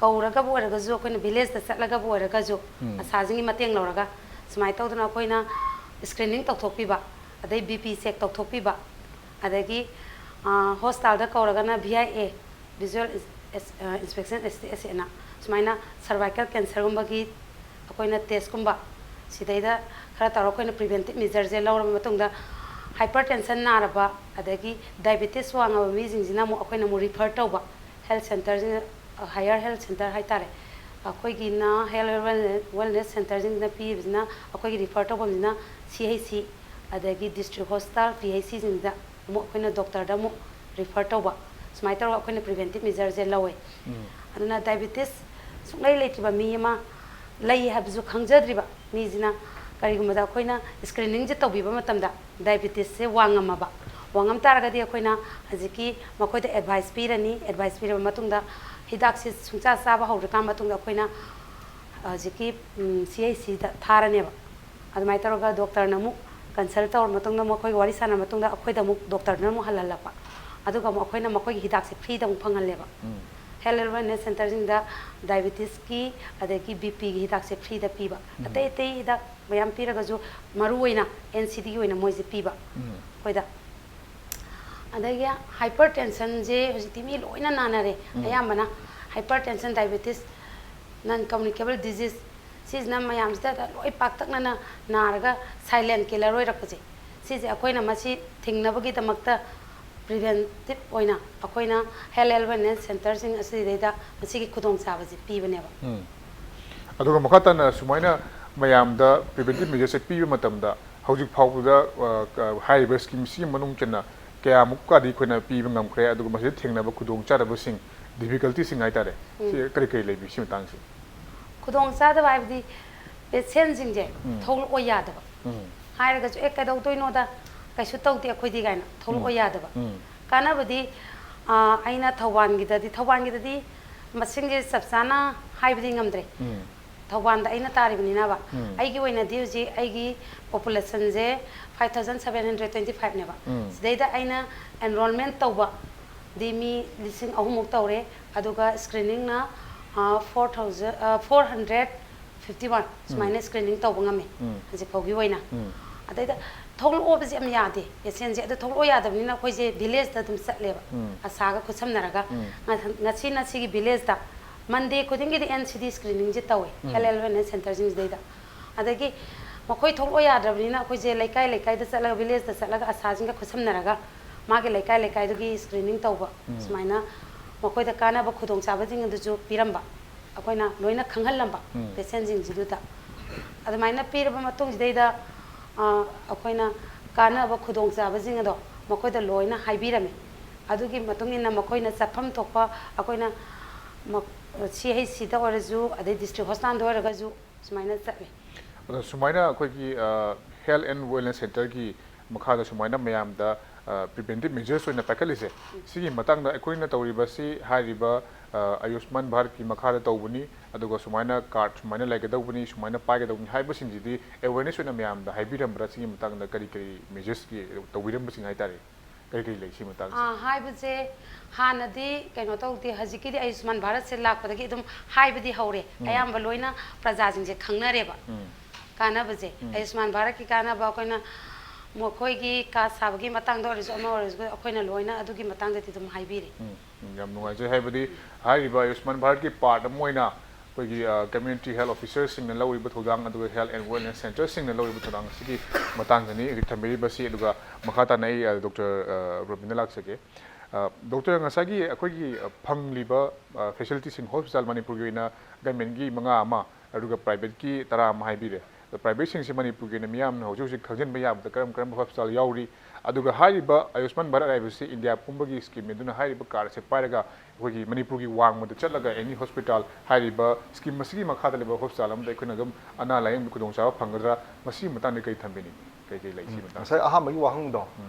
ꯀꯧꯔꯒꯕꯨ ꯑꯣꯏꯔꯒꯁꯨ, ꯑꯩꯈꯣꯏꯅ ꯚꯤꯂꯦꯖꯇ ꯆꯠꯂꯒꯕꯨ ꯑꯣꯏꯔꯒꯁꯨ, ꯎꯝ꯫ ꯑꯁꯥꯁꯤꯡꯒꯤ ꯃꯇꯦꯡ ꯂꯧꯔꯒ ꯁꯨꯃꯥꯏꯅ ꯇꯧꯗꯅ ꯑꯩꯈꯣꯏꯅ ꯁ꯭ꯀ꯭ꯔꯤꯅꯤꯡ ꯇꯧꯊꯣꯛꯄꯤꯕ, ꯑꯗꯩ ꯕꯤ ꯄꯤ ꯆꯦꯛ ꯇꯧꯊꯣꯛꯄꯤꯕ, ꯑꯗꯒꯤ, ꯑ, ꯍꯣꯁꯄꯤꯇꯥꯜꯗ ꯀꯧꯔꯒꯅ ꯚꯤ ꯑꯥꯏ ꯑꯦ, ꯚꯤꯖꯨꯋꯦꯜ ꯏꯟꯁ-, ꯑꯦꯁ-, ꯑ, ꯏꯟꯁꯄꯦꯛꯁꯟ ꯑꯦꯁ-, ꯑꯦꯁ ꯑꯦꯅ ꯁꯨꯃꯥꯏꯅ ꯁꯔꯚꯥꯏꯀꯦꯜ ꯀꯦꯟꯁꯔꯒꯨꯝꯕꯒꯤ ꯑꯩꯈꯣꯏꯅ ꯇꯦꯁꯀꯨꯝꯕ ꯁꯤꯗꯩꯗ ꯈꯔ ꯇꯧꯔꯒ ꯑꯩꯈꯣꯏꯅ ꯄ꯭ꯔꯤꯚꯦꯟꯇꯤꯞ ꯃꯦꯖꯔꯁꯦ ꯂꯧꯔꯕ ꯃꯇꯨꯡꯗ, ꯍꯥꯏꯄꯔ ꯇꯦꯟꯁꯟ ꯅꯥꯔꯕ ꯑꯗꯒꯤ ꯗꯥꯏꯕꯦꯇꯤꯁ ꯋꯥꯡꯉꯕ ꯃꯤꯁꯤꯡꯁꯤꯅ ꯑꯃꯨꯛ ꯑꯩꯈꯣꯏꯅ ꯑꯃꯨꯛ ꯔꯤꯐꯔ ꯇꯧꯕ ꯍꯦꯜꯊ ꯁꯦꯟꯇꯔꯁꯤꯡ, ꯍꯥꯌꯔ ꯍꯦꯜꯊ ꯁꯦꯟꯇꯔ ꯍꯥꯏꯇꯥꯔꯦ, ꯑꯩꯈꯣꯏꯒꯤꯅ ꯍꯦꯜꯊ ꯋꯦꯜꯅꯦꯁ ꯁꯦꯟꯇꯔꯁꯤꯡꯅ ꯄꯤꯔꯤꯕꯁꯤꯅ ꯑꯩꯈꯣꯏꯒꯤ ꯔꯤꯐꯔ ꯇꯧꯐꯝꯁꯤꯅ ꯁꯤ ꯑꯩꯆ ꯁꯤ, ꯑꯗꯒꯤ ꯗꯤꯁꯇ꯭ꯔꯤꯛ ꯍꯣꯁꯄꯤꯇꯥꯜ, ꯄꯤ ꯑꯩꯆ ꯁꯤꯁꯤꯡꯗ ꯑꯃꯨꯛ ꯑꯩꯈꯣꯏꯅ ꯗꯣꯛꯇꯔꯗ ꯑꯃꯨꯛ ꯔꯤꯐꯔ ꯇꯧꯕ, ꯁꯨꯃꯥꯏꯅ ꯇꯧꯔꯒ ꯑꯩꯈꯣꯏꯅ ꯄ꯭ꯔꯤꯚꯦꯟꯇꯤꯞ ꯃꯦꯖꯔꯁꯦ ꯂꯧꯋꯦ꯫ ꯎꯝ꯫ ꯑꯗꯨꯅ ꯗꯥꯏꯕꯦꯇꯤꯁ ꯁꯨꯡꯂꯩ ꯂꯩꯇ꯭ꯔꯤꯕ ꯃꯤ ꯑꯃ ꯂꯩ ꯍꯥꯏꯕꯁꯨ ꯈꯪꯖꯗ꯭ꯔꯤꯕ ꯃꯤꯁꯤꯅ ꯀꯔꯤꯒꯨꯝꯕꯗ ꯑꯩꯈꯣꯏꯅ ꯁ꯭ꯀ꯭ꯔꯤꯅꯤꯡꯁꯦ ꯇꯧꯕꯤꯕ ꯃꯇꯝꯗ ꯗꯥꯏꯕꯦꯇꯤꯁꯁꯦ ꯋꯥꯡꯉꯝꯃꯕ, ꯋꯥꯡꯉꯝ ꯇꯥꯔꯒꯗꯤ ꯑꯩꯈꯣꯏꯅ ꯍꯧꯖꯤꯛꯀꯤ ꯃꯈꯣꯏꯗ ꯑꯦꯗꯚꯥꯏꯁ ꯄꯤꯔꯅꯤ꯫ ꯑꯦꯗꯚꯥꯏꯁ ꯄꯤꯔꯕ ꯃꯇꯨꯡꯗ ꯍꯤꯗꯥꯛꯁꯦ ꯁꯨꯡꯆꯥ ꯆꯥꯕ ꯍꯧꯗ꯭ꯔꯀꯥꯟ ꯃꯇꯨꯡꯗ ꯑꯩꯈꯣꯏꯅ ꯍꯧꯖꯤꯛꯀꯤ, ꯎꯝ, ꯁꯤ ꯑꯩꯆ ꯁꯤꯗ ꯊꯥꯔꯅꯦꯕ꯫ ꯑꯗꯨꯃꯥꯏꯅ ꯇꯧꯔꯒ ꯗꯣꯛꯇꯔꯅ ꯑꯃꯨꯛ ꯀꯟꯁꯜ ꯇꯧꯔ ꯃꯇꯨꯡꯗ, ꯃꯈꯣꯏꯒ ꯋꯥꯔꯤ ꯁꯥꯟꯅꯔ ꯃꯇꯨꯡꯗ, ꯑꯩꯈꯣꯏꯗ ꯑꯃꯨꯛ ꯗꯣꯛꯇꯔꯗꯨꯅ ꯑꯃꯨꯛ ꯍꯜꯍꯜꯂꯛꯄ꯫ ꯑꯗꯨꯒ ꯑꯃꯨꯛ ꯑꯩꯈꯣꯏꯅ ꯃꯈꯣꯏꯒꯤ ꯍꯤꯗꯥꯛꯁꯦ ꯐ꯭ꯔꯤꯗ ꯑꯃꯨꯛ ꯐꯪꯍꯜꯂꯦꯕ꯫ ꯍꯦꯜꯊ ꯑꯦꯟ ꯋꯦꯜꯅꯦꯁ ꯁꯦꯟꯇꯔꯁꯤꯡꯗ ꯗꯥꯏꯕꯦꯇꯤꯁꯀꯤ, ꯑꯗꯒꯤ ꯕꯤ ꯄꯤꯒꯤ ꯍꯤꯗꯥꯛꯁꯦ ꯐ꯭ꯔꯤꯗ ꯄꯤꯕ꯫ ꯑꯇꯩ ꯑꯇꯩ ꯍꯤꯗꯥꯛ ꯃꯌꯥꯝ ꯄꯤꯔꯒꯁꯨ, ꯃꯔꯨ ꯑꯣꯏꯅ ꯑꯦꯟ ꯁꯤ ꯗꯤꯒꯤ ꯑꯣꯏꯅ ꯃꯣꯏꯁꯦ ꯄꯤꯕ ꯑꯩꯈꯣꯏꯗ꯫ ꯑꯗꯒꯤ ꯍꯥꯏꯄꯔ ꯇꯦꯟꯁꯟꯁꯦ ꯍꯧꯖꯤꯛꯇꯤ ꯃꯤ ꯂꯣꯏꯅ ꯅꯥꯅꯔꯦ꯫ ꯑꯌꯥꯝꯕꯅ ꯍꯥꯏꯄꯔ ꯇꯦꯟꯁꯟ, ꯗꯥꯏꯕꯦꯇꯤꯁ, ꯅꯟ ꯀꯝꯃꯨꯅꯤꯀꯦꯕꯜ ꯗꯤꯖꯤꯁ, ꯁꯤꯁꯤꯅ ꯃꯌꯥꯝꯁꯤꯗ ꯂꯣꯏ ꯄꯥꯛꯇꯛꯅꯅ ꯅꯥꯔꯒ ꯁꯥꯏꯂꯦꯟ ꯀꯤꯂꯔ ꯑꯣꯏꯔꯛꯄꯁꯦ, ꯁꯤꯁꯦ ꯑꯩꯈꯣꯏꯅ ꯃꯁꯤ ꯊꯤꯡꯅꯕꯒꯤꯗꯃꯛꯇ ꯄ꯭ꯔꯤꯚꯦꯟꯇꯤꯞ ꯑꯣꯏꯅ ꯑꯩꯈꯣꯏꯅ ꯍꯦꯜꯊ ꯑꯦꯟ ꯋꯦꯜꯅꯦꯁ ꯁꯦꯟꯇꯔꯁꯤꯡ ꯑꯁꯤꯗꯩꯗ ꯃꯁꯤꯒꯤ ꯈꯨꯗꯣꯡꯆꯥꯕꯁꯤ ꯄꯤꯕꯅꯦꯕ꯫ ꯑꯗꯨꯒ ꯃꯈꯥ ꯇꯥꯅ ꯁꯨꯃꯥꯏꯅ ꯃꯌꯥꯝꯗ ꯄ꯭ꯔꯤꯚꯦꯟꯇꯤꯞ ꯃꯦꯖꯔꯁꯦ ꯄꯤꯕ ꯃꯇꯝꯗ ꯍꯧꯖꯤꯛ ꯐꯥꯎꯕꯗ, ꯑ, ꯀ-, ꯍꯥꯏꯔꯤꯕ ꯁ꯭ꯀꯤꯝꯁꯤꯒꯤ ꯃꯅꯨꯡ ꯆꯟꯅ ꯀꯌꯥꯃꯨꯛꯀꯗꯤ ꯑꯩꯈꯣꯏꯅ ꯄꯤꯕ ꯉꯝꯈ꯭ꯔꯦ, ꯑꯗꯨꯒ ꯃꯁꯤꯗ ꯊꯦꯡꯅꯕ ꯈꯨꯗꯣꯡꯆꯥꯗꯕꯁꯤꯡ, ꯗꯤꯐꯤꯀꯜꯇꯤꯁꯤꯡ ꯍꯥꯏꯇꯥꯔꯦ, ꯁꯤ ꯀꯔꯤ ꯀꯔꯤ ꯂꯩꯕꯤ ꯁꯤ ꯃꯇꯥꯡꯁꯤ? ꯈꯨꯗꯣꯡꯆꯥꯗꯕ ꯍꯥꯏꯕꯗꯤ ꯄꯦꯁꯦꯟꯁꯤꯡꯁꯦ ꯊꯣꯛꯂꯛꯑꯣ ꯌꯥꯗꯕ꯫ ꯍꯥꯏꯔꯒꯁꯨ, "ꯑꯦ, ꯀꯩꯗꯧꯗꯣꯏꯅꯣꯗ, ꯀꯩꯁꯨ ꯇꯧꯗꯦ ꯑꯩꯈꯣꯏꯗꯤ" ꯀꯥꯏꯅ ꯊꯣꯛꯂꯛꯑꯣ ꯌꯥꯗꯕ꯫ ꯀꯥꯟꯅꯕꯗꯤ, ꯑ, ꯑꯩꯅ ꯊꯧꯕꯥꯜꯒꯤꯗꯗꯤ, ꯊꯧꯕꯥꯜꯒꯤꯗꯗꯤ ꯃꯁꯤꯡꯁꯦ ꯆꯞ ꯆꯥꯅ ꯍꯥꯏꯕꯗꯤ ꯉꯝꯗ꯭ꯔꯦ꯫ ꯊꯧꯕꯥꯜꯗ ꯑꯩꯅ ꯇꯥꯔꯤꯕꯅꯤꯅꯕ꯫ ꯑꯩꯒꯤ ꯑꯣꯏꯅꯗꯤ ꯍꯧꯖꯤꯛ ꯑꯩꯒꯤ ꯄꯣꯄꯨꯂꯦꯁꯟꯁꯦ five thousand seven hundred twenty five ꯅꯦꯕ꯫ ꯁꯤꯗꯩꯗ ꯑꯩꯅ ꯑꯦꯟꯔꯣꯜꯃꯦꯟ ꯇꯧꯕ ꯗꯤ ꯃꯤ ꯂꯤꯁꯤꯡ ꯑꯍꯨꯝꯃꯨꯛ ꯇꯧꯔꯦ꯫ ꯑꯗꯨꯒ ꯁ꯭ꯀ꯭ꯔꯤꯅꯤꯡꯅ, ꯑ, four thousand, ꯑ, four hundred fifty one ꯁꯨꯃꯥꯏꯅ ꯁ꯭ꯀ꯭ꯔꯤꯅꯤꯡ ꯇꯧꯕ ꯉꯝꯃꯦ ꯍꯧꯖꯤꯛ ꯐꯥꯎꯒꯤ ꯑꯣꯏꯅ꯫ ꯑꯗꯩꯗ ꯊꯣꯛꯂꯛꯑꯣꯕꯁꯦ ꯌꯥꯝ ꯌꯥꯗꯦ ꯄꯦꯁꯦꯟꯁꯦ꯫ ꯑꯗꯣ ꯊꯣꯛꯂꯛꯑꯣ ꯌꯥꯗꯕꯅꯤꯅ ꯑꯩꯈꯣꯏꯁꯦ ꯚꯤꯂꯦꯖꯇ ꯑꯗꯨꯝ ꯆꯠꯂꯦꯕ, ꯑꯁꯥꯒ ꯈꯨꯠꯁꯝꯅꯔꯒ꯫ ꯉ-, ꯉꯁꯤꯅ ꯁꯤꯒꯤ ꯚꯤꯂꯦꯖꯇ ꯃꯟꯗꯦ ꯈꯨꯗꯤꯡꯒꯤꯗꯤ ꯑꯦꯟ ꯁꯤ ꯗꯤ ꯁ꯭ꯀ꯭ꯔꯤꯅꯤꯡꯁꯦ ꯇꯧꯋꯦ, ꯍꯦꯜꯊ ꯑꯦꯟ ꯋꯦꯜꯅꯦꯁ ꯁꯦꯟꯇꯔꯁꯤꯡꯁꯤꯗꯩꯗ꯫ ꯑꯗꯒꯤ ꯃꯈꯣꯏ ꯊꯣꯛꯂꯛꯑꯣ ꯌꯥꯗ꯭ꯔꯕꯅꯤꯅ ꯑꯩꯈꯣꯏꯁꯦ ꯂꯩꯀꯥꯏ ꯂꯩꯀꯥꯏꯗ ꯆꯠꯂꯒ, ꯚꯤꯂꯦꯖꯇ ꯆꯠꯂꯒ ꯑꯁꯥꯁꯤꯡꯒ ꯈꯨꯠꯁꯝꯅꯔꯒ ꯃꯥꯒꯤ ꯂꯩꯀꯥꯏ ꯂꯩꯀꯥꯏꯗꯨꯒꯤ ꯁ꯭ꯀ꯭ꯔꯤꯅꯤꯡ ꯇꯧꯕ, ꯁꯨꯃꯥꯏꯅ ꯃꯈꯣꯏꯗ ꯀꯥꯟꯅꯕ ꯈꯨꯗꯣꯡꯆꯥꯕꯁꯤꯡ ꯑꯗꯨꯁꯨ ꯄꯤꯔꯝꯕ, ꯑꯩꯈꯣꯏꯅ ꯂꯣꯏꯅ ꯈꯪꯍꯜꯂꯝꯕ ꯄꯦꯁꯦꯟꯁꯤꯡꯁꯤꯗꯨꯗ꯫ ꯑꯗꯨꯃꯥꯏꯅ ꯄꯤꯔꯕ ꯃꯇꯨꯡꯁꯤꯗꯩꯗ, ꯑ, ꯑꯩꯈꯣꯏꯅ ꯀꯥꯟꯅꯕ ꯈꯨꯗꯣꯡꯆꯥꯕꯁꯤꯡ ꯑꯗꯣ ꯃꯈꯣꯏꯗ ꯂꯣꯏꯅ ꯍꯥꯏꯕꯤꯔꯝꯃꯤ꯫ ꯑꯗꯨꯒꯤ ꯃꯇꯨꯡ ꯏꯟꯅ ꯃꯈꯣꯏꯅ ꯆꯠꯐꯝ ꯊꯣꯛꯄ ꯑꯩꯈꯣꯏꯅ ꯃ-, ꯁꯤ ꯑꯩꯆ ꯁꯤꯗ ꯑꯣꯏꯔꯁꯨ, ꯑꯗꯩ ꯗꯤꯁꯇ꯭ꯔꯤꯛ ꯍꯣꯁꯄꯤꯇꯥꯜꯗ ꯑꯣꯏꯔꯒꯁꯨ ꯁꯨꯃꯥꯏꯅ ꯆꯠꯂꯤ꯫ ꯑꯗꯣ ꯁꯨꯃꯥꯏꯅ ꯑꯩꯈꯣꯏꯒꯤ, ꯑ, ꯍꯦꯜꯊ ꯑꯦꯟ ꯋꯦꯜꯅꯦꯁ ꯁꯦꯟꯇꯔꯒꯤ ꯃꯈꯥꯗ ꯁꯨꯃꯥꯏꯅ ꯃꯌꯥꯝꯗ, ꯑ, ꯄ꯭ꯔꯤꯚꯦꯟꯇꯤꯞ ꯃꯦꯖꯔꯁ ꯑꯣꯏꯅ ꯄꯥꯏꯈꯠꯂꯤꯁꯦ, ꯁꯤꯒꯤ ꯃꯇꯥꯡꯗ ꯑꯩꯈꯣꯏꯅ ꯇꯧꯔꯤꯕꯁꯤ ꯍꯥꯏꯔꯤꯕ, ꯑ, ꯑꯌꯨꯁꯃꯥꯟ ꯚꯥꯔꯠꯀꯤ ꯃꯈꯥꯗ ꯇꯧꯕꯅꯤ, ꯑꯗꯨꯒ ꯁꯨꯃꯥꯏꯅ ꯀꯥꯔꯗ ꯁꯨꯃꯥꯏꯅ ꯂꯩꯒꯗꯧꯕꯅꯤ, ꯁꯨꯃꯥꯏꯅ ꯄꯥꯏꯒꯗꯧꯕꯅꯤ ꯍꯥꯏꯕꯁꯤꯡꯁꯤꯗꯤ ꯑꯦꯋꯦꯔꯅꯦꯁ ꯑꯣꯏꯅ ꯃꯌꯥꯝꯗ ꯍꯥꯏꯕꯤꯔꯝꯕ꯭ꯔꯥ? ꯁꯤꯒꯤ ꯃꯇꯥꯡꯗ ꯀꯔꯤ ꯀꯔꯤ ꯃꯦꯖꯔꯁꯀꯤ ꯇꯧꯕꯤꯔꯝꯕꯁꯤꯡ ꯍꯥꯏꯇꯥꯔꯦ, ꯀꯔꯤ ꯀꯔꯤ ꯂꯩ ꯁꯤ ꯃꯇꯥꯡꯁꯦ? ꯑꯥ, ꯍꯥꯏꯕꯁꯦ ꯍꯥꯟꯅꯗꯤ ꯀꯩꯅꯣ ꯇꯧꯗꯦ, ꯍꯧꯖꯤꯛꯀꯤꯗꯤ ꯑꯌꯨꯁꯃꯥꯟ ꯚꯥꯔꯠꯁꯦ ꯂꯥꯛꯄꯗꯒꯤ ꯑꯗꯨꯝ ꯍꯥꯏꯕꯗꯤ ꯍꯧꯔꯦ꯫ ꯑꯌꯥꯝꯕ ꯂꯣꯏꯅ ꯄ꯭ꯔꯖꯥꯁꯤꯡꯁꯦ ꯈꯪꯅꯔꯦꯕ꯫ ꯀꯥꯟꯅꯕꯁꯦ, ꯑꯌꯨꯁꯃꯥꯟ ꯚꯥꯔꯠꯀꯤ ꯀꯥꯟꯅꯕ ꯑꯩꯈꯣꯏꯅ ꯃꯈꯣꯏꯒꯤ ꯀꯥꯔꯗ ꯁꯥꯕꯒꯤ ꯃꯇꯥꯡꯗ ꯑꯣꯏꯔꯁꯨ ꯑꯃ ꯑꯣꯏꯔꯁꯨ ꯑꯩꯈꯣꯏꯅ ꯂꯣꯏꯅ ꯑꯗꯨꯒꯤ ꯃꯇꯥꯡꯗꯗꯤ ꯑꯗꯨꯝ ꯍꯥꯏꯕꯤꯔꯦ꯫ ꯎꯝ, ꯎꯝ, ꯌꯥꯝ ꯅꯨꯡꯉꯥꯏꯖꯩ꯫ ꯍꯥꯏꯕꯗꯤ ꯍꯥꯏꯔꯤꯕ ꯑꯌꯨꯁꯃꯥꯟ ꯚꯥꯔꯠꯀꯤ ꯄꯥꯔꯠ ꯑꯃ ꯑꯣꯏꯅ ꯑꯩꯈꯣꯏꯒꯤ ꯀꯝꯃ꯭ꯌꯨꯅꯤꯇꯤ ꯍꯦꯜꯊ ꯑꯣꯐꯤꯁꯔꯁꯤꯡꯅ ꯂꯧꯔꯤꯕ ꯊꯧꯗꯥꯡ, ꯑꯗꯨꯒ ꯍꯦꯜꯊ ꯑꯦꯟ ꯋꯦꯜꯅꯦꯁ ꯁꯦꯟꯇꯔꯁꯤꯡꯅ ꯂꯧꯔꯤꯕ ꯊꯧꯗꯥꯡ ꯑꯁꯤꯒꯤ ꯃꯇꯥꯡꯗꯅꯤ ꯍꯧꯖꯤꯛ ꯊꯝꯕꯤꯔꯤꯕꯁꯤ꯫ ꯑꯗꯨꯒ ꯃꯈꯥ ꯇꯥꯅ ꯑꯩ ꯗꯣꯛꯇꯔ ꯔꯣꯕꯤꯟꯗ ꯂꯥꯛꯆꯒꯦ꯫ ꯗꯣꯛꯇꯔ, ꯉꯁꯥꯏꯒꯤ ꯑꯩꯈꯣꯏꯒꯤ ꯐꯪꯂꯤꯕ ꯐꯦꯁꯤꯂꯤꯇꯤꯁꯤꯡ, ꯍꯣꯁꯄꯤꯇꯥꯜ ꯃꯅꯤꯄꯨꯔꯒꯤ ꯑꯣꯏꯅ ꯒꯃꯦꯟꯒꯤ ꯃꯉꯥ ꯑꯃ, ꯑꯗꯨꯒ ꯄ꯭ꯔꯥꯏꯚꯦꯠꯀꯤ ꯇꯔꯥ ꯑꯃ ꯍꯥꯏꯕꯤꯔꯦ꯫ ꯑꯗꯣ ꯄ꯭ꯔꯥꯏꯚꯦꯠꯁꯤꯡꯁꯦ ꯃꯅꯤꯄꯨꯔꯒꯤ ꯑꯣꯏꯅ ꯃꯤꯌꯥꯝꯅ ꯍꯧꯖꯤꯛ ꯍꯧꯖꯤꯛ ꯈꯪꯖꯤꯟꯕ ꯌꯥꯕꯗ ꯀꯔꯝ ꯀꯔꯝꯕ ꯍꯣꯁꯄꯤꯇꯥꯜ ꯌꯥꯎꯔꯤ? ꯑꯗꯨꯒ ꯍꯥꯏꯔꯤꯕ ꯑꯌꯨꯁꯃꯥꯟ ꯚꯥꯔꯠ ꯍꯥꯏꯕꯁꯤ ꯏꯟꯗꯤꯌꯥ ꯄꯨꯝꯕꯒꯤ ꯁ꯭ꯀꯤꯝꯅꯤ꯫ ꯑꯗꯨꯅ ꯍꯥꯏꯔꯤꯕ ꯀꯥꯔꯗꯁꯦ ꯄꯥꯏꯔꯒ ꯑꯩꯈꯣꯏꯒꯤ ꯃꯅꯤꯄꯨꯔꯒꯤ ꯋꯥꯡꯃꯗ ꯆꯠꯂꯒ ꯑꯦꯅꯤ ꯍꯣꯁꯄꯤꯇꯥꯜ, ꯍꯥꯏꯔꯤꯕ ꯁ꯭ꯀꯤꯝ ꯑꯁꯤꯒꯤ ꯃꯈꯥꯗ ꯂꯩꯕ ꯍꯣꯁꯄꯤꯇꯥꯜ ꯑꯃꯗ ꯑꯩꯈꯣꯏꯅ ꯑꯗꯨꯝ ꯑꯅꯥ ꯂꯥꯌꯦꯡꯕꯒꯤ ꯈꯨꯗꯣꯡꯆꯥꯕ ꯐꯪꯒꯗ꯭ꯔꯥ? ꯃꯁꯤꯒꯤ ꯃꯇꯥꯡꯗ ꯀꯔꯤ ꯊꯝꯕꯤꯅꯤꯡꯉꯤ? ꯀꯔꯤ ꯀꯔꯤ ꯂꯩ ꯁꯤ ꯃꯇꯥꯡꯗ? ꯉꯁꯥꯏ ꯑꯍꯥꯟꯕꯒꯤ ꯋꯥꯍꯪꯗꯣ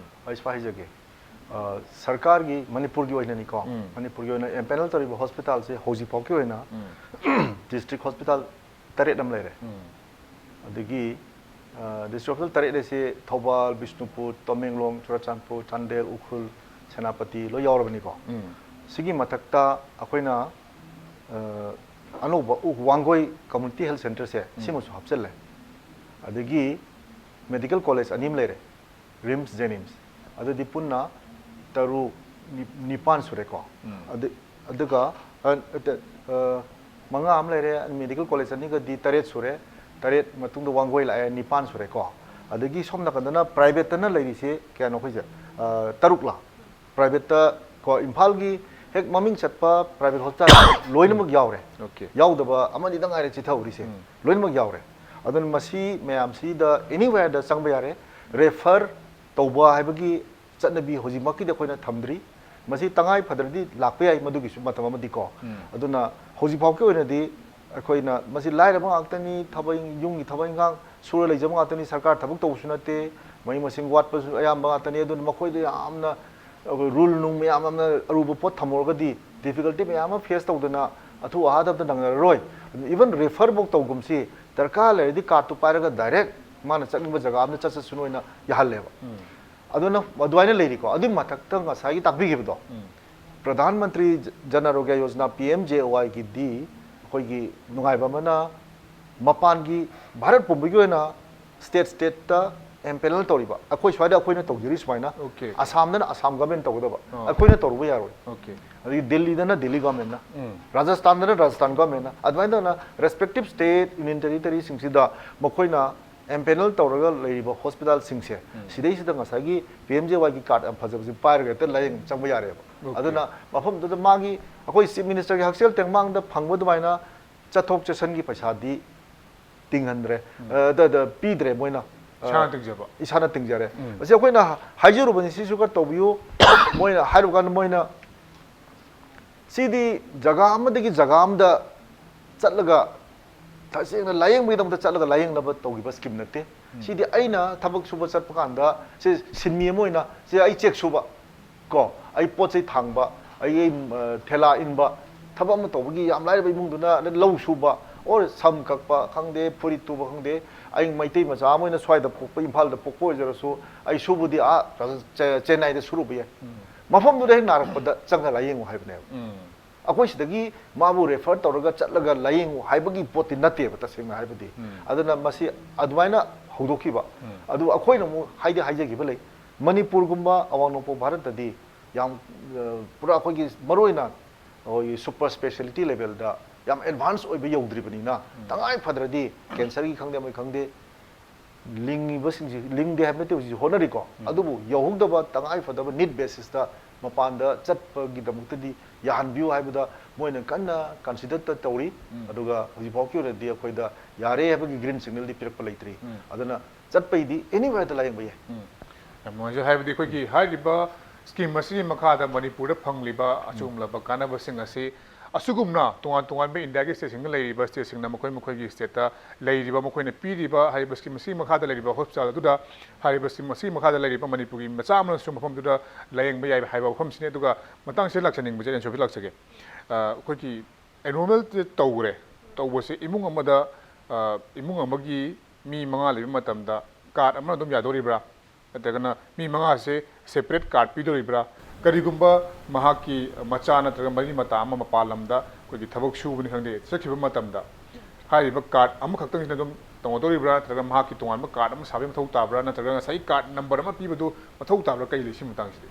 ꯑꯩ ꯁꯨꯃꯥꯏ ꯍꯥꯏꯖꯒꯦ꯫ ꯑ, ꯁꯔꯀꯥꯔꯒꯤ, ꯃꯅꯤꯄꯨꯔꯒꯤ ꯑꯣꯏꯅꯅꯤꯀꯣ, ꯃꯅꯤꯄꯨꯔꯒꯤ ꯑꯣꯏꯅ ꯑꯦꯝꯄꯦꯅꯦꯜ ꯇꯧꯔꯤꯕ ꯍꯣꯁꯄꯤꯇꯥꯜꯁꯦ ꯍꯧꯖꯤꯛꯐꯥꯎꯒꯤ ꯑꯣꯏꯅ ꯗꯤꯁꯇ꯭ꯔꯤꯛ ꯍꯣꯁꯄꯤꯇꯥꯜ ꯇꯔꯦꯠ ꯑꯃ ꯂꯩꯔꯦ꯫ ꯑꯗꯒꯤ ꯗꯤꯁꯇ꯭ꯔꯤꯛ ꯍꯣꯁꯄꯤꯇꯥꯜ ꯇꯔꯦꯠ ꯑꯁꯤ ꯊꯧꯕꯥꯜ, ꯕꯤꯁꯅꯨꯄꯨꯔ, ꯇꯃꯦꯡꯂꯣꯡ, ꯆꯨꯔꯆꯥꯟꯄꯨꯔ, ꯆꯥꯟꯗꯦꯜ, ꯎꯈ꯭ꯔꯨꯜ, ꯁꯦꯅꯥꯄꯇꯤ ꯂꯣꯏ ꯌꯥꯎꯔꯕꯅꯤꯀꯣ꯫ ꯁꯤꯒꯤ ꯃꯊꯛꯇ ꯑꯩꯈꯣꯏꯅ ꯑ, ꯑꯅꯧꯕ ꯎ-, ꯋꯥꯡꯒꯣꯏ ꯀꯝꯃ꯭ꯌꯨꯅꯤꯇꯤ ꯍꯦꯜꯊ ꯁꯦꯟꯇꯔꯁꯦ ꯁꯤꯃꯁꯨ ꯍꯥꯞꯆꯤꯜꯂꯦ꯫ ꯑꯗꯒꯤ ꯃꯦꯗꯤꯀꯦꯜ ꯀꯣꯂꯦꯖ ꯑꯅꯤ ꯑꯃ ꯂꯩꯔꯦ, ꯔꯤꯝꯁ, ꯖꯦꯅꯤꯝꯁ꯫ ꯑꯗꯨꯗꯤ ꯄꯨꯟꯅ ꯇꯔꯨꯛ, ꯅꯤ-, ꯅꯤꯄꯥꯟ ꯁꯨꯔꯦꯀꯣ꯫ ꯑꯗꯨ, ꯑꯗꯨꯒ ꯑ, ꯑ, ꯑ, ꯃꯉꯥ ꯑꯃ ꯂꯩꯔꯦ, ꯃꯦꯗꯤꯀꯦꯜ ꯀꯣꯂꯦꯖ ꯑꯅꯤꯒꯗꯤ ꯇꯔꯦꯠ ꯁꯨꯔꯦ꯫ ꯇꯔꯦꯠ ꯃꯇꯨꯡꯗ ꯋꯥꯡꯒꯣꯏ ꯂꯥꯛꯑꯦ, ꯅꯤꯄꯥꯟ ꯁꯨꯔꯦꯀꯣ꯫ ꯑꯗꯒꯤ ꯁꯣꯝ ꯅꯥꯀꯟꯗꯅ ꯄ꯭ꯔꯥꯏꯚꯦꯠꯇꯅ ꯂꯩꯔꯤꯁꯦ ꯀꯌꯥꯅꯣ ꯑꯩꯈꯣꯏꯁꯦ? ꯑ, ꯇꯔꯨꯛꯂ? ꯄ꯭ꯔꯥꯏꯚꯦꯠꯇ ꯀꯣ, ꯏꯝꯐꯥꯜꯒꯤ ꯍꯦꯛ ꯃꯃꯤꯡ ꯆꯠꯄ ꯄ꯭ꯔꯥꯏꯚꯦꯠ ꯍꯣꯁꯄꯤꯇꯥꯜ ꯂꯣꯏꯅꯃꯛ ꯌꯥꯎꯔꯦ꯫ Okay. ꯌꯥꯎꯗꯕ ꯑꯃꯅꯤꯗꯪ ꯉꯥꯏꯔꯦ ꯆꯤꯊꯍꯧꯔꯤꯁꯦ꯫ ꯂꯣꯏꯅꯃꯛ ꯌꯥꯎꯔꯦ꯫ ꯑꯗꯨꯅ ꯃꯁꯤ ꯃꯌꯥꯝꯁꯤꯗ ꯑꯦꯅꯤꯋꯦꯔꯗ ꯆꯪꯕ ꯌꯥꯔꯦ꯫ ꯔꯦꯐꯔ ꯇꯧꯕ ꯍꯥꯏꯕꯒꯤ ꯆꯠꯅꯕꯤ ꯍꯧꯖꯤꯛꯃꯛꯀꯤꯗꯤ ꯑꯩꯈꯣꯏꯅ ꯊꯝꯗ꯭ꯔꯤ꯫ ꯃꯁꯤ ꯇꯉꯥꯏ ꯐꯗ꯭ꯔꯗꯤ ꯂꯥꯛꯄ ꯌꯥꯏ ꯃꯗꯨꯒꯤꯁꯨ ꯃꯇꯝ ꯑꯃꯗꯤꯀꯣ꯫ ꯑꯗꯨꯅ ꯍꯧꯖꯤꯛꯐꯥꯎꯒꯤ ꯑꯣꯏꯅꯗꯤ ꯑꯩꯈꯣꯏꯅ ꯃꯁꯤ ꯂꯥꯏꯔꯕ ꯉꯥꯛꯇꯅꯤ, ꯊꯕꯛ ꯏꯪ-, ꯌꯨꯝꯒꯤ ꯊꯕꯛ ꯏꯪꯈꯥꯡ ꯁꯨꯔ ꯂꯩꯖꯕ ꯉꯥꯛꯇꯅꯤ, ꯁꯔꯀꯥꯔ ꯊꯕꯛ ꯇꯧꯕꯁꯨ ꯅꯠꯇꯦ, ꯃꯍꯩ ꯃꯁꯤꯡ ꯋꯥꯠꯄꯁꯨ ꯑꯌꯥꯝꯕ ꯉꯥꯛꯇꯅꯤ꯫ ꯑꯗꯨꯅ ꯃꯈꯣꯏꯗ ꯌꯥꯝꯅ ꯑꯩꯈꯣꯏ ꯔꯨꯜ ꯅꯨꯡ ꯃꯌꯥꯝ ꯑꯃ ꯑꯔꯨꯕ ꯄꯣꯠ ꯊꯝꯃꯨꯔꯒꯗꯤ ꯗꯤꯐꯤꯀꯜꯇꯤ ꯃꯌꯥꯝ ꯑꯃ ꯐꯦꯁ ꯇꯧꯗꯅ ꯑꯊꯨ ꯑꯍꯥꯗꯕꯗ ꯅꯪꯅꯔꯔꯣꯏ꯫ Even refer ꯐꯥꯎ ꯇꯧꯒꯨꯝꯁꯤ, ꯗꯔꯀꯥꯔ ꯂꯩꯔꯗꯤ card ꯇꯨ ꯄꯥꯏꯔꯒ direct ꯃꯥꯅ ꯆꯠꯅꯤꯡꯕ ꯖꯒꯥ ꯑꯃꯗ ꯆꯠꯆꯁꯅꯨ ꯍꯥꯏꯅ ꯌꯥꯍꯜꯂꯦꯕ꯫ ꯑꯗꯨꯅ ꯑꯗꯨꯃꯥꯏꯅ ꯂꯩꯔꯤꯀꯣ꯫ ꯑꯗꯨꯒꯤ ꯃꯊꯛꯇ ꯉꯁꯥꯏꯒꯤ ꯇꯥꯛꯄꯤꯈꯤꯕꯗꯣ, ꯄ꯭ꯔꯙꯥꯟ ꯃꯟꯇ꯭ꯔꯤ ꯖꯟ ꯑꯔꯣꯒ꯭ꯌ ꯌꯣꯖꯅꯥ, ꯄꯤ ꯑꯦꯝ ꯖꯦ ꯑꯦ ꯋꯥꯏꯒꯤꯗꯤ ꯑꯩꯈꯣꯏꯒꯤ ꯅꯨꯡꯉꯥꯏꯕ ꯑꯃꯅ ꯃꯄꯥꯟꯒꯤ, ꯚꯥꯔꯠ ꯄꯨꯝꯕꯒꯤ ꯑꯣꯏꯅ state stateꯇ empanel ꯇꯧꯔꯤꯕ, ꯑꯩꯈꯣꯏ ꯁ꯭ꯋꯥꯏꯗ ꯑꯩꯈꯣꯏꯅ ꯇꯧꯖꯔꯤ ꯁꯨꯃꯥꯏꯅ, Okay. ꯑꯁꯥꯝꯗꯅ ꯑꯁꯥꯝ government ꯇꯧꯒꯗꯕ, ꯑꯣ꯫ ꯑꯩꯈꯣꯏꯅ ꯇꯧꯔꯨꯕ ꯌꯥꯔꯣꯏ꯫ Okay. ꯑꯗꯒꯤ ꯗꯤꯜꯂꯤꯗꯅ ꯗꯤꯜꯂꯤ governmentꯅ, ꯔꯥꯖꯁꯊꯥꯟꯗꯅ ꯔꯥꯖꯁꯊꯥꯟ governmentꯅ, ꯑꯗꯨꯃꯥꯏꯅ ꯇꯧꯅ respective state, union territoryꯁꯤꯡꯁꯤꯗ ꯃꯈꯣꯏꯅ empanel ꯇꯧꯔꯒ ꯂꯩꯔꯤꯕ hospitalꯁꯤꯡꯁꯦ, ꯁꯤꯗꯩꯁꯤꯗ ꯉꯁꯥꯏꯒꯤ ꯄꯤ ꯑꯦꯝ ꯖꯦ ꯑꯦ ꯋꯥꯏꯒꯤ card ꯌꯥꯝ ꯐꯖꯕꯁꯤ ꯄꯥꯏꯔꯒ ꯍꯦꯛꯇ ꯂꯥꯏꯌꯦꯡ ꯆꯪꯕ ꯌꯥꯔꯦꯕ꯫ Okay. ꯑꯗꯨꯅ ꯃꯐꯝꯗꯨꯗ ꯃꯥꯒꯤ, ꯑꯩꯈꯣꯏ chief ministerꯒꯤ ꯍꯛꯁꯦꯜ ꯇꯦꯡꯕꯥꯡꯗ ꯐꯪꯕ ꯑꯗꯨꯃꯥꯏꯅ ꯆꯠꯊꯣꯛ ꯆꯠꯁꯤꯟꯒꯤ ꯄꯩꯁꯥꯗꯤ ꯇꯤꯡꯍꯟꯗ꯭ꯔꯦ꯫ ꯑ, ꯗ, ꯗ, ꯄꯤꯗ꯭ꯔꯦ ꯃꯣꯏꯅ꯫ ꯑ, ꯏꯁꯥꯅ ꯇꯤꯡꯖꯕ꯫ ꯏꯁꯥꯅ ꯇꯤꯡꯖꯔꯦ꯫ ꯃꯁꯤ ꯑꯩꯈꯣꯏꯅ ꯍꯥꯏꯖꯔꯨꯕꯅꯤ, ꯁꯤꯁꯨ ꯈꯔ ꯇꯧꯕꯤꯌꯨ꯫ ꯃꯣꯏꯅ ꯍꯥꯏꯔꯨꯕ ꯀꯥꯟꯗ ꯃꯣꯏꯅ ꯁꯤꯗꯤ ꯖꯒꯥ ꯑꯃꯗꯒꯤ ꯖꯒꯥ ꯑꯃꯗ ꯆꯠꯂꯒ, ꯇꯁꯦꯡꯅ ꯂꯥꯏꯌꯦꯡꯕꯒꯤꯗꯃꯛꯇ ꯆꯠꯂꯒ ꯂꯥꯏꯌꯦꯡꯅꯕ ꯇꯧꯈꯤꯕ scheme ꯅꯠꯇꯦ꯫ ꯁꯤꯗꯤ ꯑꯩꯅ ꯊꯕꯛ ꯁꯨꯕ ꯆꯠꯄ ꯀꯥꯟꯗ, ꯁꯤ ꯁꯤꯟꯃꯤ ꯑꯃ ꯑꯣꯏꯅ, ꯁꯤ ꯑꯩ check ꯁꯨꯕ ꯀꯣ, ꯑꯩ ꯄꯣꯠ ꯆꯩ ꯊꯥꯡꯕ, ꯑꯩ, ꯑꯩ, ꯑ, ꯊꯦꯂꯥ ꯏꯟꯕ, ꯊꯕꯛ ꯑꯃ ꯇꯧꯕꯒꯤ ꯌꯥꯝ ꯂꯥꯏꯔꯕ ꯏꯃꯨꯡꯗꯨꯅ ꯂꯧ ꯁꯨꯕ, or ꯁꯝ ꯀꯛꯄ ꯈꯪꯗꯦ, ꯐꯨꯔꯤꯠ ꯇꯨꯕ ꯈꯪꯗꯦ, ꯑꯩ ꯃꯩꯇꯩ ꯃꯆꯥ ꯑꯃ ꯑꯣꯏꯅ ꯁ꯭ꯋꯥꯏꯗ ꯄꯣꯛꯄ, ꯏꯝꯐꯥꯜꯗ ꯄꯣꯛꯄ ꯑꯣꯏꯖꯔꯁꯨ, ꯑꯩ ꯁꯨꯕꯗꯤ ꯑꯥ ꯆꯦ-, ꯆꯦꯟꯅꯥꯏꯗ ꯁꯨꯔꯨꯕ ꯌꯥꯏ꯫ ꯃꯐꯝꯗꯨꯗ ꯍꯦꯛ ꯅꯥꯔꯛꯄꯗ ꯆꯪꯉ ꯂꯥꯏꯌꯦꯡꯉꯨ ꯍꯥꯏꯕꯅꯦꯕ꯫ ꯑꯩꯈꯣꯏ ꯁꯤꯗꯒꯤ ꯃꯥꯕꯨ refer ꯇꯧꯔꯒ ꯆꯠꯂꯒ ꯂꯥꯏꯌꯦꯡꯉꯨ ꯍꯥꯏꯕꯒꯤ ꯄꯣꯠꯇꯤ ꯅꯠꯇꯦꯕ, ꯇꯁꯦꯡꯅ ꯍꯥꯏꯕꯗꯤ꯫ ꯑꯗꯨꯅ ꯃꯁꯤ ꯑꯗꯨꯃꯥꯏꯅ ꯍꯧꯗꯣꯛꯈꯤꯕ꯫ ꯑꯗꯨ ꯑꯩꯈꯣꯏꯅ ꯑꯃꯨꯛ ꯍꯥꯏꯗꯤ ꯍꯥꯏꯖꯈꯤꯕ ꯂꯩ, ꯃꯅꯤꯄꯨꯔꯒꯨꯝꯕ ꯑꯋꯥꯡ ꯅꯣꯡꯄꯣꯛ ꯚꯥꯔꯠꯇꯗꯤ ꯌꯥꯝ, ꯑ, ꯄꯨꯔꯥ ꯑꯩꯈꯣꯏꯒꯤ ꯃꯔꯨꯑꯣꯏꯅ ꯑꯩꯈꯣꯏꯒꯤ super speciality levelꯗ ꯌꯥꯝ advance ꯑꯣꯏꯕ ꯌꯧꯗ꯭ꯔꯤꯕꯅꯤꯅ, ꯇꯉꯥꯏ ꯐꯗ꯭ꯔꯗꯤ cancerꯒꯤ ꯈꯪꯗꯦ, ꯑꯃꯒꯤ ꯈꯪꯗꯦ, ꯂꯤꯡꯉꯤꯕꯁꯤꯡꯁꯤ, ꯂꯤꯡꯗꯦ ꯍꯥꯏꯕ ꯅꯠꯇꯦ, ꯍꯧꯖꯤꯛ ꯍꯣꯠꯅꯔꯤꯀꯣ꯫ ꯑꯗꯨꯕꯨ ꯌꯧꯍꯧꯗꯕ ꯇꯉꯥꯏ ꯐꯗꯕ need basisꯇ ꯃꯄꯥꯟꯗ ꯆꯠꯄꯒꯤꯗꯃꯛꯇꯗꯤ ꯌꯥꯍꯟꯕꯤꯌꯨ ꯍꯥꯏꯕꯗ ꯃꯣꯏꯅ ꯀꯟꯅ consider ꯇꯧꯔꯤ꯫ ꯑꯗꯨꯒ ꯍꯧꯖꯤꯛꯐꯥꯎꯒꯤ ꯑꯣꯏꯅꯗꯤ ꯑꯩꯈꯣꯏꯗ ꯌꯥꯔꯦ ꯍꯥꯏꯕꯒꯤ green signalꯗꯤ ꯄꯤꯔꯛꯄ ꯂꯩꯇ꯭ꯔꯤ꯫ ꯑꯗꯨꯅ ꯆꯠꯄꯩꯗꯤ anywhereꯗ ꯂꯥꯏꯌꯦꯡꯕ ꯌꯥꯏ꯫ ꯌꯥꯝ ꯅꯨꯡꯉꯥꯏꯖꯩ꯫ ꯍꯥꯏꯕꯗꯤ ꯑꯩꯈꯣꯏꯒꯤ ꯍꯥꯏꯔꯤꯕ scheme ꯑꯁꯤꯒꯤ ꯃꯈꯥꯗ ꯃꯅꯤꯄꯨꯔꯗ ꯐꯪꯂꯤꯕ ꯑꯁꯤꯒꯨꯝꯂꯕ ꯀꯥꯟꯅꯕꯁꯤꯡ ꯑꯁꯤ ꯑꯁꯤꯒꯨꯝꯅ ꯇꯣꯉꯥꯟ ꯇꯣꯉꯥꯟꯕ ꯏꯟꯗꯤꯌꯥꯒꯤ stateꯁꯤꯡꯗ ꯂꯩꯔꯤꯕ stateꯁꯤꯡꯅ ꯃꯈꯣꯏ ꯃꯈꯣꯏꯒꯤ stateꯇ ꯂꯩꯔꯤꯕ, ꯃꯈꯣꯏꯅ ꯄꯤꯔꯤꯕ ꯍꯥꯏꯔꯤꯕ scheme ꯑꯁꯤꯒꯤ ꯃꯈꯥꯗ ꯂꯩꯔꯤꯕ hospital ꯑꯗꯨꯗ ꯍꯥꯏꯔꯤꯕ scheme ꯑꯁꯤꯒꯤ ꯃꯈꯥꯗ ꯂꯩꯔꯤꯕ ꯃꯅꯤꯄꯨꯔꯒꯤ ꯃꯆꯥ ꯑꯃꯅꯁꯨ ꯃꯐꯝꯗꯨꯗ ꯂꯥꯏꯌꯦꯡꯕ ꯌꯥꯏ ꯍꯥꯏꯕ ꯋꯥꯐꯝꯁꯤꯅꯤ꯫ ꯑꯗꯨꯒ ꯃꯇꯥꯡꯁꯤꯗ ꯂꯥꯛꯆꯅꯤꯡꯕꯁꯦ, ꯑꯦꯟꯁꯣꯐꯤ ꯂꯥꯛꯆꯒꯦ꯫ ꯑ, ꯑꯩꯈꯣꯏꯒꯤ enrollment ꯇꯧꯈ꯭ꯔꯦ, ꯇꯧꯕꯁꯦ ꯏꯃꯨꯡ ꯑꯃꯗ, ꯑ, ꯏꯃꯨꯡ ꯑꯃꯒꯤ ꯃꯤ ꯃꯉꯥ ꯂꯩꯕ ꯃꯇꯝꯗ card ꯑꯃꯅ ꯑꯗꯨꯝ ꯌꯥꯗꯣꯔꯤꯕ꯭ꯔꯥ? ꯅꯠꯇ꯭ꯔꯒꯅ ꯃꯤ ꯃꯉꯥꯁꯦ separate card ꯄꯤꯗꯣꯔꯤꯕ꯭ꯔꯥ? ꯀꯔꯤꯒꯨꯝꯕ ꯃꯍꯥꯛꯀꯤ ꯃꯆꯥ ꯅꯠꯇ꯭ꯔꯒ ꯃꯔꯤ ꯃꯇꯥ ꯑꯃ ꯃꯄꯥꯟ ꯂꯝꯗ ꯑꯩꯈꯣꯏꯒꯤ ꯊꯕꯛ ꯁꯨꯕꯅꯤ ꯈꯪꯗꯦ, ꯆꯠꯈꯤꯕ ꯃꯇꯝꯗ ꯍꯥꯏꯔꯤꯕ card ꯑꯃꯈꯛꯇꯪꯁꯤꯅ ꯑꯗꯨꯝ ꯇꯧꯅꯗꯣꯔꯤꯕ꯭ꯔꯥ? ꯅꯠꯇ꯭ꯔꯒ ꯃꯍꯥꯛꯀꯤ ꯇꯣꯉꯥꯟꯕ card ꯑꯃ ꯁꯥꯕꯒꯤ ꯃꯊꯧ ꯇꯥꯕ꯭ꯔꯥ? ꯅꯠꯇ꯭ꯔꯒ ꯉꯁꯥꯏꯒꯤ card number ꯑꯃ ꯄꯤꯕꯗꯨ ꯃꯊꯧ ꯇꯥꯕ꯭ꯔꯥ? ꯀꯔꯤ ꯂꯩ ꯁꯤ ꯃꯇꯥꯡꯁꯤꯗꯤ?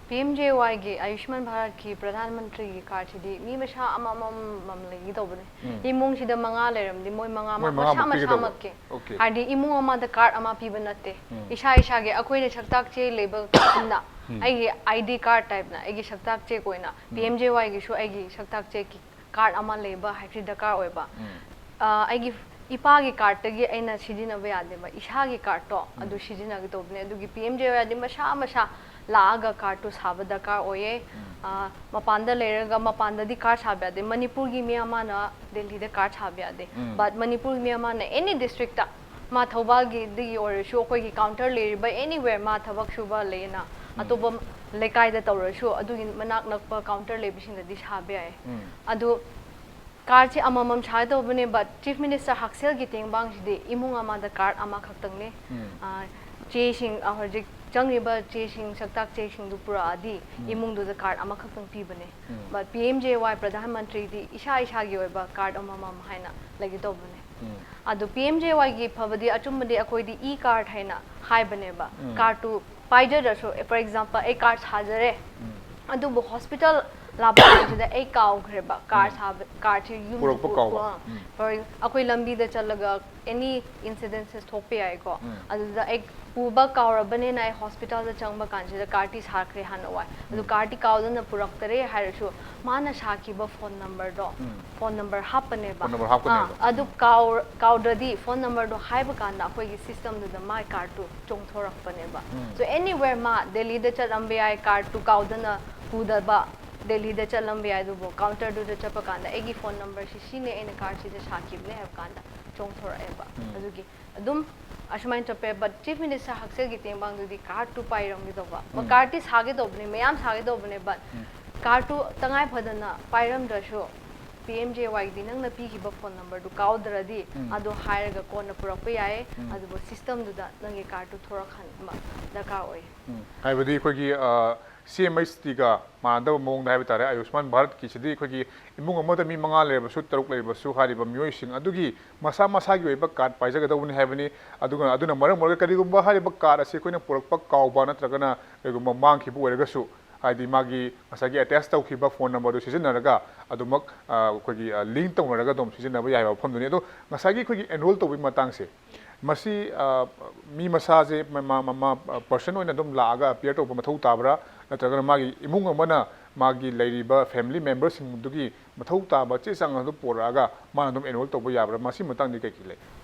ꯄꯤ ꯑꯦꯝ ꯖꯦ ꯋꯥꯏꯒꯤ ꯑꯥꯌꯨꯁꯃꯥꯟ ꯚꯥꯔꯠꯀꯤ ꯄ꯭ꯔꯙꯥꯟ ꯃꯟꯇ꯭ꯔꯤꯒꯤ cardꯁꯤꯗꯤ ꯃꯤ ꯃꯁꯥ ꯑꯃꯃꯝ ꯂꯩꯒꯗꯧꯕꯅꯦ꯫ ꯎꯝ꯫ ꯏꯃꯨꯡꯁꯤꯗ ꯃꯉꯥ ꯂꯩꯔꯝꯗꯤ ꯃꯣꯏ ꯃꯉꯥ ꯃꯣꯏ ꯃꯁꯥ ꯃꯉꯥꯃꯛ ꯄꯤꯒꯗꯧꯕ꯫ ꯃꯁꯥꯃꯛꯀꯤ꯫ Okay꯫ ꯍꯥꯏꯗꯤ ꯏꯃꯨꯡ ꯑꯃꯗ card ꯑꯃ ꯄꯤꯕ ꯅꯠꯇꯦ꯫ ꯎꯝ꯫ ꯏꯁꯥ ꯏꯁꯥꯒꯤ ꯑꯩꯈꯣꯏꯅ ꯁꯛꯇꯥꯛ ꯆꯦ ꯂꯩꯕ ꯀꯥꯟꯗ ꯎꯝ꯫ ꯑꯩꯒꯤ I D card typeꯅ ꯑꯩꯒꯤ ꯁꯛꯇꯥꯛ ꯆꯦꯛ ꯑꯣꯏꯅ ꯎꯝ꯫ ꯄꯤ ꯑꯦꯝ ꯖꯦ ꯋꯥꯏꯒꯤꯁꯨ ꯑꯩꯒꯤ ꯁꯛꯇꯥꯛ ꯆꯦꯛꯀꯤ card ꯑꯃ ꯂꯩꯕ ꯍꯥꯏꯕꯁꯤ ꯗꯔꯀꯥꯔ ꯑꯣꯏꯕ꯫ ꯎꯝ꯫ ꯑ, ꯑꯩꯒꯤ ꯏꯄꯥꯒꯤ cardꯇꯒꯤ ꯑꯩꯅ ꯁꯤꯖꯤꯟꯅꯕ ꯌꯥꯗꯦꯕ, ꯏꯁꯥꯒꯤ cardꯇꯣ ꯎꯝ꯫ ꯑꯗꯨ ꯁꯤꯖꯤꯟꯅꯒꯗꯧꯕꯅꯦ꯫ ꯑꯗꯨꯒꯤ ꯄꯤ ꯑꯦꯝ ꯖꯦ ꯋꯥꯏꯗꯤ ꯃꯁꯥ ꯃꯁꯥ ꯂꯥꯛꯑꯒ cardꯇꯣ ꯁꯥꯕ ꯗꯔꯀꯥꯔ ꯑꯣꯏꯌꯦ꯫ ꯎꯝ꯫ ꯑ, ꯃꯄꯥꯟꯗ ꯂꯩꯔꯒ ꯃꯄꯥꯟꯗꯗꯤ card ꯁꯥꯕ ꯌꯥꯗꯦ꯫ ꯃꯅꯤꯄꯨꯔꯒꯤ ꯃꯤ ꯑꯃꯅ ꯗꯦꯜꯂꯤꯗ card ꯁꯥꯕ ꯌꯥꯗꯦ꯫ ꯎꯝ꯫ But ꯃꯅꯤꯄꯨꯔꯒꯤ ꯃꯤ ꯑꯃꯅ any districtꯇ, ꯃꯥ ꯊꯧꯕꯥꯜꯒꯤꯗꯒꯤ ꯑꯣꯏꯔꯁꯨ, ꯑꯩꯈꯣꯏꯒꯤ counter ꯂꯩꯔꯤꯕ anywhere ꯃꯥ ꯊꯕꯛ ꯁꯨꯕ ꯂꯩꯌꯦꯅ, ꯎꯝ꯫ ꯑꯇꯣꯞꯄ ꯂꯩꯀꯥꯏꯗ ꯇꯧꯔꯁꯨ, ꯑꯗꯨꯒꯤ ꯃꯅꯥꯛ ꯅꯛꯄ counter ꯂꯩꯕꯁꯤꯡꯗꯗꯤ ꯁꯥꯕ ꯌꯥꯏ꯫ ꯎꯝ꯫ ꯑꯗꯨ cardꯁꯤ ꯑꯃꯃꯝ ꯁꯥꯒꯗꯧꯕꯅꯦ, but Chief Minister ꯍꯛꯁꯦꯜꯒꯤ ꯇꯦꯡꯕꯥꯡꯁꯤꯗꯤ ꯏꯃꯨꯡ ꯑꯃꯗ card ꯑꯃꯈꯛꯇꯪꯅꯦ꯫ ꯎꯝ꯫ ꯑ, ꯆꯦꯁꯤꯡ, ꯑ, ꯍꯧꯖꯤꯛ ꯆꯪꯉꯤꯕ ꯆꯦꯁꯤꯡ, ꯁꯛꯇꯥꯛ ꯆꯦꯁꯤꯡꯗꯨ ꯄꯨꯔꯛꯑꯗꯤ ꯎꯝ꯫ ꯏꯃꯨꯡꯗꯨꯗ card ꯑꯃꯈꯛꯇꯪ ꯄꯤꯕꯅꯦ꯫ ꯎꯝ꯫ But P M J A Y ꯄ꯭ꯔꯙꯥꯟ ꯃꯟꯇ꯭ꯔꯤꯗꯤ ꯏꯁꯥ ꯏꯁꯥꯒꯤ ꯑꯣꯏꯕ card ꯑꯃꯃꯝ ꯍꯥꯏꯅ ꯂꯩꯒꯗꯧꯕꯅꯦ꯫ ꯎꯝ꯫ ꯑꯗꯨ P M J A Yꯒꯤ ꯐꯕꯗꯤ ꯑꯆꯨꯝꯕꯗꯤ ꯑꯩꯈꯣꯏꯗꯤ e-card ꯍꯥꯏꯅ ꯍꯥꯏꯕꯅꯦꯕ꯫ ꯎꯝ꯫ Cardꯇꯨ ꯄꯥꯏꯖꯗ꯭ꯔꯁꯨ, for example, ꯑꯩ card ꯁꯥꯖꯔꯦ꯫ ꯎꯝ꯫ ꯑꯗꯨꯕꯨ hospital ꯂꯥꯛꯄ ꯀꯥꯟꯁꯤꯗ ꯑꯩ ꯀꯥꯎꯈ꯭ꯔꯦꯕ, card ꯎꯝ꯫ ꯁꯥꯕ, cardꯁꯤ ꯌꯨꯝꯗ ꯄꯨꯔꯛꯄ ꯄꯨ-, ꯀꯥꯎꯕ꯫ ꯑ, ꯎꯝ꯫ for ꯑꯩꯈꯣꯏ ꯂꯝꯕꯤꯗ ꯆꯠꯂꯒ any incidences ꯊꯣꯛꯄ ꯌꯥꯏꯀꯣ꯫ ꯎꯝ꯫ ꯑꯗꯨꯗ ꯑꯩ ꯄꯨꯕ ꯀꯥꯎꯔꯕꯅꯤꯅ ꯑꯩ hospitalꯗ ꯆꯪꯕ ꯀꯥꯟꯁꯤꯗ cardꯇꯤ ꯁꯥꯈ꯭ꯔꯦ ꯍꯥꯟꯅ ꯋꯥꯏ꯫ ꯑꯗꯨ ꯎꯝ꯫ cardꯇꯤ ꯀꯥꯎꯗꯅ ꯄꯨꯔꯛꯇꯔꯦ ꯍꯥꯏꯔꯁꯨ ꯃꯥꯅ ꯁꯥꯈꯤꯕ phone numberꯗꯣ, ꯎꯝ꯫ phone number ꯍꯥꯞꯄꯅꯦꯕ꯫ Phone number ꯍꯥꯞꯀꯅꯦꯕ꯫ ꯑꯥ, ꯑꯗꯨ ꯎꯝ꯫ ꯀꯥꯎ-, ꯀꯥꯎꯗ꯭ꯔꯗꯤ phone numberꯗꯣ ꯍꯥꯏꯕ ꯀꯥꯟꯗ ꯑꯩꯈꯣꯏꯒꯤ systemꯗꯨꯗ my cardꯇꯨ ꯆꯣꯡꯊꯣꯔꯛꯄꯅꯦꯕ꯫ ꯎꯝ꯫ So anywhere ꯃꯥ ꯗꯦꯜꯂꯤꯗ ꯆꯠꯂꯝꯕ ꯌꯥꯏ, cardꯇꯨ ꯀꯥꯎꯗꯅ ꯄꯨꯗꯕ, ꯗꯦꯜꯂꯤꯗ ꯆꯠꯂꯝꯕ ꯌꯥꯏ, ꯑꯗꯨꯕꯨ counterꯗꯨꯗ ꯆꯠꯄ ꯀꯥꯟꯗ ꯑꯩꯒꯤ phone numberꯁꯤ ꯁꯤꯅꯦ, ꯑꯩꯅ cardꯁꯤꯗ ꯁꯥꯈꯤꯕꯅꯦ ꯍꯥꯏꯕ ꯀꯥꯟꯗ ꯆꯣꯡꯊꯣꯔꯛꯑꯦꯕ꯫ ꯎꯝ꯫ ꯑꯗꯨꯒꯤ ꯑꯗꯨꯝ ꯑꯁꯨꯃꯥꯏꯅ ꯆꯠꯄ ꯌꯥꯏ꯫ But Chief Minister ꯍꯛꯁꯦꯜꯒꯤ ꯇꯦꯡꯕꯥꯡꯗꯨꯗꯤ cardꯇꯨ ꯄꯥꯏꯔꯝꯒꯗꯧꯕ꯫ ꯎꯝ꯫ Cardꯇꯤ ꯁꯥꯒꯗꯧꯕꯅꯦ, ꯃꯌꯥꯝ ꯁꯥꯒꯗꯧꯕꯅꯦ, but ꯎꯝ꯫ cardꯇꯨ ꯇꯉꯥꯏ ꯐꯗꯅ ꯄꯥꯏꯔꯝꯗ꯭ꯔꯁꯨ ꯄꯤ ꯑꯦꯝ ꯖꯦ ꯋꯥꯏꯒꯤꯗꯤ ꯅꯪꯅ ꯄꯤꯈꯤꯕ ꯐꯣꯟ ꯅꯝꯕꯔꯗꯨ ꯀꯥꯎꯗ꯭ꯔꯗꯤ ꯎꯝ. ꯑꯗꯣ ꯍꯥꯏꯔꯒ ꯀꯣꯟꯅ ꯄꯨꯔꯛꯄ ꯌꯥꯏꯌꯦ꯫ ꯎꯝ. ꯑꯗꯨꯕꯨ ꯁꯤꯁꯇꯦꯝꯗꯨꯗ ꯅꯪꯒꯤ ꯀꯥꯔꯠꯇꯨ ꯊꯣꯔꯛꯍꯟꯕ ꯗꯔꯀꯥꯔ ꯑꯣꯏ꯫ ꯎꯝ. ꯍꯥꯏꯕꯗꯤ ꯑꯩꯈꯣꯏꯒꯤ ꯁꯤ ꯑꯦꯝ ꯑꯩꯆ ꯇꯤꯒ ꯃꯥꯟꯅꯗꯕ ꯃꯑꯣꯡꯗ ꯍꯥꯏꯕ ꯇꯥꯔꯦ, ꯑꯌꯨꯁꯃꯥꯟ ꯚꯥꯔꯠꯀꯤꯁꯤꯗꯤ ꯑꯩꯈꯣꯏꯒꯤ ꯏꯃꯨꯡ ꯑꯃꯗ ꯃꯤ ꯃꯉꯥ ꯂꯩꯔꯕꯁꯨ, ꯇꯔꯨꯛ ꯂꯩꯔꯕꯁꯨ, ꯍꯥꯏꯔꯤꯕ ꯃꯤꯑꯣꯏꯁꯤꯡ ꯑꯗꯨꯒꯤ ꯃꯁꯥ ꯃꯁꯥꯒꯤ ꯑꯣꯏꯕ ꯀꯥꯔꯠ ꯄꯥꯏꯖꯒꯗꯧꯕꯅꯤ ꯍꯥꯏꯕꯅꯤ꯫ ꯑꯗꯨꯒ ꯑꯗꯨꯅ ꯃꯔꯝ ꯑꯣꯏꯔꯒ ꯀꯔꯤꯒꯨꯝꯕ ꯍꯥꯏꯔꯤꯕ ꯀꯥꯔꯠ ꯑꯁꯤ ꯑꯩꯈꯣꯏꯅ ꯄꯨꯔꯛꯄ ꯀꯥꯎꯕ ꯅꯠꯇ꯭ꯔꯒꯅ ꯀꯔꯤꯒꯨꯝꯕ ꯃꯥꯡꯈꯤꯕ ꯑꯣꯏꯔꯒꯁꯨ, ꯍꯥꯏꯗꯤ ꯃꯥꯒꯤ ꯉꯁꯥꯏꯒꯤ ꯑꯦꯇꯦꯁ ꯇꯧꯈꯤꯕ ꯐꯣꯟ ꯅꯝꯕꯔꯗꯨ ꯁꯤꯖꯤꯟꯅꯔꯒ ꯑꯗꯨꯃꯛ ꯑ, ꯑꯩꯈꯣꯏꯒꯤ ꯂꯤꯡ ꯇꯧꯅꯔꯒ ꯑꯗꯨꯝ ꯁꯤꯖꯤꯟꯅꯕ ꯌꯥꯏꯕ ꯃꯐꯝꯗꯨꯅꯤ꯫ ꯑꯗꯣ ꯉꯁꯥꯏꯒꯤ ꯑꯩꯈꯣꯏꯒꯤ ꯑꯦꯟꯔꯣꯜ ꯇꯧꯕꯒꯤ ꯃꯇꯥꯡꯁꯦ, ꯃꯁꯤ ꯑ, ꯃꯤ ꯃꯁꯥꯁꯦ ꯃꯃꯥ ꯃꯃꯥ ꯄꯔꯁꯟ ꯑꯣꯏꯅ ꯑꯗꯨꯝ ꯂꯥꯛꯑꯒ ꯑꯦꯄꯤꯌꯔ ꯇꯧꯕ ꯃꯊꯧ ꯇꯥꯕ꯭ꯔꯥ, ꯅꯠꯇ꯭ꯔꯒꯅ ꯃꯥꯒꯤ ꯏꯃꯨꯡ ꯑꯃꯅ ꯃꯥꯒꯤ ꯂꯩꯔꯤꯕ ꯐꯦꯃꯤꯂꯤ ꯃꯦꯝꯕꯔꯁꯤꯡꯗꯨꯒꯤ ꯃꯊꯧ ꯇꯥꯕ ꯆꯦ ꯆꯥꯡ ꯑꯗꯨ ꯄꯨꯔꯛꯑꯒ ꯃꯥꯅ ꯑꯗꯨꯝ ꯑꯦꯟꯔꯣꯜ ꯇꯧꯕ ꯌꯥꯕ꯭ꯔꯥ? ꯃꯁꯤ ꯃꯇꯥꯡꯗꯤ ꯀꯩ ꯀꯩ ꯂꯩ?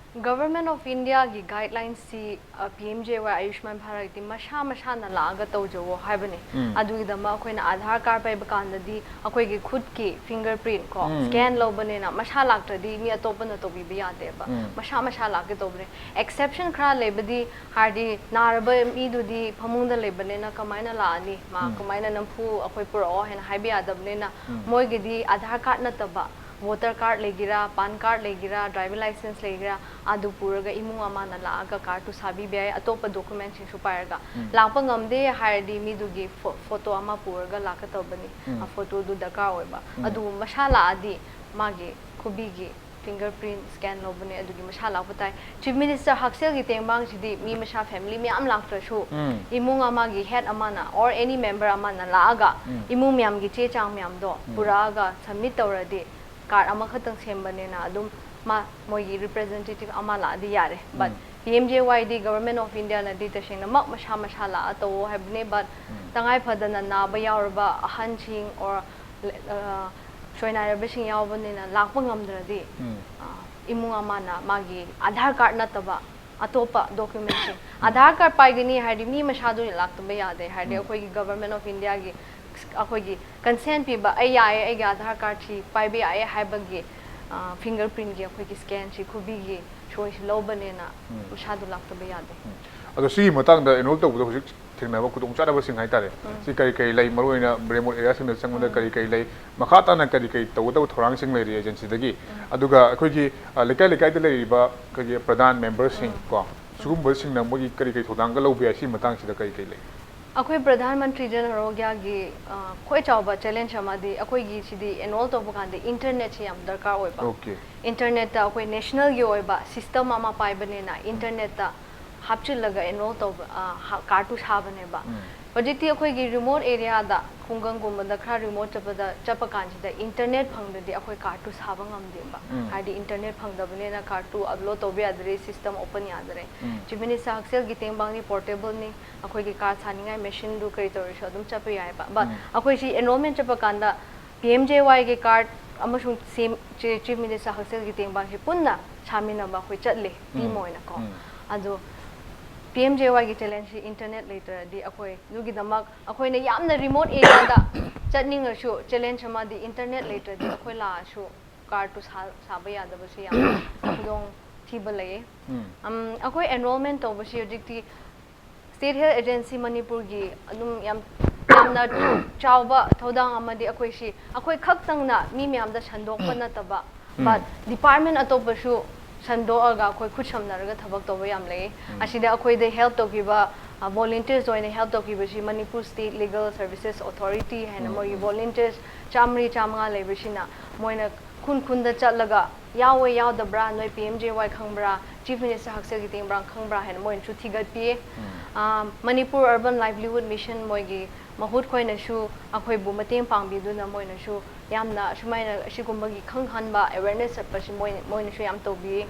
Government of Indiaꯒꯤ ꯒꯥꯏꯗꯂꯥꯏꯟꯁꯁꯤ P M J Y Ayushman ꯚꯥꯔꯠꯇꯤ ꯃꯁꯥ ꯃꯁꯥꯅ ꯂꯥꯛꯑꯒ ꯇꯧꯖꯧꯋꯣ ꯍꯥꯏꯕꯅꯤ꯫ ꯎꯝ. ꯑꯗꯨꯒꯤꯗꯃꯛ ꯑꯩꯈꯣꯏꯅ ꯑꯙꯥꯔ ꯀꯥꯔꯗ ꯄꯥꯏꯕ ꯀꯥꯟꯗꯗꯤ ꯑꯩꯈꯣꯏꯒꯤ ꯈꯨꯠꯀꯤ ꯐꯤꯡꯒꯔ ꯄ꯭ꯔꯤꯟ ꯀꯣ ꯎꯝ. ꯁ꯭ꯀꯦꯟ ꯂꯧꯕꯅꯤꯅ ꯃꯁꯥ ꯂꯥꯛꯇ꯭ꯔꯗꯤ ꯃꯤ ꯑꯇꯣꯞꯄꯅ ꯇꯧꯕꯤꯕ ꯌꯥꯗꯦꯕ꯫ ꯎꯝ. ꯃꯁꯥ ꯃꯁꯥ ꯂꯥꯛꯀꯦ ꯇꯧꯕꯅꯦ꯫ ꯑꯦꯛꯁꯦꯞꯁꯟ ꯈꯔ ꯂꯩꯕꯗꯤ, ꯍꯥꯏꯗꯤ ꯅꯥꯔꯕ ꯃꯤꯗꯨꯗꯤ ꯐꯃꯨꯡꯗ ꯂꯩꯕꯅꯤꯅ ꯀꯃꯥꯏꯅ ꯂꯥꯛꯑꯅꯤ, ꯃꯥ ꯎꯝ. ꯀꯃꯥꯏꯅ ꯅꯝꯐꯨ ꯑꯩꯈꯣꯏ ꯄꯨꯔꯛꯑꯣ ꯍꯥꯏꯅ ꯍꯥꯏꯕ ꯌꯥꯗꯕꯅꯤꯅ, ꯎꯝ. ꯃꯣꯏꯒꯤꯗꯤ ꯑꯙꯥꯔ ꯀꯥꯔꯗ ꯅꯠꯇꯕ ꯚꯣꯇꯔ ꯀꯥꯔꯗ ꯂꯩꯒꯦꯔꯥ, ꯄꯥꯟ ꯀꯥꯔꯗ ꯂꯩꯒꯦꯔꯥ, ꯗ꯭ꯔꯥꯏꯚꯤꯡ ꯂꯥꯏꯁꯦꯟꯁ ꯂꯩꯒꯦꯔꯥ, ꯑꯗꯨ ꯄꯨꯔꯒ ꯏꯃꯨꯡ ꯑꯃꯅ ꯂꯥꯛꯑꯒ ꯀꯥꯔꯗꯇꯨ ꯁꯥꯕꯤꯕ ꯌꯥꯏ, ꯑꯇꯣꯞꯄ ꯗꯣꯀꯨꯃꯦꯟꯁꯤꯡꯁꯨ ꯄꯥꯏꯔꯒ꯫ ꯎꯝ. ꯂꯥꯛꯄ ꯉꯝꯗꯦ ꯍꯥꯏꯔꯗꯤ ꯃꯤꯗꯨꯒꯤ ꯐꯣ-, ꯐꯣꯇꯣ ꯑꯃ ꯄꯨꯔꯒ ꯂꯥꯛꯀꯗꯧꯕꯅꯤ꯫ ꯎꯝ. ꯑ, ꯐꯣꯇꯣꯗꯨ ꯗꯔꯀꯥꯔ ꯑꯣꯏꯕ꯫ ꯎꯝ. ꯑꯗꯨ ꯃꯁꯥ ꯂꯥꯛꯑꯗꯤ ꯃꯥꯒꯤ ꯈꯨꯕꯤꯒꯤ ꯐꯤꯡꯒꯔ ꯄ꯭ꯔꯤꯟ ꯁ꯭ꯀꯦꯟ ꯂꯧꯕꯅꯦ, ꯑꯗꯨꯒꯤ ꯃꯁꯥ ꯂꯥꯛꯄ ꯇꯥꯏ꯫ ꯆꯤꯐ ꯃꯤꯅꯤꯁꯇꯔ ꯍꯛꯁꯦꯜꯒꯤ ꯇꯦꯡꯕꯥꯡꯁꯤꯗꯤ ꯃꯤ ꯃꯁꯥ, ꯐꯦꯃꯤꯂꯤ ꯃꯌꯥꯝ ꯂꯥꯛꯇ꯭ꯔꯁꯨ, ꯎꯝ. ꯏꯃꯨꯡ ꯑꯃꯒꯤ ꯍꯦꯗ ꯑꯃꯅ or any member ꯑꯃꯅ ꯂꯥꯛꯑꯒ ꯎꯝ. ꯏꯃꯨꯡ ꯃꯌꯥꯝꯒꯤ ꯆꯦ ꯆꯥꯡ ꯃꯌꯥꯝꯗꯣ ꯎꯝ. ꯄꯨꯔꯛꯑꯒ ꯁꯕꯃꯤꯠ ꯇꯧꯔꯗꯤ, ꯀꯥꯔꯗ ꯑꯃꯈꯛꯇꯪ ꯁꯦꯝꯕꯅꯤꯅ ꯑꯗꯨꯝ ꯃꯥ, ꯃꯣꯏꯒꯤ ꯔꯤꯄ꯭ꯔꯦꯖꯦꯟꯇꯦꯇꯤꯚ ꯑꯃ ꯂꯥꯛꯑꯗꯤ ꯌꯥꯔꯦ꯫ But um. P M J ꯋꯥꯏꯗꯤ ꯒꯚꯔꯟꯃꯦꯟ ꯑꯣꯐ ꯏꯟꯗꯤꯌꯥꯅꯗꯤ ꯇꯁꯦꯡꯅꯃꯛ ꯃꯁꯥ ꯃꯁꯥ ꯂꯥꯛꯑ ꯇꯧꯋꯣ ꯍꯥꯏꯕꯅꯦ꯫ But um. ꯇꯉꯥꯏ ꯐꯗꯅ ꯅꯥꯕ ꯌꯥꯎꯔꯕ ꯑꯍꯟꯁꯤꯡ or, ꯑ, ꯁꯣꯏꯅꯥꯏꯔꯕꯁꯤꯡ ꯌꯥꯎꯕꯅꯤꯅ ꯂꯥꯛꯄ ꯉꯝꯗ꯭ꯔꯗꯤ, ꯎꯝ. ꯑ, ꯏꯃꯨꯡ ꯑꯃꯅ ꯃꯥꯒꯤ ꯑꯙꯥꯔ ꯀꯥꯔꯗ ꯅꯠꯇꯕ ꯑꯇꯣꯞꯄ ꯗꯣꯀꯨꯃꯦꯟꯁꯤꯡ, ꯑꯙꯥꯔ ꯀꯥꯔꯗ ꯄꯥꯏꯒꯅꯤ ꯍꯥꯏꯔꯗꯤ ꯃꯤ ꯃꯁꯥꯗꯨ ꯂꯥꯛꯇꯕ ꯌꯥꯗꯦ꯫ ꯍꯥꯏꯗꯤ ꯎꯝ. ꯑꯩꯈꯣꯏꯒꯤ ꯒꯚꯔꯟꯃꯦꯟ ꯑꯣꯐ ꯏꯟꯗꯤꯌꯥꯒꯤ ꯑꯩꯈꯣꯏꯒꯤ ꯀꯟꯁꯦꯟ ꯄꯤꯕ, "ꯑꯩ ꯌꯥꯏꯌꯦ, ꯑꯩꯒꯤ ꯑꯙꯥꯔ ꯀꯥꯔꯗꯁꯤ ꯄꯥꯏꯕ ꯌꯥꯏꯌꯦ" ꯍꯥꯏꯕꯒꯤ, ꯑ, ꯐꯤꯡꯒꯔ ꯄ꯭ꯔꯤꯟꯒꯤ ꯑꯩꯈꯣꯏꯒꯤ ꯁ꯭ꯀꯦꯟꯁꯤ, ꯈꯨꯕꯤꯒꯤ ꯁꯣꯏꯁꯤ ꯂꯧꯕꯅꯦꯅ ꯄꯩꯁꯥꯗꯨ ꯂꯥꯛꯇꯕ ꯌꯥꯗꯦ꯫ ꯑꯗꯣ ꯁꯤꯒꯤ ꯃꯇꯥꯡꯗ ꯑꯦꯟꯔꯣꯜ ꯇꯧꯕꯗ ꯍꯧꯖꯤꯛ ꯊꯦꯡꯅꯕ ꯈꯨꯗꯣꯡꯆꯥꯗꯕꯁꯤꯡ ꯍꯥꯏꯇꯥꯔꯦ, ꯁꯤ ꯀꯔꯤ ꯀꯔꯤ ꯂꯩ? ꯃꯔꯨꯑꯣꯏꯅ ꯔꯤꯃꯣꯠ ꯑꯦꯔꯤꯌꯥꯁꯤꯡꯗ ꯆꯪꯕꯗ ꯀꯔꯤ ꯀꯔꯤ ꯂꯩ? ꯃꯈꯥ ꯇꯥꯅ ꯀꯔꯤ ꯀꯔꯤ ꯇꯧꯒꯗꯕ ꯊꯧꯔꯥꯡꯁꯤꯡ ꯂꯩꯔꯤ ꯑꯦꯖꯦꯟꯁꯤꯗꯒꯤ? ꯑꯗꯨꯒ ꯑꯩꯈꯣꯏꯒꯤ ꯑ, ꯂꯩꯀꯥꯏ ꯂꯩꯀꯥꯏꯗ ꯂꯩꯔꯤꯕ ꯑꯩꯈꯣꯏꯒꯤ ꯄ꯭ꯔꯙꯥꯟ ꯃꯦꯝꯕꯔꯁꯤꯡ ꯀꯣ, ꯁꯤꯒꯨꯝꯕꯁꯤꯡꯅ ꯃꯣꯏꯒꯤ ꯀꯔꯤ ꯀꯔꯤ ꯊꯧꯗꯥꯡꯒ ꯂꯧꯕ ꯌꯥꯏ? ꯁꯤ ꯃꯇꯥꯡꯁꯤꯗ ꯀꯔꯤ ꯀꯔꯤ ꯂꯩ? ꯑꯩꯈꯣꯏ ꯄ꯭ꯔꯙꯥꯟ ꯃꯟꯇ꯭ꯔꯤ ꯖꯟ ꯑꯔꯣꯒ꯭ꯌꯥꯒꯤ ꯑ, ꯈ꯭ꯋꯥꯏ ꯆꯥꯎꯕ ꯆꯦꯂꯦꯟꯖ ꯑꯃꯗꯤ ꯑꯩꯈꯣꯏꯒꯤ ꯁꯤꯗꯤ ꯑꯦꯟꯔꯣꯜ ꯇꯧꯕ ꯀꯥꯟꯗ ꯏꯟꯇꯔꯅꯦꯠꯁꯤ ꯌꯥꯝ ꯗꯔꯀꯥꯔ ꯑꯣꯏꯕ꯫ ꯑꯣꯀꯦ꯫ ꯏꯟꯇꯔꯅꯦꯠꯇ ꯑꯩꯈꯣꯏ ꯅꯦꯁꯅꯦꯜꯒꯤ ꯑꯣꯏꯕ ꯁꯤꯁꯇꯝ ꯑꯃ ꯄꯥꯏꯕꯅꯤꯅ ꯏꯟꯇꯔꯅꯦꯠꯇ ꯍꯥꯞꯆꯤꯜꯂꯒ ꯑꯦꯟꯔꯣꯜ ꯇꯧꯕ, ꯑ, ꯍꯥ-, ꯀꯥꯔꯠꯇꯨ ꯁꯥꯕꯅꯦꯕ꯫ ꯍꯧꯖꯤꯛꯇꯤ ꯑꯩꯈꯣꯏꯒꯤ ꯔꯤꯃꯣꯠ ꯑꯦꯔꯤꯌꯥꯗ, ꯈꯨꯡꯒꯪꯒꯨꯝꯕꯗ ꯈꯔ ꯔꯤꯃꯣꯠ ꯆꯠꯄꯗ, ꯆꯠꯄ ꯀꯥꯟꯁꯤꯗ ꯏꯟꯇꯔꯅꯦꯠ ꯐꯪꯗ꯭ꯔꯗꯤ ꯑꯩꯈꯣꯏ ꯀꯥꯔꯠꯇꯨ ꯁꯥꯕ ꯉꯝꯗꯦꯕ꯫ ꯍꯥꯏꯗꯤ ꯏꯟꯇꯔꯅꯦꯠ ꯐꯪꯗꯕꯅꯤꯅ ꯀꯥꯔꯠꯇꯨ ꯑꯞꯂꯣꯗ ꯇꯧꯕ ꯌꯥꯗ꯭ꯔꯦ, ꯁꯤꯁꯇꯝ ꯑꯣꯄꯟ ꯌꯥꯗ꯭ꯔꯦ꯫ ꯆꯤꯐ ꯃꯤꯅꯤꯁꯇꯔ ꯍꯛꯁꯦꯜꯒꯤ ꯇꯦꯡꯕꯥꯡꯗꯤ ꯄꯣꯔꯇꯦꯕꯜꯅꯤ, ꯑꯩꯈꯣꯏꯒꯤ ꯀꯥꯔꯠ ꯁꯥꯅꯤꯡꯉꯥꯏ ꯃꯦꯁꯤꯟꯗꯨ ꯀꯔꯤ ꯇꯧꯔꯁꯨ ꯑꯗꯨꯝ ꯆꯠꯄ ꯌꯥꯏꯕ꯫ ꯕꯠ ꯑꯩꯈꯣꯏ ꯁꯤ ꯑꯦꯟꯔꯣꯜꯃꯦꯟ ꯆꯠꯄ ꯀꯥꯟꯗ ꯄꯤ ꯑꯦꯝ ꯖꯦ ꯋꯥꯏꯒꯤ ꯀꯥꯔꯠ ꯑꯃꯁꯨꯡ ꯁꯤ-, ꯆꯤ-, ꯆꯤꯐ ꯃꯤꯅꯤꯁꯇꯔ ꯍꯛꯁꯦꯜꯒꯤ ꯇꯦꯡꯕꯥꯡꯁꯤ ꯄꯨꯟꯅ ꯁꯥꯃꯤꯟꯅꯕ ꯑꯩꯈꯣꯏ ꯆꯠꯂꯦ, ꯇꯤꯝ ꯑꯣꯏꯅꯀꯣ꯫ ꯑꯗꯣ ꯄꯤ ꯑꯦꯝ ꯖꯦ ꯋꯥꯏꯒꯤ ꯆꯦꯂꯦꯟꯖꯁꯤ ꯏꯟꯇꯔꯅꯦꯠ ꯂꯩꯇ꯭ꯔꯗꯤ ꯑꯩꯈꯣꯏ ꯑꯗꯨꯒꯤꯗꯃꯛ ꯑꯩꯈꯣꯏꯅ ꯌꯥꯝꯅ ꯔꯤꯃꯣꯠ ꯑꯦꯔꯤꯌꯥꯗ ꯆꯠꯅꯤꯡꯉꯁꯨ ꯆꯦꯂꯦꯟꯖ ꯑꯃꯗꯤ ꯏꯟꯇꯔꯅꯦꯠ ꯂꯩꯇ꯭ꯔꯗꯤ ꯑꯩꯈꯣꯏ ꯂꯥꯛꯑꯁꯨ ꯀꯥꯔꯠꯇꯨ ꯁꯥ-, ꯁꯥꯕ ꯌꯥꯗꯕꯁꯤ ꯌꯥꯝ ꯈꯨꯗꯣꯡ ꯊꯤꯕ ꯂꯩꯌꯦ꯫ ꯎꯝ, ꯑꯩꯈꯣꯏ ꯑꯦꯟꯔꯣꯜꯃꯦꯟ ꯇꯧꯕꯁꯤ ꯍꯧꯖꯤꯛꯇꯤ ꯁ꯭ꯇꯦꯠ ꯍꯦꯜꯊ ꯑꯦꯖꯦꯟꯁꯤ ꯃꯅꯤꯄꯨꯔꯒꯤ ꯑꯗꯨꯝ ꯌꯥꯝ, ꯌꯥꯝꯅ ꯆꯥꯎꯕ ꯊꯧꯗꯥꯡ ꯑꯃꯗꯤ ꯑꯩꯈꯣꯏꯁꯤ, ꯑꯩꯈꯣꯏ ꯈꯛꯇꯪꯅ ꯃꯤ ꯃꯌꯥꯝꯗ ꯁꯟꯗꯣꯛꯄ ꯅꯠꯇꯕ, ꯕꯠ ꯗꯤꯄꯥꯔꯠꯃꯦꯟ ꯑꯇꯣꯞꯄꯁꯨ ꯁꯟꯗꯣꯛꯑꯒ ꯑꯩꯈꯣꯏ ꯈꯨꯠꯁꯝꯅꯔꯒ ꯊꯕꯛ ꯇꯧꯕ ꯌꯥꯝ ꯂꯩꯌꯦ꯫ ꯑꯁꯤꯗ ꯑꯩꯈꯣꯏꯗ ꯍꯦꯜꯞ ꯇꯧꯈꯤꯕ, ꯑ, ꯚꯣꯂꯨꯟꯇꯤꯌꯔꯁ ꯑꯣꯏꯅ ꯍꯦꯜꯞ ꯇꯧꯈꯤꯕꯁꯤ Manipur state legal services authority ꯍꯥꯏꯅ ꯃꯣꯏꯒꯤ ꯚꯣꯂꯨꯟꯇꯤꯌꯔꯁ ꯆꯥꯝꯃꯔꯤ ꯆꯥꯝꯃꯉꯥ ꯂꯩꯕꯁꯤꯅ ꯃꯣꯏꯅ ꯈꯨꯟ ꯈꯨꯟꯗ ꯆꯠꯂꯒ ꯌꯥꯎꯋꯦ ꯌꯥꯎꯗꯕ꯭ꯔꯥ, ꯅꯣꯏ ꯄꯤ ꯑꯦꯝ ꯖꯦ ꯋꯥꯏ ꯈꯪꯕ꯭ꯔꯥ, ꯆꯤꯐ ꯃꯤꯅꯤꯁꯇꯔ ꯍꯛꯁꯦꯜꯒꯤ ꯇꯦꯡꯕꯥꯡ ꯈꯪꯕ꯭ꯔꯥ ꯍꯥꯏꯅ ꯃꯣꯏꯅꯁꯨ ꯊꯤꯒꯠꯄꯤꯌꯦ꯫ ꯑ, ꯃꯅꯤꯄꯨꯔ ꯑꯔꯕꯟ ꯂꯥꯏꯚꯂꯤꯍꯨꯗ ꯃꯤꯁꯟ ꯃꯣꯏꯒꯤ ꯃꯍꯨꯠ ꯈꯣꯏꯅꯁꯨ ꯑꯩꯈꯣꯏꯕꯨ ꯃꯇꯦꯡ ꯄꯥꯡꯕꯤꯗꯨꯅ ꯃꯣꯏꯅꯁꯨ ꯌꯥꯝꯅ ꯑꯁꯨꯃꯥꯏꯅ ꯑꯁꯤꯒꯨꯝꯕꯒꯤ ꯈꯪꯍꯟꯕ ꯑꯦꯋꯦꯔꯅꯦꯁ ꯆꯠꯄꯁꯤ ꯃꯣꯏ, ꯃꯣꯏꯅꯁꯨ ꯌꯥꯝ ꯇꯧꯕꯤ꯫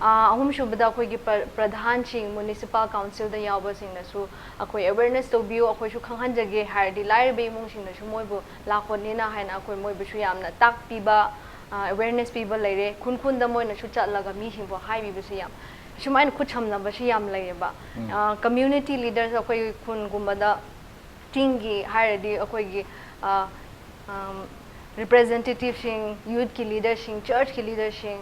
ꯑ, ꯑꯍꯨꯝꯁꯨꯕꯗ ꯑꯩꯈꯣꯏꯒꯤ ꯄ꯭ꯔ-, ꯄ꯭ꯔꯙꯥꯟꯁꯤꯡ, ꯃ꯭ꯌꯨꯅꯤꯁꯤꯄꯥꯜ ꯀꯥꯎꯟꯁꯤꯜꯗ ꯌꯥꯎꯕꯁꯤꯡꯅꯁꯨ ꯑꯩꯈꯣꯏ ꯑꯦꯋꯦꯔꯅꯦꯁ ꯇꯧꯕꯤꯌꯨ, ꯑꯩꯈꯣꯏꯁꯨ ꯈꯪꯍꯟꯖꯒꯦ ꯍꯥꯏꯔꯗꯤ ꯂꯥꯏꯔꯕ ꯏꯃꯨꯡꯁꯤꯡꯅꯁꯨ ꯃꯣꯏꯕꯨ ꯂꯥꯛꯄꯅꯤꯅ ꯍꯥꯏꯅ ꯑꯩꯈꯣꯏ ꯃꯣꯏꯕꯨꯁꯨ ꯌꯥꯝꯅ ꯇꯥꯛꯄꯤꯕ, ꯑ, ꯑꯦꯋꯦꯔꯅꯦꯁ ꯄꯤꯕ ꯂꯩꯔꯦ꯫ ꯈꯨꯟ ꯈꯨꯟꯗ ꯃꯣꯏꯅꯁꯨ ꯆꯠꯂꯒ ꯃꯤꯁꯤꯡꯕꯨ ꯍꯥꯏꯕꯤꯕꯁꯨ ꯌꯥꯝ, ꯁꯨꯃꯥꯏꯅ ꯈꯨꯠꯁꯝꯅꯕꯁꯤ ꯌꯥꯝ ꯂꯩꯌꯦꯕ꯫ ꯑ, ꯀꯝꯃ꯭ꯌꯨꯅꯤꯇꯤ ꯂꯤꯗꯔꯁ ꯑꯩꯈꯣꯏ ꯈꯨꯟꯒꯨꯝꯕꯗ ꯆꯤꯡꯒꯤ ꯍꯥꯏꯔꯗꯤ ꯑꯩꯈꯣꯏꯒꯤ, ꯑ, ꯑꯝ, ꯔꯤꯄ꯭ꯔꯦꯖꯦꯟꯇꯦꯇꯤꯚꯁꯤꯡ, ꯌꯨꯠꯀꯤ ꯂꯤꯗꯔꯁꯤꯡ, ꯆꯔꯆꯀꯤ ꯂꯤꯗꯔꯁꯤꯡ,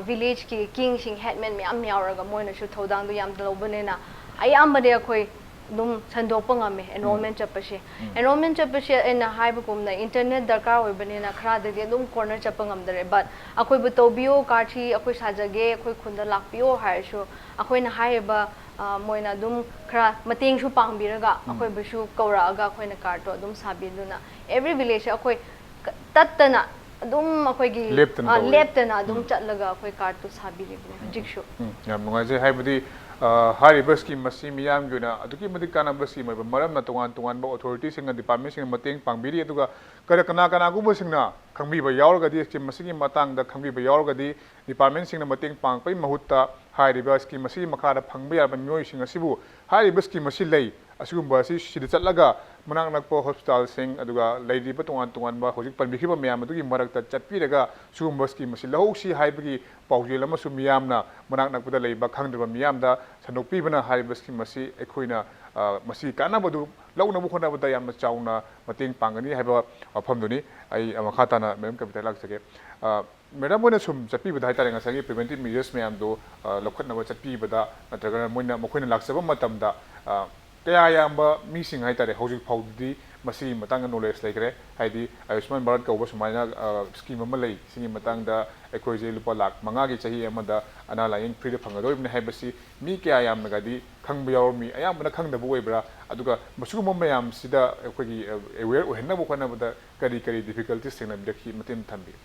ꯚꯤꯂꯦꯖꯀꯤ ꯀꯤꯡꯁꯤꯡ, ꯍꯦꯗꯃꯦꯟ ꯃꯌꯥꯝ ꯌꯥꯎꯔꯒ ꯃꯣꯏꯅꯁꯨ ꯊꯧꯗꯥꯡꯗꯣ ꯌꯥꯝ ꯂꯧꯕꯅꯤꯅ ꯑꯌꯥꯝꯕꯗꯤ ꯑꯩꯈꯣꯏ ꯑꯗꯨꯝ ꯁꯟꯗꯣꯛꯄ ꯉꯝꯃꯦ ꯑꯦꯟꯔꯣꯜꯃꯦꯟ ꯆꯠꯄꯁꯦ꯫ ꯑꯦꯟꯔꯣꯜꯃꯦꯟ ꯆꯠꯄꯁꯦ ꯑꯩꯅ ꯍꯥꯏꯕꯒꯨꯝꯅ ꯏꯟꯇꯔꯅꯦꯠ ꯗꯔꯀꯥꯔ ꯑꯣꯏꯕꯅꯤꯅ ꯈꯔꯗꯗꯤ ꯑꯗꯨꯝ ꯀꯣꯔꯅꯔ ꯆꯠꯄ ꯉꯝꯗꯔꯦ꯫ ꯕꯠ ꯑꯩꯈꯣꯏꯕꯨ ꯇꯧꯕꯤꯌꯣ, ꯀꯥꯔꯠꯁꯤ ꯑꯩꯈꯣꯏ ꯁꯥꯖꯒꯦ, ꯑꯩꯈꯣꯏ ꯈꯨꯟꯗ ꯂꯥꯛꯄꯤꯌꯣ ꯍꯥꯏꯔꯁꯨ ꯑꯩꯈꯣꯏꯅ ꯍꯥꯏꯔꯤꯕ, ꯑ, ꯃꯣꯏꯅ ꯑꯗꯨꯝ ꯈꯔ ꯃꯇꯦꯡꯁꯨ ꯄꯥꯡꯕꯤꯔꯒ ꯑꯩꯈꯣꯏꯕꯨꯁꯨ ꯀꯧꯔꯛꯑꯒ ꯑꯩꯈꯣꯏꯅ ꯀꯥꯔꯠꯇꯣ ꯑꯗꯨꯝ ꯁꯥꯕꯤꯗꯨꯅ ꯑꯦꯚ꯭ꯔꯤ ꯚꯤꯂꯦꯖꯁꯦ ꯑꯩꯈꯣꯏ ꯀ-, ꯇꯠꯇꯅ ꯑꯗꯨꯝ ꯑꯩꯈꯣꯏꯒꯤ, ꯂꯦꯞꯇꯅ ꯑ, ꯇꯧꯋꯦ꯫ ꯂꯦꯞꯇꯅ ꯑꯗꯨꯝ ꯎꯝ꯫ ꯆꯠꯂꯒ ꯑꯩꯈꯣꯏ ꯀꯥꯔꯠꯇꯣ ꯁꯥꯕꯤꯔꯤꯕꯅꯦ ꯍꯧꯖꯤꯛꯁꯨ꯫ ꯎꯝ, ꯌꯥꯝ ꯅꯨꯡꯉꯥꯏꯖꯩ꯫ ꯍꯥꯏꯕꯗꯤ, ꯑ, ꯍꯥꯏꯔꯤꯕ ꯁ꯭ꯀꯤꯝ ꯑꯁꯤ ꯃꯤꯌꯥꯝꯒꯤ ꯑꯣꯏꯅ ꯑꯗꯨꯛꯀꯤ ꯃꯇꯤꯛ ꯀꯥꯟꯅꯕ ꯁ꯭ꯀꯤꯝ ꯑꯣꯏꯕ ꯃꯔꯝꯅ ꯇꯣꯉꯥꯟ ꯇꯣꯉꯥꯟꯕ ꯑꯣꯊꯣꯔꯤꯇꯤꯁꯤꯡꯅ, ꯗꯤꯄꯥꯔꯠꯃꯦꯟꯁꯤꯡꯅ ꯃꯇꯦꯡ ꯄꯥꯡꯕꯤꯔꯤ꯫ ꯑꯗꯨꯒ ꯀꯔ-, ꯀꯅꯥ ꯀꯅꯥꯒꯨꯝꯕꯁꯤꯡꯅ ꯈꯪꯕꯤꯕ ꯌꯥꯎꯔꯒꯗꯤ, ꯁ꯭ꯀꯤꯝ ꯑꯁꯤꯒꯤ ꯃꯇꯥꯡꯗ ꯈꯪꯕꯤꯕ ꯌꯥꯎꯔꯒꯗꯤ, ꯗꯤꯄꯥꯔꯠꯃꯦꯟꯁꯤꯡꯅ ꯃꯇꯦꯡ ꯄꯥꯡꯕꯒꯤ ꯃꯍꯨꯠꯇ ꯍꯥꯏꯔꯤꯕ ꯁ꯭ꯀꯤꯝ ꯑꯁꯤꯒꯤ ꯃꯈꯥꯗ ꯐꯪꯕ ꯌꯥꯕ ꯃꯤꯑꯣꯏꯁꯤꯡ ꯑꯁꯤꯕꯨ ꯍꯥꯏꯔꯤꯕ ꯁ꯭ꯀꯤꯝ ꯑꯁꯤ ꯂꯩ, ꯑꯁꯤꯒꯨꯝꯕ ꯑꯁꯤ ꯁꯤꯗ ꯆꯠꯂꯒ ꯃꯅꯥꯛ ꯅꯛꯄ ꯍꯣꯁꯄꯤꯇꯥꯜꯁꯤꯡ, ꯑꯗꯨꯒ ꯂꯩꯔꯤꯕ ꯇꯣꯉꯥꯟ ꯇꯣꯉꯥꯟꯕ ꯍꯧꯖꯤꯛ ꯄꯟꯕꯤꯈꯤꯕ ꯃꯌꯥꯝ ꯑꯗꯨꯒꯤ ꯃꯔꯛꯇ ꯆꯠꯄꯤꯔꯒ ꯁꯤꯒꯨꯝꯕ ꯁ꯭ꯀꯤꯝ ꯑꯁꯤ ꯂꯧꯍꯧꯁꯤ ꯍꯥꯏꯕꯒꯤ ꯄꯥꯎꯖꯦꯜ ꯑꯃꯁꯨ ꯃꯤꯌꯥꯝꯅ ꯃꯅꯥꯛ ꯅꯛꯄꯗ ꯂꯩꯕ ꯈꯪꯗ꯭ꯔꯕ ꯃꯤꯌꯥꯝꯗ ꯁꯟꯗꯣꯛꯄꯤꯕꯅ ꯍꯥꯏꯔꯤꯕ ꯁ꯭ꯀꯤꯝ ꯑꯁꯤ ꯑꯩꯈꯣꯏꯅ, ꯑ, ꯃꯁꯤ ꯀꯥꯟꯅꯕꯗꯨ ꯂꯧꯅꯕ ꯍꯣꯠꯅꯕꯗ ꯌꯥꯝꯅ ꯆꯥꯎꯅ ꯃꯇꯦꯡ ꯄꯥꯡꯒꯅꯤ ꯍꯥꯏꯕ ꯋꯥꯐꯝꯗꯨꯅꯤ꯫ ꯑꯩ ꯃꯈꯥ ꯇꯥꯅ ꯃꯦꯝ ꯀꯕꯤꯇꯥ ꯂꯥꯛꯆꯒꯦ꯫ ꯑ, ꯃꯦꯗꯥꯝ ꯍꯣꯏꯅ ꯁꯨꯝ ꯆꯠꯄꯤꯕꯗ ꯍꯥꯏꯇꯥꯔꯦ, ꯉꯁꯥꯏꯒꯤ ꯄ꯭ꯔꯤꯚꯦꯟꯇꯤꯞ ꯃꯦꯖꯔꯁ ꯃꯌꯥꯝꯗꯣ, ꯑ, ꯂꯧꯈꯠꯅꯕ ꯆꯠꯄꯤꯕꯗ, ꯅꯠꯇ꯭ꯔꯒꯅ ꯃꯣꯏꯅ, ꯃꯈꯣꯏꯅ ꯂꯥꯛꯆꯕ ꯃꯇꯝꯗ, ꯑ, ꯀꯌꯥ ꯌꯥꯝꯕ ꯃꯤꯁꯤꯡ ꯍꯥꯏꯇꯥꯔꯦ, ꯍꯧꯖꯤꯛ ꯐꯥꯎꯗꯗꯤ ꯃꯁꯤꯒꯤ ꯃꯇꯥꯡꯗ ꯅꯣꯂꯦꯖ ꯂꯩꯈ꯭ꯔꯦ? ꯍꯥꯏꯗꯤ ꯑꯌꯨꯁꯃꯥꯟ ꯚꯥꯔꯠ ꯀꯧꯕ ꯁꯨꯃꯥꯏꯅ, ꯑ, ꯁ꯭ꯀꯤꯝ ꯑꯃ ꯂꯩ, ꯁꯤꯒꯤ ꯃꯇꯥꯡꯗ ꯑꯩꯈꯣꯏꯁꯦ ꯂꯨꯄꯥ ꯂꯥꯈ ꯃꯉꯥꯒꯤ ꯆꯍꯤ ꯑꯃꯗ ꯑꯅꯥ ꯂꯥꯏꯌꯦꯡ ꯐ꯭ꯔꯤꯗ ꯐꯪꯒꯗꯧꯔꯤꯕꯅꯤ ꯍꯥꯏꯕꯁꯤ ꯃꯤ ꯀꯌꯥ ꯌꯥꯝꯅꯒꯗꯤ ꯈꯪꯕ ꯌꯥꯎꯔꯝꯃꯤ, ꯑꯌꯥꯝꯕꯅ ꯈꯪꯗꯕ ꯑꯣꯏꯕ꯭ꯔꯥ? ꯑꯗꯨꯒ ꯃꯁꯤꯒꯨꯝꯕ ꯃꯌꯥꯝꯁꯤꯗ ꯑꯩꯈꯣꯏꯒꯤ, ꯑ, ꯑꯦꯋꯦꯌꯔ ꯑꯣꯏꯍꯟꯅꯕ ꯍꯣꯠꯅꯕꯗ ꯀꯔꯤ ꯀꯔꯤ ꯗꯤꯐꯤꯀꯜꯇꯤꯁ ꯊꯦꯡꯅꯕꯤꯔꯛꯈꯤ? ꯃꯇꯦꯡ ꯊꯝꯕꯤꯌꯨ꯫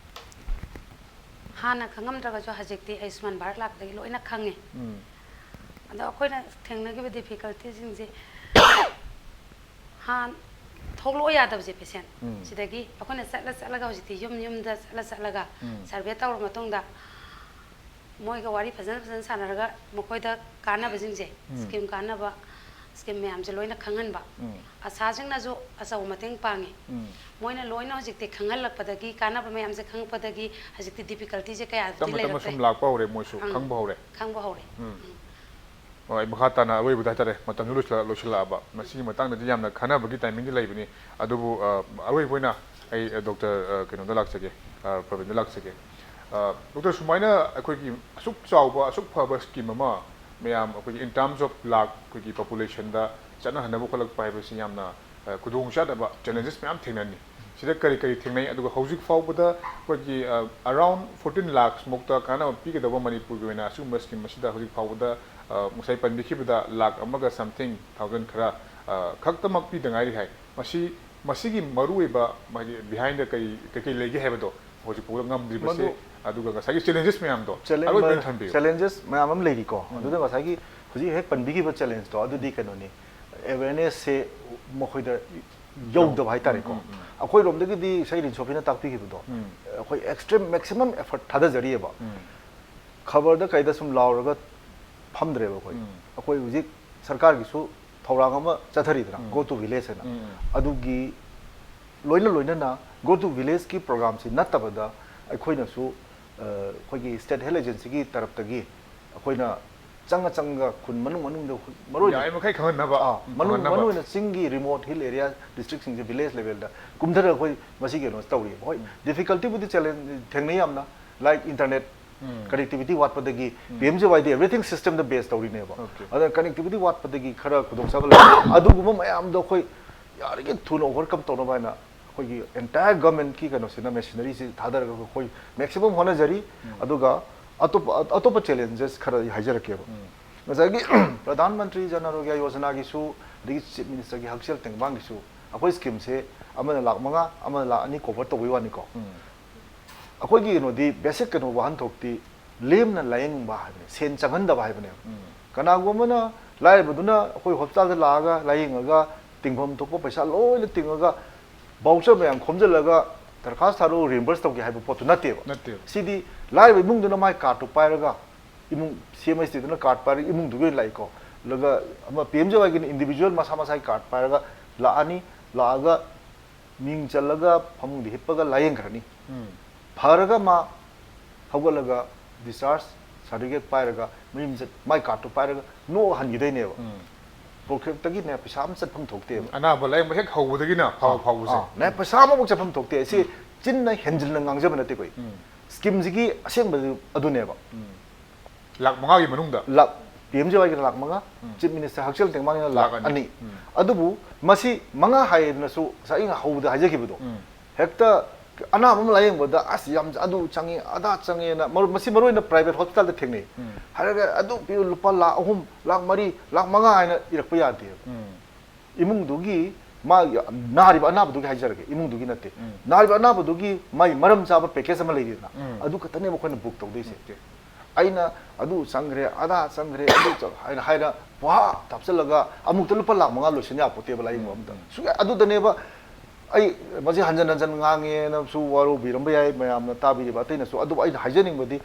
ꯍꯥꯟꯅ ꯈꯪꯉꯝꯗ꯭ꯔꯒꯁꯨ ꯍꯧꯖꯤꯛꯇꯤ ꯑꯌꯨꯁꯃꯥꯟ ꯚꯥꯔꯠ ꯂꯥꯛꯄꯗꯒꯤ ꯂꯣꯏꯅ ꯈꯪꯉꯦ꯫ ꯎꯝ꯫ ꯑꯗꯣ ꯑꯩꯈꯣꯏꯅ ꯊꯦꯡꯅꯈꯤꯕ ꯗꯤꯐꯤꯀꯜꯇꯤꯁꯤꯡꯁꯦ, ꯍꯥꯟ ꯊꯣꯛꯂꯛꯑꯣ ꯌꯥꯗꯕꯁꯦ ꯄꯦꯁꯦꯟ꯫ ꯎꯝ꯫ ꯁꯤꯗꯒꯤ ꯑꯩꯈꯣꯏꯅ ꯆꯠꯂ ꯆꯠꯂꯒ ꯍꯧꯖꯤꯛꯇꯤ ꯌꯨꯝ ꯌꯨꯝꯗ ꯆꯠꯂ ꯆꯠꯂꯒ ꯎꯝ꯫ ꯁꯔꯚꯦ ꯇꯧꯔ ꯃꯇꯨꯡꯗ ꯃꯣꯏꯒ ꯋꯥꯔꯤ ꯐꯖꯅ ꯐꯖꯅ ꯁꯥꯟꯅꯔꯒ ꯃꯈꯣꯏꯗ ꯀꯥꯟꯅꯕꯁꯤꯡꯁꯦ, ꯎꯝ꯫ ꯁ꯭ꯀꯤꯝ ꯀꯥꯟꯅꯕ, ꯁ꯭ꯀꯤꯝ ꯃꯌꯥꯝꯁꯦ ꯂꯣꯏꯅ ꯈꯪꯍꯟꯕ꯫ ꯎꯝ꯫ ꯑꯁꯥꯁꯤꯡꯅꯁꯨ ꯑꯆꯧꯕ ꯃꯇꯦꯡ ꯄꯥꯡꯉꯤ꯫ ꯎꯝ꯫ ꯃꯣꯏꯅ ꯂꯣꯏꯅ ꯍꯧꯖꯤꯛꯇꯤ ꯈꯪꯍꯜꯂꯛꯄꯗꯒꯤ, ꯀꯥꯟꯅꯕ ꯃꯌꯥꯝꯁꯦ ꯈꯪꯉꯛꯄꯗꯒꯤ ꯍꯧꯖꯤꯛꯇꯤ ꯗꯤꯐꯤꯀꯜꯇꯤꯁꯦ ꯀꯌꯥꯗꯤ ꯇꯞꯅ ꯇꯞꯅ ꯂꯩꯔꯛꯇ꯭ꯔꯦ꯫ ꯁꯨꯝ ꯂꯥꯛꯄ ꯍꯧꯔꯦ, ꯃꯣꯏꯁꯨ ꯑꯪ, ꯈꯪꯕ ꯍꯧꯔꯦ꯫ ꯈꯪꯕ ꯍꯧꯔꯦ꯫ ꯎꯝ꯫ ꯎꯝ꯫ ꯍꯣꯏ, ꯃꯈꯥ ꯇꯥꯅ ꯑꯔꯣꯏꯕꯗ ꯍꯥꯏꯇꯥꯔꯦ, ꯃꯇꯝꯁꯨ ꯂꯣꯏꯁꯤꯜꯂ-, ꯂꯣꯏꯁꯤꯜꯂꯛꯑꯕ꯫ ꯃꯁꯤꯒꯤ ꯃꯇꯥꯡꯗꯗꯤ ꯌꯥꯝꯅ ꯈꯟꯅꯕꯒꯤ ꯇꯥꯏꯃꯤꯡꯗꯤ ꯂꯩꯕꯅꯤ꯫ ꯑꯗꯨꯕꯨ, ꯑ, ꯑꯔꯣꯏꯕ ꯑꯣꯏꯅ ꯑꯩ ꯗꯣꯛꯇꯔ ꯀꯩꯅꯣꯗ ꯂꯥꯛꯆꯒꯦ, ꯄ꯭ꯔꯕꯤꯟꯗ ꯂꯥꯛꯆꯒꯦ꯫ ꯗꯣꯛꯇꯔ, ꯁꯨꯃꯥꯏꯅ ꯑꯩꯈꯣꯏꯒꯤ ꯑꯁꯨꯛ ꯆꯥꯎꯕ, ꯑꯁꯨꯛ ꯐꯕ ꯁ꯭ꯀꯤꯝ ꯑꯃ ꯃꯌꯥꯝ ꯑꯩꯈꯣꯏꯒꯤ in terms of ꯂꯥꯛ ꯑꯩꯈꯣꯏꯒꯤ ꯄꯣꯄꯨꯂꯦꯁꯟꯗ ꯆꯠꯅꯍꯟꯅꯕ ꯈꯣꯠꯂꯛꯄ ꯍꯥꯏꯕꯁꯤ ꯌꯥꯝꯅ ꯈꯨꯗꯣꯡ ꯆꯥꯗꯕ ꯆꯦꯂꯦꯟꯖꯦꯁ ꯃꯌꯥꯝ ꯊꯦꯡꯅꯅꯤ꯫ ꯁꯤꯗ ꯀꯔꯤ ꯀꯔꯤ ꯊꯦꯡꯅꯩ? ꯑꯗꯨꯒ ꯍꯧꯖꯤꯛ ꯐꯥꯎꯕꯗ ꯑꯩꯈꯣꯏꯒꯤ ꯑꯔꯥꯎꯟ ꯐꯣꯔꯇꯤꯟ ꯂꯥꯛꯁ ꯃꯨꯛꯇ ꯀꯥꯟꯅꯕ ꯄꯤꯒꯗꯧꯕ ꯃꯅꯤꯄꯨꯔꯒꯤ ꯑꯣꯏꯅ ꯑꯁꯤꯒꯨꯝꯕ ꯁ꯭ꯀꯤꯝ ꯑꯁꯤꯗ ꯍꯧꯖꯤꯛ ꯐꯥꯎꯕꯗ ꯉꯁꯥꯏ ꯄꯟꯕꯤꯈꯤꯕꯗ ꯂꯥꯛ ꯑꯃꯒ ꯁꯝꯊꯤꯡ ꯊꯥꯎꯖꯟ ꯈꯔ ꯈꯛꯇꯃꯛ ꯄꯤꯗ ꯉꯥꯏꯔꯤ ꯍꯥꯏ꯫ ꯃꯁꯤ, ꯃꯁꯤꯒꯤ ꯃꯔꯨꯑꯣꯏꯕ ꯍꯥꯏꯗꯤ ꯕꯤꯍꯥꯏꯟꯗ ꯀꯔꯤ, ꯀꯩꯀꯩ ꯂꯩꯒꯦ ꯍꯥꯏꯕꯗꯣ ꯍꯧꯖꯤꯛ ꯐꯥꯎꯕꯗ ꯉꯝꯗ꯭ꯔꯤꯕꯁꯦ, ꯃꯗꯨ ꯑꯗꯨꯒ ꯉꯁꯥꯏꯒꯤ ꯆꯦꯂꯦꯟꯖꯦꯁ ꯃꯌꯥꯝꯗꯣ ꯑꯔꯣꯏꯕ ꯑꯣꯏꯅ ꯊꯝꯕꯤꯌꯨ꯫ ꯆꯦꯂꯦꯟꯖꯦꯁ ꯃꯌꯥꯝ ꯑꯃ ꯂꯩꯔꯤꯀꯣ꯫ ꯑꯗꯨꯗ ꯉꯁꯥꯏꯒꯤ ꯍꯧꯖꯤꯛ ꯍꯦꯛ ꯄꯟꯕꯤꯈꯤꯕ ꯆꯦꯂꯦꯟꯖꯇꯣ ꯑꯗꯨꯗꯤ ꯀꯩꯅꯣꯅꯤ, ꯑꯦꯋꯦꯔꯅꯦꯁꯁꯦ ꯃꯈꯣꯏꯗ ꯌꯧꯗꯕ ꯍꯥꯏꯇꯥꯔꯦꯀꯣ꯫ ꯑꯩꯈꯣꯏꯔꯣꯝꯗꯒꯤꯗꯤ ꯉꯁꯥꯏ ꯔꯤꯟꯁꯣꯐꯤꯅ ꯇꯥꯛꯄꯤꯈꯤꯕꯗꯣ, ꯑꯩꯈꯣꯏ ꯑꯦꯛꯁꯇ꯭ꯔꯤꯝ ꯃꯦꯛꯁꯤꯃꯝ ꯑꯦꯐꯔꯠ ꯊꯥꯗꯖꯔꯤꯑꯕ꯫ ꯈꯕꯔꯗ ꯀꯩꯗ ꯁꯨꯝ ꯂꯥꯎꯔꯒ ꯐꯝꯗ꯭ꯔꯦꯕ ꯑꯩꯈꯣꯏ꯫ ꯑꯩꯈꯣꯏ ꯍꯧꯖꯤꯛ ꯁꯔꯀꯥꯔꯒꯤꯁꯨ ꯊꯧꯔꯥꯡ ꯑꯃ ꯆꯠꯊꯔꯤꯗꯅ, Go to Village ꯍꯥꯏꯅ꯫ ꯑꯗꯨꯒꯤ ꯂꯣꯏꯅ ꯂꯣꯏꯅꯅ Go to Villageꯀꯤ ꯄ꯭ꯔꯣꯒ꯭ꯔꯥꯝꯁꯤ ꯅꯠꯇꯕꯗ ꯑꯩꯈꯣꯏꯅꯁꯨ, ꯑ, ꯑꯩꯈꯣꯏꯒꯤ ꯁ꯭ꯇꯦꯠ ꯍꯦꯜꯊ ꯑꯦꯖꯦꯟꯁꯤꯒꯤ ꯇꯔꯞꯇꯒꯤ ꯑꯩꯈꯣꯏꯅ ꯆꯪꯉ ꯆꯪꯉ ꯈꯨꯟ ꯃꯅꯨꯡ ꯃꯅꯨꯡꯗ ꯃꯔꯨ ꯑꯣꯏꯅ ꯌꯥꯔꯤꯕ ꯃꯈꯩ ꯈꯪꯍꯟꯅꯕ, ꯑꯥ, ꯃꯅꯨꯡ, ꯈꯪꯍꯟꯅꯕ꯫ ꯃꯔꯨ ꯑꯣꯏꯅ ꯆꯤꯡꯒꯤ ꯔꯤꯃꯣꯠ ꯍꯤꯜ ꯑꯦꯔꯤꯌꯥ ꯗꯤꯁꯇ꯭ꯔꯤꯛꯁꯤꯡꯁꯦ ꯚꯤꯂꯦꯖ ꯂꯦꯚꯦꯜꯗ ꯀꯨꯝꯊꯔꯒ ꯑꯩꯈꯣꯏ ꯃꯁꯤ ꯀꯩꯅꯣꯁꯦ ꯇꯧꯔꯤꯑꯕ꯫ ꯍꯣꯏ, ꯗꯤꯐꯤꯀꯜꯇꯤꯕꯨꯗꯤ ꯆꯦꯂꯦꯟꯖ ꯊꯦꯡꯅꯩ ꯌꯥꯝꯅ, ꯂꯥꯏꯛ ꯏꯟꯇꯔꯅꯦꯠ ꯀꯅꯦꯛꯇꯤꯚꯤꯇꯤ ꯋꯥꯠꯄꯗꯒꯤ, ꯄꯤ ꯑꯦꯝ ꯖꯦ ꯋꯥꯏꯗꯤ ꯑꯦꯚ꯭ꯔꯤꯊꯤꯡ ꯁꯤꯁꯇꯦꯝꯗ ꯕꯦꯁ ꯇꯧꯔꯤꯅꯦꯕ꯫ ꯑꯗꯨꯅ ꯀꯅꯦꯛꯇꯤꯚꯤꯇꯤ ꯋꯥꯠꯄꯗꯒꯤ ꯈꯔ ꯈꯨꯗꯣꯡꯆꯥꯕ ꯂꯩ꯫ ꯑꯗꯨꯒꯨꯝꯕ ꯃꯌꯥꯝꯗꯣ ꯑꯩꯈꯣꯏ ꯌꯥꯔꯤꯈꯩ ꯊꯨꯅ ꯑꯣꯚꯔꯀꯝ ꯇꯧꯅꯕ ꯍꯥꯏꯅ ꯑꯩꯈꯣꯏꯒꯤ ꯑꯦꯟꯇꯥꯌꯔ ꯒꯚꯔꯟꯃꯦꯟꯠꯀꯤ ꯀꯩꯅꯣꯁꯤꯅ ꯃꯦꯁꯤꯅꯔꯤꯁꯤ ꯊꯥꯗꯔꯒ ꯑꯩꯈꯣꯏ ꯃꯦꯛꯁꯤꯃꯝ ꯍꯣꯠꯅꯖꯔꯤ꯫ ꯑꯗꯨꯒ ꯑꯇꯣꯞꯄ, ꯑꯇꯣꯞꯄ ꯆꯦꯂꯦꯟꯖꯦꯁ ꯈꯔ ꯑꯩ ꯍꯥꯏꯖꯔꯛꯀꯦꯕ꯫ ꯉꯁꯥꯏꯒꯤ ꯄ꯭ꯔꯙꯥꯟ ꯃꯟꯇ꯭ꯔꯤ ꯖꯟ ꯑꯔꯣꯒ꯭ꯌ ꯌꯣꯖꯅꯥꯒꯤꯁꯨ, ꯑꯗꯒꯤ ꯆꯤꯐ ꯃꯤꯅꯤꯁꯇꯔꯒꯤ ꯍꯛꯁꯦꯜ ꯇꯦꯡꯕꯥꯡꯒꯤꯁꯨ ꯑꯩꯈꯣꯏ ꯁ꯭ꯀꯤꯝꯁꯦ ꯑꯃꯅ ꯂꯥꯛ ꯃꯉꯥ, ꯑꯃꯅ ꯂꯥꯛ ꯑꯅꯤ ꯀꯣꯚꯔ ꯇꯧꯕꯒꯤ ꯋꯥꯅꯤꯀꯣ꯫ ꯑꯩꯈꯣꯏꯒꯤ ꯀꯩꯅꯣꯗꯤ, ꯕꯦꯁꯤꯛ ꯀꯩꯅꯣ ꯋꯥꯍꯟꯊꯣꯛꯇꯤ ꯂꯦꯝꯅ ꯂꯥꯌꯦꯡꯕ ꯍꯥꯏꯕꯅꯦ, ꯁꯦꯟ ꯆꯪꯍꯟꯗꯕ ꯍꯥꯏꯕꯅꯦꯕ꯫ ꯀꯅꯥꯒꯨꯝꯕ ꯑꯃꯅ, ꯂꯥꯏꯔꯕꯗꯨꯅ ꯑꯩꯈꯣꯏ ꯍꯣꯁꯄꯤꯇꯥꯜꯗ ꯂꯥꯛꯑꯒ ꯂꯥꯌꯦꯡꯉꯒ ꯇꯤꯡꯐꯝ ꯊꯣꯛꯄ ꯄꯩꯁꯥ ꯂꯣꯏꯅ ꯇꯤꯡꯉꯒ ꯚꯥꯎꯆꯔ ꯃꯌꯥꯝ ꯈꯣꯝꯖꯤꯜꯂꯒ ꯗꯔꯈꯥꯁ ꯊꯥꯔꯛꯑꯣ, ꯔꯤꯑꯦꯝꯕꯔꯁ ꯇꯧꯒꯦ ꯍꯥꯏꯕ ꯄꯣꯠꯇꯨ ꯅꯠꯇꯦꯕ꯫ ꯅꯠꯇꯦꯕ꯫ ꯁꯤꯗꯤ ꯂꯥꯏꯔꯕ ꯏꯃꯨꯡꯗꯨꯅ ꯃꯥꯏ ꯀꯥꯔꯠꯇꯨ ꯄꯥꯏꯔꯒ, ꯏꯃꯨꯡ, ꯁꯤ ꯑꯦꯝ ꯑꯩꯆ ꯇꯤꯗꯨꯅ ꯀꯥꯔꯠ ꯄꯥꯏꯔꯒ ꯏꯃꯨꯡꯗꯨꯒꯤ ꯑꯣꯏꯅ ꯂꯥꯛꯏꯀꯣ꯫ ꯑꯗꯨꯒ ꯑꯃ ꯄꯤ ꯑꯦꯝ ꯖꯦ ꯋꯥꯏꯒꯤꯅ ꯏꯟꯗꯤꯚꯤꯖꯨꯋꯦꯜ ꯃꯁꯥ ꯃꯁꯥꯒꯤ ꯀꯥꯔꯠ ꯄꯥꯏꯔꯒ ꯂꯥꯛꯑꯅꯤ, ꯂꯥꯛꯑꯒ ꯃꯤꯡ ꯆꯜꯂꯒ ꯐꯃꯨꯡꯗ ꯍꯤꯞꯄꯒ ꯂꯥꯌꯦꯡꯈ꯭ꯔꯅꯤ꯫ ꯐꯔꯒ ꯃꯥ ꯍꯧꯒꯠꯂꯒ ꯗꯤꯁꯆꯥꯔꯖ ꯁꯥꯔꯇꯤꯐꯤꯀꯦꯠ ꯄꯥꯏꯔꯒ ꯃꯌꯨꯝ ꯆꯠ-, ꯃꯥꯏ ꯀꯥꯔꯠꯇꯨ ꯄꯥꯏꯔꯒ ꯅꯣꯛꯑ ꯍꯟꯈꯤꯗꯣꯏꯅꯦꯕ꯫ ꯄꯣꯀꯦꯠꯇꯒꯤꯅꯦ ꯄꯩꯁꯥ ꯑꯃ ꯆꯠꯐꯝ ꯊꯣꯛꯇꯦꯕ꯫ ꯑꯅꯥꯕ ꯂꯥꯏꯌꯦꯡꯕ ꯍꯦꯛ ꯍꯧꯕꯗꯒꯤꯅ ꯐꯥꯎ ꯐꯥꯎꯕꯁꯦ꯫ ꯑꯥ, ꯅꯦ, ꯄꯩꯁꯥ ꯑꯃꯐꯥꯎ ꯆꯠꯐꯝ ꯊꯣꯛꯇꯦ꯫ ꯁꯤ ꯆꯤꯟꯅ ꯍꯦꯟꯖꯤꯟꯅ ꯉꯥꯡꯖꯕ ꯅꯠꯇꯦꯀꯣ ꯑꯩ꯫ ꯁ꯭ꯀꯤꯝꯁꯤꯒꯤ ꯑꯁꯦꯡꯕꯗꯨ ꯑꯗꯨꯅꯦꯕ꯫ ꯂꯥꯛ ꯃꯉꯥꯒꯤ ꯃꯅꯨꯡꯗ꯫ ꯂꯥꯛ, ꯄꯤ ꯑꯦꯝ ꯖꯤ ꯋꯥꯏꯒꯤꯅ ꯂꯥꯛ ꯃꯉꯥ, ꯆꯤꯐ ꯃꯤꯅꯤꯁꯇꯔ ꯍꯛꯁꯦꯜ ꯇꯦꯡꯕꯥꯡꯒꯤꯅ ꯂꯥꯛ ꯂꯥꯛ ꯑꯅꯤ꯫ ꯑꯅꯤ꯫ ꯑꯗꯨꯕꯨ ꯃꯁꯤ ꯃꯉꯥ ꯍꯥꯏꯗꯅꯁꯨ ꯉꯁꯥꯏ ꯑꯩꯅ ꯍꯧꯕꯗ ꯍꯥꯏꯖꯈꯤꯕꯗꯣ, ꯍꯦꯛꯇ ꯑꯅꯥꯕ ꯑꯃ ꯂꯥꯌꯦꯡꯕꯗ ꯑꯁ ꯌꯥꯝ ꯑꯗꯨ ꯆꯪꯉꯤ ꯑꯗꯥ ꯆꯪꯉꯦꯅ, ꯃꯔꯨ-, ꯃꯁꯤ ꯃꯔꯨ ꯑꯣꯏꯅ ꯄ꯭ꯔꯥꯏꯚꯦꯠ ꯍꯣꯁꯄꯤꯇꯥꯜꯗ ꯊꯦꯡꯅꯩ꯫ ꯍꯥꯏꯔꯒ ꯑꯗꯨ ꯄꯤꯌꯨ, ꯂꯨꯄꯥ ꯂꯥꯛ ꯑꯍꯨꯝ, ꯂꯥꯛ ꯃꯔꯤ, ꯂꯥꯛ ꯃꯉꯥ ꯍꯥꯏꯅ ꯏꯔꯛꯄ ꯌꯥꯗꯦꯕ꯫ ꯏꯃꯨꯡꯗꯨꯒꯤ ꯃꯥꯒꯤ ꯅꯥꯔꯤꯕ ꯑꯅꯥꯕꯗꯨꯒꯤ ꯍꯥꯏꯖꯔꯒꯦ, ꯏꯃꯨꯡꯗꯨꯒꯤ ꯅꯠꯇꯦ꯫ ꯅꯥꯔꯤꯕ ꯑꯅꯥꯕꯗꯨꯒꯤ ꯃꯥꯒꯤ ꯃꯔꯝ ꯆꯥꯕ ꯄꯦꯀꯦꯖ ꯑꯃ ꯂꯩꯔꯤꯗꯅ, ꯑꯗꯨ ꯈꯛꯇꯅꯦꯕ ꯑꯩꯈꯣꯏꯅ ꯕꯨꯛ ꯇꯧꯗꯣꯏꯁꯦ꯫ ꯑꯩꯅ ꯑꯗꯨ ꯆꯪꯈ꯭ꯔꯦ, ꯑꯗꯥ ꯆꯪꯈ꯭ꯔꯦ, ꯑꯗꯨ ꯆꯪ-, ꯍꯥꯏꯅ ꯍꯥꯏꯅ ꯄꯨꯍꯥ ꯊꯥꯞꯆꯜꯂꯒ ꯑꯃꯨꯛꯇ ꯂꯨꯄꯥ ꯂꯥꯛ ꯃꯉꯥ ꯂꯣꯏꯁꯤꯟ ꯌꯥꯄꯣꯠꯇꯦꯕ ꯂꯥꯏꯌꯦꯡꯕ ꯑꯝꯇ꯫ ꯁꯨꯡꯌꯥ-, ꯑꯗꯨꯗꯅꯦꯕ ꯑꯩ ꯃꯁꯤ ꯍꯟꯖꯟ ꯍꯟꯖꯟ ꯉꯥꯡꯉꯦꯅꯁꯨ ꯋꯥꯔꯧꯕꯤꯔꯝꯕ ꯌꯥꯏ ꯃꯌꯥꯝꯅ ꯇꯥꯕꯤꯔꯤꯕ ꯑꯇꯩꯅꯁꯨ, ꯑꯗꯨꯕꯨ ꯑꯩꯅ ꯍꯥꯏꯖꯅꯤꯡꯕꯗꯤ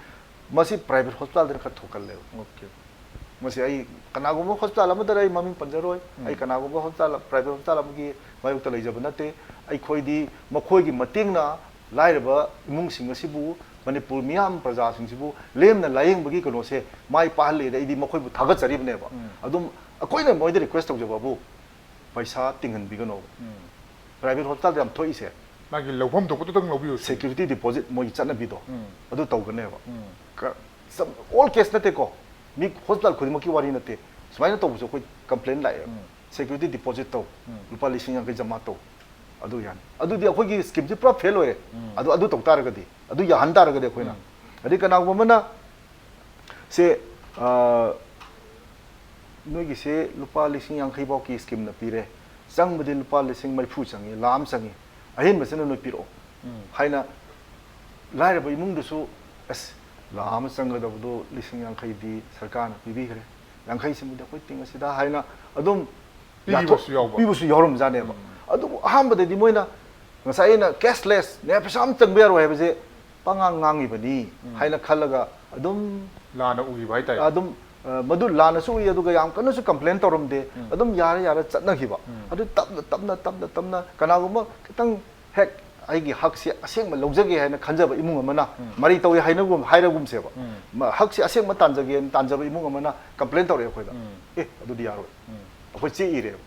ꯃꯁꯤ ꯄ꯭ꯔꯥꯏꯚꯦꯠ ꯍꯣꯁꯄꯤꯇꯥꯜꯗꯅ ꯈꯔ ꯊꯣꯛꯀꯜꯂꯦꯕ꯫ ꯑꯣꯀꯦ꯫ ꯃꯁꯤ ꯑꯩ ꯀꯅꯥꯒꯨꯝꯕ ꯍꯣꯁꯄꯤꯇꯥꯜ ꯑꯃꯗꯗ ꯑꯩ ꯃꯃꯤꯡ ꯄꯟꯖꯔꯣꯏ, ꯑꯩ ꯀꯅꯥꯒꯨꯝꯕ ꯍꯣꯁꯄꯤꯇꯥꯜ, ꯄ꯭ꯔꯥꯏꯚꯦꯠ ꯍꯣꯁꯄꯤꯇꯥꯜ ꯑꯃꯒꯤ ꯃꯥꯌꯣꯛꯇ ꯂꯩꯖꯕ ꯅꯠꯇꯦ꯫ ꯑꯩꯈꯣꯏꯗꯤ ꯃꯈꯣꯏꯒꯤ ꯃꯇꯦꯡꯅ ꯂꯥꯏꯔꯕ ꯏꯃꯨꯡꯁꯤꯡ ꯑꯁꯤꯕꯨ, ꯃꯅꯤꯄꯨꯔ ꯃꯤꯌꯥꯝ ꯄ꯭ꯔꯖꯥꯁꯤꯡꯁꯤꯕꯨ ꯂꯦꯝꯅ ꯂꯥꯌꯦꯡꯕꯒꯤ ꯀꯩꯅꯣꯁꯦ ꯃꯥꯏ ꯄꯥꯛꯍꯜꯂꯦꯗ ꯑꯩꯗꯤ ꯃꯈꯣꯏꯕꯨ ꯊꯥꯒꯠꯆꯔꯤꯕꯅꯦꯕ꯫ ꯑꯗꯨꯝ ꯑꯩꯈꯣꯏꯅ ꯃꯣꯏꯗ ꯔꯤꯀ꯭ꯋꯦꯁ ꯇꯧꯖꯕꯕꯨ ꯄꯩꯁꯥ ꯇꯤꯡꯍꯟꯕꯤꯒꯅꯣ꯫ ꯄ꯭ꯔꯥꯏꯚꯦꯠ ꯍꯣꯁꯄꯤꯇꯥꯜꯗ ꯌꯥꯝ ꯊꯣꯛꯏꯁꯦ꯫ ꯃꯥꯒꯤ ꯂꯧꯐꯝ ꯊꯣꯛꯄꯗꯨꯗꯪ ꯂꯧꯕꯤꯌꯨ ꯁꯤ꯫ ꯁꯦꯀ꯭ꯌꯨꯔꯤꯇꯤ ꯗꯤꯄꯣꯖꯤꯠ ꯃꯣꯏꯒꯤ ꯆꯠꯅꯕꯤꯗꯣ ꯑꯗꯨ ꯇꯧꯒꯅꯦꯕ꯫ ꯀ-, ꯁꯝ-, ꯑꯣꯜ ꯀꯦꯁ ꯅꯠꯇꯦꯀꯣ, ꯃꯤ ꯍꯣꯁꯄꯤꯇꯥꯜ ꯈꯨꯗꯤꯡꯃꯛꯀꯤ ꯋꯥꯔꯤ ꯅꯠꯇꯦ꯫ ꯁꯨꯃꯥꯏꯅ ꯇꯧꯕꯁꯨ ꯑꯩꯈꯣꯏ ꯀꯝꯄ꯭ꯂꯦꯟ ꯂꯥꯛꯑꯦꯕ꯫ ꯁꯦꯀ꯭ꯌꯨꯔꯤꯇꯤ ꯗꯤꯄꯣꯖꯤꯠ ꯇꯧ, ꯂꯨꯄꯥ ꯂꯤꯁꯤꯡ ꯌꯥꯡꯈꯩ ꯆꯥꯝꯃꯉꯥ ꯇꯧ, ꯑꯗꯨ ꯌꯥꯅꯤ꯫ ꯑꯗꯨꯗꯤ ꯑꯩꯈꯣꯏꯒꯤ ꯁ꯭ꯀꯤꯝꯁꯤ ꯄꯨꯔꯥ ꯐꯦꯜ ꯑꯣꯏꯔꯦ꯫ ꯑꯗꯨ, ꯑꯗꯨ ꯇꯧ ꯇꯥꯔꯒꯗꯤ, ꯑꯗꯨ ꯌꯥꯍꯟ ꯇꯥꯔꯒꯗꯤ ꯑꯩꯈꯣꯏꯅ꯫ ꯑꯗꯩ ꯀꯅꯥꯒꯨꯝꯕ ꯑꯃꯅ ꯁꯦ, ꯑ, ꯅꯣꯏꯒꯤꯁꯦ ꯂꯨꯄꯥ ꯂꯤꯁꯤꯡ ꯌꯥꯡꯈꯩ ꯐꯥꯎꯒꯤ ꯁ꯭ꯀꯤꯝꯅ ꯄꯤꯔꯦ, ꯆꯪꯕꯗꯤ ꯂꯨꯄꯥ ꯂꯤꯁꯤꯡ ꯃꯔꯤꯐꯨ ꯆꯪꯉꯤ, ꯂꯥꯈ ꯑꯃ ꯆꯪꯉꯤ, ꯑꯍꯦꯟꯕꯁꯤꯅ ꯅꯣꯏ ꯄꯤꯔꯛꯑꯣ ꯍꯥꯏꯅ ꯂꯥꯏꯔꯕ ꯏꯃꯨꯡꯗꯨꯁꯨ, ꯑꯁ, ꯂꯥꯈ ꯑꯃ ꯆꯪꯒꯗꯕꯗꯣ ꯂꯤꯁꯤꯡ ꯌꯥꯡꯈꯩꯗꯤ ꯁꯔꯀꯥꯔꯅ ꯄꯤꯕꯤꯈ꯭ꯔꯦ, ꯌꯥꯡꯈꯩꯁꯤꯃꯗꯤ ꯑꯩꯈꯣꯏ ꯇꯤꯡꯉꯁꯤꯗ ꯍꯥꯏꯅ ꯑꯗꯨꯝ ꯄꯤꯈꯤꯕꯁꯨ ꯌꯥꯊꯣꯛ-, ꯌꯥꯎꯕ꯫ ꯄꯤꯕꯁꯨ ꯌꯥꯎꯔꯝꯖꯥꯠꯅꯦꯕ꯫ ꯑꯗꯨꯕꯨ ꯑꯍꯥꯟꯕꯗꯗꯤ ꯃꯣꯏꯅ ꯉꯁꯥꯏ ꯑꯩꯅ cashless ꯅꯦ, ꯄꯩꯁꯥ ꯑꯃ ꯆꯪꯕ ꯌꯥꯔꯣꯏ ꯍꯥꯏꯕꯁꯦ ꯄꯉꯥꯡ ꯉꯥꯡꯉꯤꯕꯅꯤ ꯍꯥꯏꯅ ꯈꯜꯂꯒ ꯑꯗꯨꯝ ꯂꯥꯟꯅ ꯎꯈꯤꯕ ꯍꯥꯏꯇꯥꯔꯦ꯫ ꯑꯗꯨꯝ, ꯑ, ꯃꯗꯨ ꯂꯥꯟꯅꯁꯨ ꯎꯏ, ꯑꯗꯨꯒ ꯌꯥꯝ ꯀꯟꯅꯁꯨ ꯀꯝꯄ꯭ꯂꯦꯟ ꯇꯧꯔꯝꯗꯦ꯫ ꯑꯗꯨꯝ ꯌꯥꯔꯦ ꯌꯥꯔꯦ ꯆꯠꯅꯈꯤꯕ꯫ ꯑꯗꯨ ꯇꯞꯅ ꯇꯞꯅ ꯇꯞꯅ ꯇꯞꯅ ꯀꯅꯥꯒꯨꯝꯕ ꯈꯤꯇꯪ ꯍꯦꯛ ꯑꯩꯒꯤ ꯍꯛꯁꯦ ꯑꯁꯦꯡꯕ ꯂꯧꯖꯒꯦ ꯍꯥꯏꯅ ꯈꯟꯖꯕ ꯏꯃꯨꯡ ꯑꯃꯅ, ꯃꯔꯩ ꯇꯧꯏ ꯍꯥꯏꯅꯒꯨꯝ, ꯍꯥꯏꯔꯒꯨꯝꯁꯦꯕ, ꯃ-, ꯍꯛꯁꯦ ꯑꯁꯦꯡꯕ ꯇꯥꯟꯖꯒꯦꯅ ꯇꯥꯟꯖꯕ ꯏꯃꯨꯡ ꯑꯃꯅ ꯀꯝꯄ꯭ꯂꯦꯟ ꯇꯧꯔꯛꯑꯦ ꯑꯩꯈꯣꯏꯗ, "ꯑꯦ, ꯑꯗꯨꯗꯤ ꯌꯥꯔꯣꯏ, ꯑꯩꯈꯣꯏ ꯆꯦ ꯏꯔꯦꯕ꯫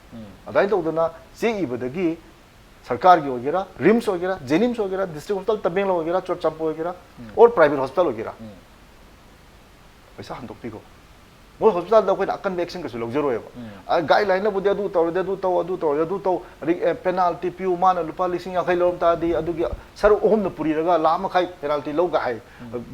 ꯑꯗꯨꯃꯥꯏꯅ ꯇꯧꯗꯅ ꯆꯦ ꯏꯕꯗꯒꯤ ꯁꯔꯀꯥꯔꯒꯤ ꯑꯣꯏꯒꯦꯔꯥ, ꯔꯤꯝꯁ ꯑꯣꯏꯒꯦꯔꯥ, ꯖꯦꯅꯤꯝꯁ ꯑꯣꯏꯒꯦꯔꯥ, ꯗꯤꯁꯇ꯭ꯔꯤꯛ ꯍꯣꯁꯄꯤꯇꯥꯜ ꯇꯃꯦꯡꯂꯣꯡ ꯑꯣꯏꯒꯦꯔꯥ, ꯆꯨꯔꯆꯥꯟꯄꯨꯔ ꯑꯣꯏꯒꯦꯔꯥ, ꯑꯣꯔ ꯄ꯭ꯔꯥꯏꯚꯦꯠ ꯍꯣꯁꯄꯤꯇꯥꯜ ꯑꯣꯏꯒꯦꯔꯥ, ꯄꯩꯁꯥ ꯍꯟꯗꯣꯛꯄꯤꯈꯣ꯫ ꯃꯣꯏ ꯍꯣꯁꯄꯤꯇꯥꯜꯗ ꯑꯩꯈꯣꯏꯅ ꯑꯀꯟꯕ ꯑꯦꯛꯁꯟ ꯀꯩꯁꯨ ꯂꯧꯖꯔꯣꯏꯕ꯫ ꯒꯥꯏꯗꯂꯥꯏꯟꯅꯕꯨꯗꯤ ꯑꯗꯨ ꯇꯧꯔꯗꯤ, ꯑꯗꯨ ꯇꯧ, ꯑꯗꯨ ꯇꯧꯔꯗꯤ, ꯑꯗꯨ ꯇꯧ, ꯑꯗꯒꯤ ꯄꯦꯅꯥꯜꯇꯤ ꯄꯤꯌꯨ, ꯃꯥꯅ ꯂꯨꯄꯥ ꯂꯤꯁꯤꯡ ꯌꯥꯡꯈꯩ ꯂꯧꯔꯝ ꯇꯥꯔꯗꯤ ꯑꯗꯨꯒꯤ ꯁꯔꯨꯛ ꯑꯍꯨꯝꯅ ꯄꯨꯔꯤꯔꯒ ꯂꯥꯈ ꯃꯈꯥꯏ ꯄꯦꯅꯥꯜꯇꯤ ꯂꯧꯒ ꯍꯥꯏ꯫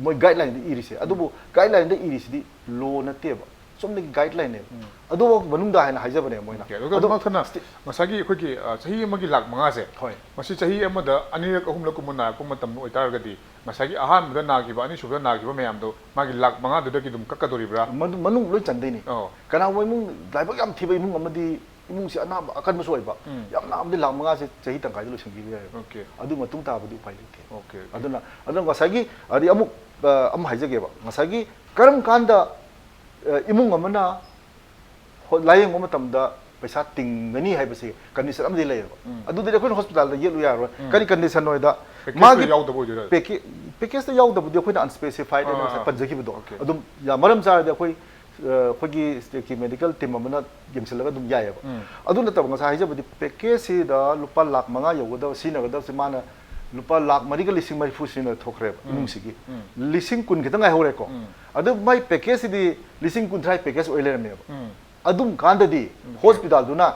ꯃꯣꯏ ꯒꯥꯏꯗꯂꯥꯏꯟꯗ ꯏꯔꯤꯁꯦ꯫ ꯑꯗꯨꯕꯨ ꯒꯥꯏꯗꯂꯥꯏꯟꯗ ꯏꯔꯤꯁꯤꯗꯤ ꯂꯣ ꯅꯠꯇꯦꯕ, ꯆꯨꯝꯅꯒꯤ ꯒꯥꯏꯗꯂꯥꯏꯟꯅꯦꯕ꯫ ꯑꯗꯨꯐꯥꯎ ꯃꯅꯨꯡꯗ ꯍꯥꯏꯅ ꯍꯥꯏꯖꯕꯅꯦ ꯃꯣꯏꯅ꯫ ꯑꯣꯀꯦ, ꯑꯗꯨꯒ ꯑꯗꯣ ꯃꯈꯥ ꯊꯪꯅ ꯉꯁꯥꯏꯒꯤ ꯑꯩꯈꯣꯏꯒꯤ, ꯑ, ꯆꯍꯤ ꯑꯃꯒꯤ ꯂꯥꯛ ꯃꯉꯥꯁꯦ, ꯍꯣꯏ꯫ ꯃꯁꯤ ꯆꯍꯤ ꯑꯃꯗ ꯑꯅꯤꯔꯛ ꯑꯍꯨꯝꯂꯛ ꯀꯨꯝꯕ ꯅꯥꯔꯛꯄ ꯃꯇꯝ ꯑꯣꯏꯇꯥꯔꯒꯗꯤ, ꯉꯁꯥꯏꯒꯤ ꯑꯍꯥꯟꯕꯗ ꯅꯥꯈꯤꯕ, ꯑꯅꯤꯁꯨꯕꯗ ꯅꯥꯈꯤꯕ ꯃꯌꯥꯝꯗꯣ ꯃꯥꯒꯤ ꯂꯥꯛ ꯃꯉꯥꯗꯨꯗꯒꯤ ꯑꯗꯨꯝ ꯀꯛꯀꯗꯣꯔꯤꯕ꯭ꯔꯥ? ꯃꯗꯨ ꯃꯅꯨꯡ ꯂꯣꯏ ꯆꯟꯗꯣꯏꯅꯤ꯫ ꯑꯣ꯫ ꯀꯅꯥꯒꯨꯝꯕ ꯏꯃꯨꯡ ꯂꯥꯏꯕꯛ ꯌꯥꯝ ꯊꯤꯕ ꯏꯃꯨꯡ ꯑꯃꯗꯤ, ꯏꯃꯨꯡꯁꯤ ꯑꯅꯥꯕ ꯑꯀꯟꯕꯁꯨ ꯑꯣꯏꯕ, ꯎꯝ꯫ ꯌꯥꯝ ꯅꯥꯕꯗꯤ ꯂꯥꯛ ꯃꯉꯥꯁꯦ ꯆꯍꯤ ꯇꯪꯈꯥꯏꯗ ꯂꯣꯏꯁꯤꯟꯈꯤꯕ ꯌꯥꯏꯑꯕ꯫ ꯑꯣꯀꯦ꯫ ꯑꯗꯨ ꯃꯇꯨꯡ ꯇꯥꯕꯗꯤ ꯎꯄꯥꯏ ꯂꯩꯇꯦ꯫ Okay, okay. ꯑꯗꯨꯅ, ꯑꯗꯨꯅ ꯉꯁꯥꯏꯒꯤ, ꯑꯗꯤ ꯑꯃꯨꯛ, ꯑ, ꯑꯃ ꯍꯥꯏꯖꯒꯦꯕ, ꯉꯁꯥꯏꯒꯤ ꯀꯔꯝ ꯀꯥꯟꯗ, ꯑ, ꯏꯃꯨꯡ ꯑꯃꯅ ꯍꯣ-, ꯂꯥꯌꯦꯡꯕ ꯃꯇꯝꯗ ꯄꯩꯁꯥ ꯇꯤꯡꯒꯅꯤ ꯍꯥꯏꯕꯁꯤ ꯀꯟꯗꯤꯁꯟ ꯑꯃꯗꯤ ꯂꯩꯌꯦꯕ꯫ ꯎꯝ꯫ ꯑꯗꯨꯗꯤ ꯑꯩꯈꯣꯏꯅ ꯍꯣꯁꯄꯤꯇꯥꯜꯗ ꯌꯦꯠꯂꯨ ꯌꯥꯔꯣꯏ꯫ ꯎꯝ꯫ ꯄꯦꯀꯦꯖꯇ ꯃꯥꯒꯤ ꯌꯥꯎꯗꯕ ꯑꯣꯏꯗꯣꯏꯔꯥ? ꯄꯦꯀꯦ-, ꯄꯦꯀꯦꯖꯇ ꯌꯥꯎꯗꯕꯗꯤ ꯑꯩꯈꯣꯏꯅ ꯑꯟꯁꯄꯦꯁꯤꯐꯥꯏꯗ ꯑꯩꯅ ꯑꯥ, ꯉꯁꯥꯏ ꯑꯥ, ꯄꯟꯖꯈꯤꯕꯗꯣ, ꯑꯣꯀꯦ꯫ ꯑꯗꯨꯝ ꯌꯥ-, ꯃꯔꯝ ꯆꯥꯔꯗꯤ ꯑꯩꯈꯣꯏ, ꯑ, ꯑꯩꯈꯣꯏꯒꯤ ꯁ꯭ꯇꯦꯠꯀꯤ ꯃꯦꯗꯤꯀꯦꯜ ꯇꯤꯝ ꯑꯃꯅ ꯌꯦꯡꯁꯤꯜꯂꯒ ꯑꯗꯨꯝ ꯌꯥꯏꯑꯕ꯫ ꯎꯝ꯫ ꯑꯗꯨ ꯅꯠꯇꯕ ꯉꯁꯥꯏ ꯍꯥꯏꯖꯕꯗꯤ ꯄꯦꯀꯦꯖꯁꯤꯗ ꯂꯨꯄꯥ ꯂꯥꯛ ꯃꯉꯥ ꯌꯧꯒꯗꯕ, ꯁꯤꯖꯤꯟꯅꯒꯗꯕꯁꯤ ꯃꯥꯅ ꯂꯨꯄꯥ ꯂꯥꯛ ꯃꯔꯤꯒ ꯂꯤꯁꯤꯡ ꯃꯔꯤꯐꯨ ꯁꯤꯖꯤꯟꯅ ꯊꯣꯛꯈ꯭ꯔꯦꯕ ꯎꯝ꯫ ꯏꯃꯨꯡꯁꯤꯒꯤ꯫ ꯎꯝ꯫ ꯂꯤꯁꯤꯡ ꯀꯨꯟ ꯈꯤꯇꯪ ꯉꯥꯏꯍꯧꯔꯦꯀꯣ꯫ ꯎꯝ꯫ ꯑꯗꯨ ꯃꯥꯏ ꯄꯦꯀꯦꯖꯁꯤꯗꯤ ꯂꯤꯁꯤꯡ ꯀꯨꯟꯊ꯭ꯔꯥ ꯄꯦꯀꯦꯖ ꯑꯣꯏ ꯂꯩꯔꯝꯃꯦꯕ꯫ ꯎꯝ꯫ ꯑꯗꯨꯝ ꯀꯥꯟꯗꯗꯤ ꯎꯝ, ꯍꯣꯁꯄꯤꯇꯥꯜꯗꯨꯅ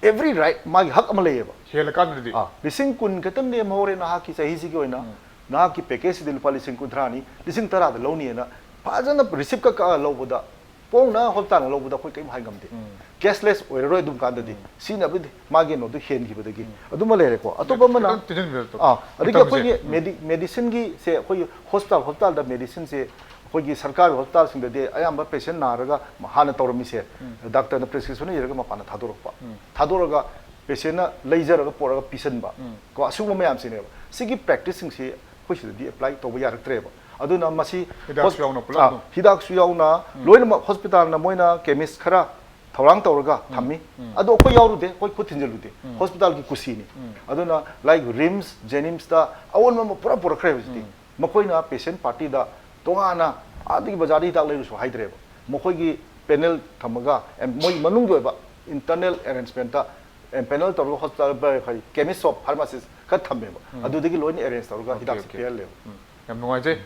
every right, ꯃꯥꯒꯤ ꯍꯛ ꯑꯃ ꯂꯩꯌꯦꯕ꯫ ꯍꯦꯜꯂꯀꯥꯟꯗꯗꯤ? ꯑꯥ, ꯂꯤꯁꯤꯡ ꯀꯨꯟ ꯈꯛꯇꯪ ꯂꯦꯝꯍꯧꯔꯦ ꯅꯍꯥꯛꯀꯤ ꯆꯍꯤꯁꯤꯒꯤ ꯑꯣꯏꯅ꯫ ꯎꯝ꯫ ꯅꯍꯥꯛꯀꯤ ꯄꯦꯀꯦꯖꯁꯤꯗꯤ ꯂꯨꯄꯥ ꯂꯤꯁꯤꯡ ꯀꯨꯟꯊ꯭ꯔꯥꯅꯤ, ꯂꯤꯁꯤꯡ ꯇꯔꯥꯗ ꯂꯧꯅꯤꯅ ꯐꯖꯅ ꯔꯤꯁꯤꯞꯀ ꯀꯛꯑ ꯂꯧꯕꯗ, ꯄꯣꯡꯅ ꯍꯣꯁꯄꯤꯇꯥꯜꯅ ꯂꯧꯕꯗ ꯑꯩꯈꯣꯏ ꯀꯔꯤꯝ ꯍꯥꯏ ꯉꯝꯗꯦ꯫ ꯎꯝ꯫ ꯀꯦꯁꯂꯦꯁ ꯑꯣꯏꯔꯔꯣꯏ ꯑꯗꯨꯝ ꯀꯥꯟꯗꯗꯤ꯫ ꯎꯝ꯫ ꯁꯤꯖꯤꯟꯅꯕꯗꯤ ꯃꯥꯒꯤ ꯀꯩꯅꯣꯗꯨ ꯍꯦꯟꯈꯤꯕꯗꯒꯤ꯫ ꯎꯝ꯫ ꯑꯗꯨꯃ ꯂꯩꯔꯦꯀꯣ꯫ ꯑꯇꯣꯞꯄ ꯑꯃꯅ, ꯈꯤꯇꯪ ꯇꯦꯟꯁꯤꯟꯕꯤꯔꯛꯑꯣ, ꯑꯥ, ꯑꯗꯒꯤ ꯃꯇꯝꯁꯦ꯫ ꯑꯩꯈꯣꯏꯒꯤ ꯎꯝ꯫ ꯃꯦꯗꯤ-, ꯃꯦꯗꯤꯁꯤꯟꯒꯤꯁꯦ, ꯑꯩꯈꯣꯏꯒꯤ ꯍꯣꯁꯄꯤꯇꯥꯜ, ꯍꯣꯁꯄꯤꯇꯥꯜꯗ ꯃꯦꯗꯤꯁꯤꯟꯁꯦ ꯑꯩꯈꯣꯏꯒꯤ ꯁꯔꯀꯥꯔꯒꯤ ꯍꯣꯁꯄꯤꯇꯥꯜꯁꯤꯡꯗꯗꯤ ꯑꯌꯥꯝꯕ ꯄꯦꯁꯦꯟ ꯅꯥꯔꯒ ꯍꯥꯟꯅ ꯇꯧꯔꯝꯃꯤꯁꯦ, ꯎꯝ꯫ ꯗꯥꯛꯇꯔꯅ ꯄ꯭ꯔꯦꯁꯀ꯭ꯔꯤꯞꯁꯟ ꯏꯔꯒ ꯃꯄꯥꯟꯗ ꯊꯥꯗꯣꯔꯛꯄ꯫ ꯎꯝ꯫ ꯊꯥꯗꯣꯔꯒ ꯄꯦꯁꯦꯟꯅ ꯂꯩꯖꯔꯒ ꯄꯨꯔꯒ ꯄꯤꯁꯟꯕ꯫ ꯎꯝ꯫ ꯀꯣ, ꯑꯁꯤꯒꯨꯝꯕ ꯃꯌꯥꯝꯁꯤꯅꯦꯕ꯫ ꯁꯤꯒꯤ ꯄ꯭ꯔꯦꯛꯇꯤꯁꯁꯤꯡꯁꯤ ꯑꯩꯈꯣꯏ ꯁꯤꯗꯗꯤ ꯑꯦꯄ꯭ꯂꯥꯏ ꯇꯧꯕ ꯌꯥꯔꯛꯇ꯭ꯔꯦꯕ꯫ ꯑꯗꯨꯅ ꯃꯁꯤ ꯍꯤꯗꯥꯛꯁꯨ ꯍꯣꯁ-, ꯌꯥꯎꯅ ꯄꯨꯂꯞ ꯑꯥ, ꯑꯗꯨꯝ? ꯍꯤꯗꯥꯛꯁꯨ ꯌꯥꯎꯅ ꯎꯝ꯫ ꯂꯣꯏꯅꯃꯛ ꯍꯣꯁꯄꯤꯇꯥꯜꯅ ꯃꯣꯏꯅ ꯀꯦꯃꯤꯁ ꯈꯔ ꯊꯧꯔꯥꯡ ꯇꯧꯔꯒ ꯎꯝ꯫ ꯊꯝꯃꯤ꯫ ꯎꯝ꯫ ꯑꯗꯣ ꯑꯩꯈꯣꯏ ꯌꯥꯎꯔꯨꯗꯦ, ꯑꯩꯈꯣꯏ ꯈꯨꯠ ꯊꯤꯟꯖꯤꯜꯂꯨꯗꯦ꯫ ꯎꯝ꯫ ꯍꯣꯁꯄꯤꯇꯥꯜꯒꯤ ꯀꯨꯁꯤꯅꯤ꯫ ꯎꯝ꯫ ꯑꯗꯨꯅ ꯂꯥꯏꯛ ꯔꯤꯝꯁ, ꯖꯦꯅꯤꯝꯁꯇ ꯑꯑꯣꯟꯕ ꯑꯃ ꯄꯨꯔꯥ ꯄꯨꯔꯛꯈ꯭ꯔꯦ ꯍꯧꯖꯤꯛꯇꯤ꯫ ꯎꯝ꯫ ꯃꯈꯣꯏꯅ ꯄꯦꯁꯦꯟ ꯄꯥꯔꯇꯤꯗ ꯇꯣꯉꯥꯟꯅ ꯑꯥꯗꯒꯤ ꯕꯖꯥꯔꯗ ꯍꯤꯗꯥꯛ ꯂꯩꯔꯨꯁꯨ ꯍꯥꯏꯗ꯭ꯔꯦꯕ꯫ ꯃꯈꯣꯏꯒꯤ ꯄꯦꯅꯦꯜ ꯊꯝꯃꯒ, ꯑꯦꯟ ꯃꯣꯏ ꯃꯅꯨꯡꯒꯤ ꯑꯣꯏꯕ ꯏꯟꯇꯔꯅꯦꯜ ꯑꯦꯔꯦꯟꯖꯃꯦꯟꯇ ꯄꯦꯅꯦꯜ ꯇꯧꯔꯒ ꯍꯣꯁꯄꯤꯇꯥꯜ, ꯀꯔꯤ, ꯀꯦꯃꯤꯁ ꯁꯣꯞ, ꯐꯥꯔꯃꯥꯁꯤꯁ ꯈꯔ ꯊꯝꯃꯦꯕ꯫ ꯑꯗꯨꯗꯒꯤ ꯂꯣꯏꯅ ꯑꯦꯔꯦꯟꯖ ꯇꯧꯔꯒ Okay, ꯍꯤꯗꯥꯛꯁꯦ okay. ꯄꯤꯍꯜꯂꯦꯕ꯫ ꯎꯝ, ꯌꯥꯝ ꯅꯨꯡꯉꯥꯏꯖꯩ꯫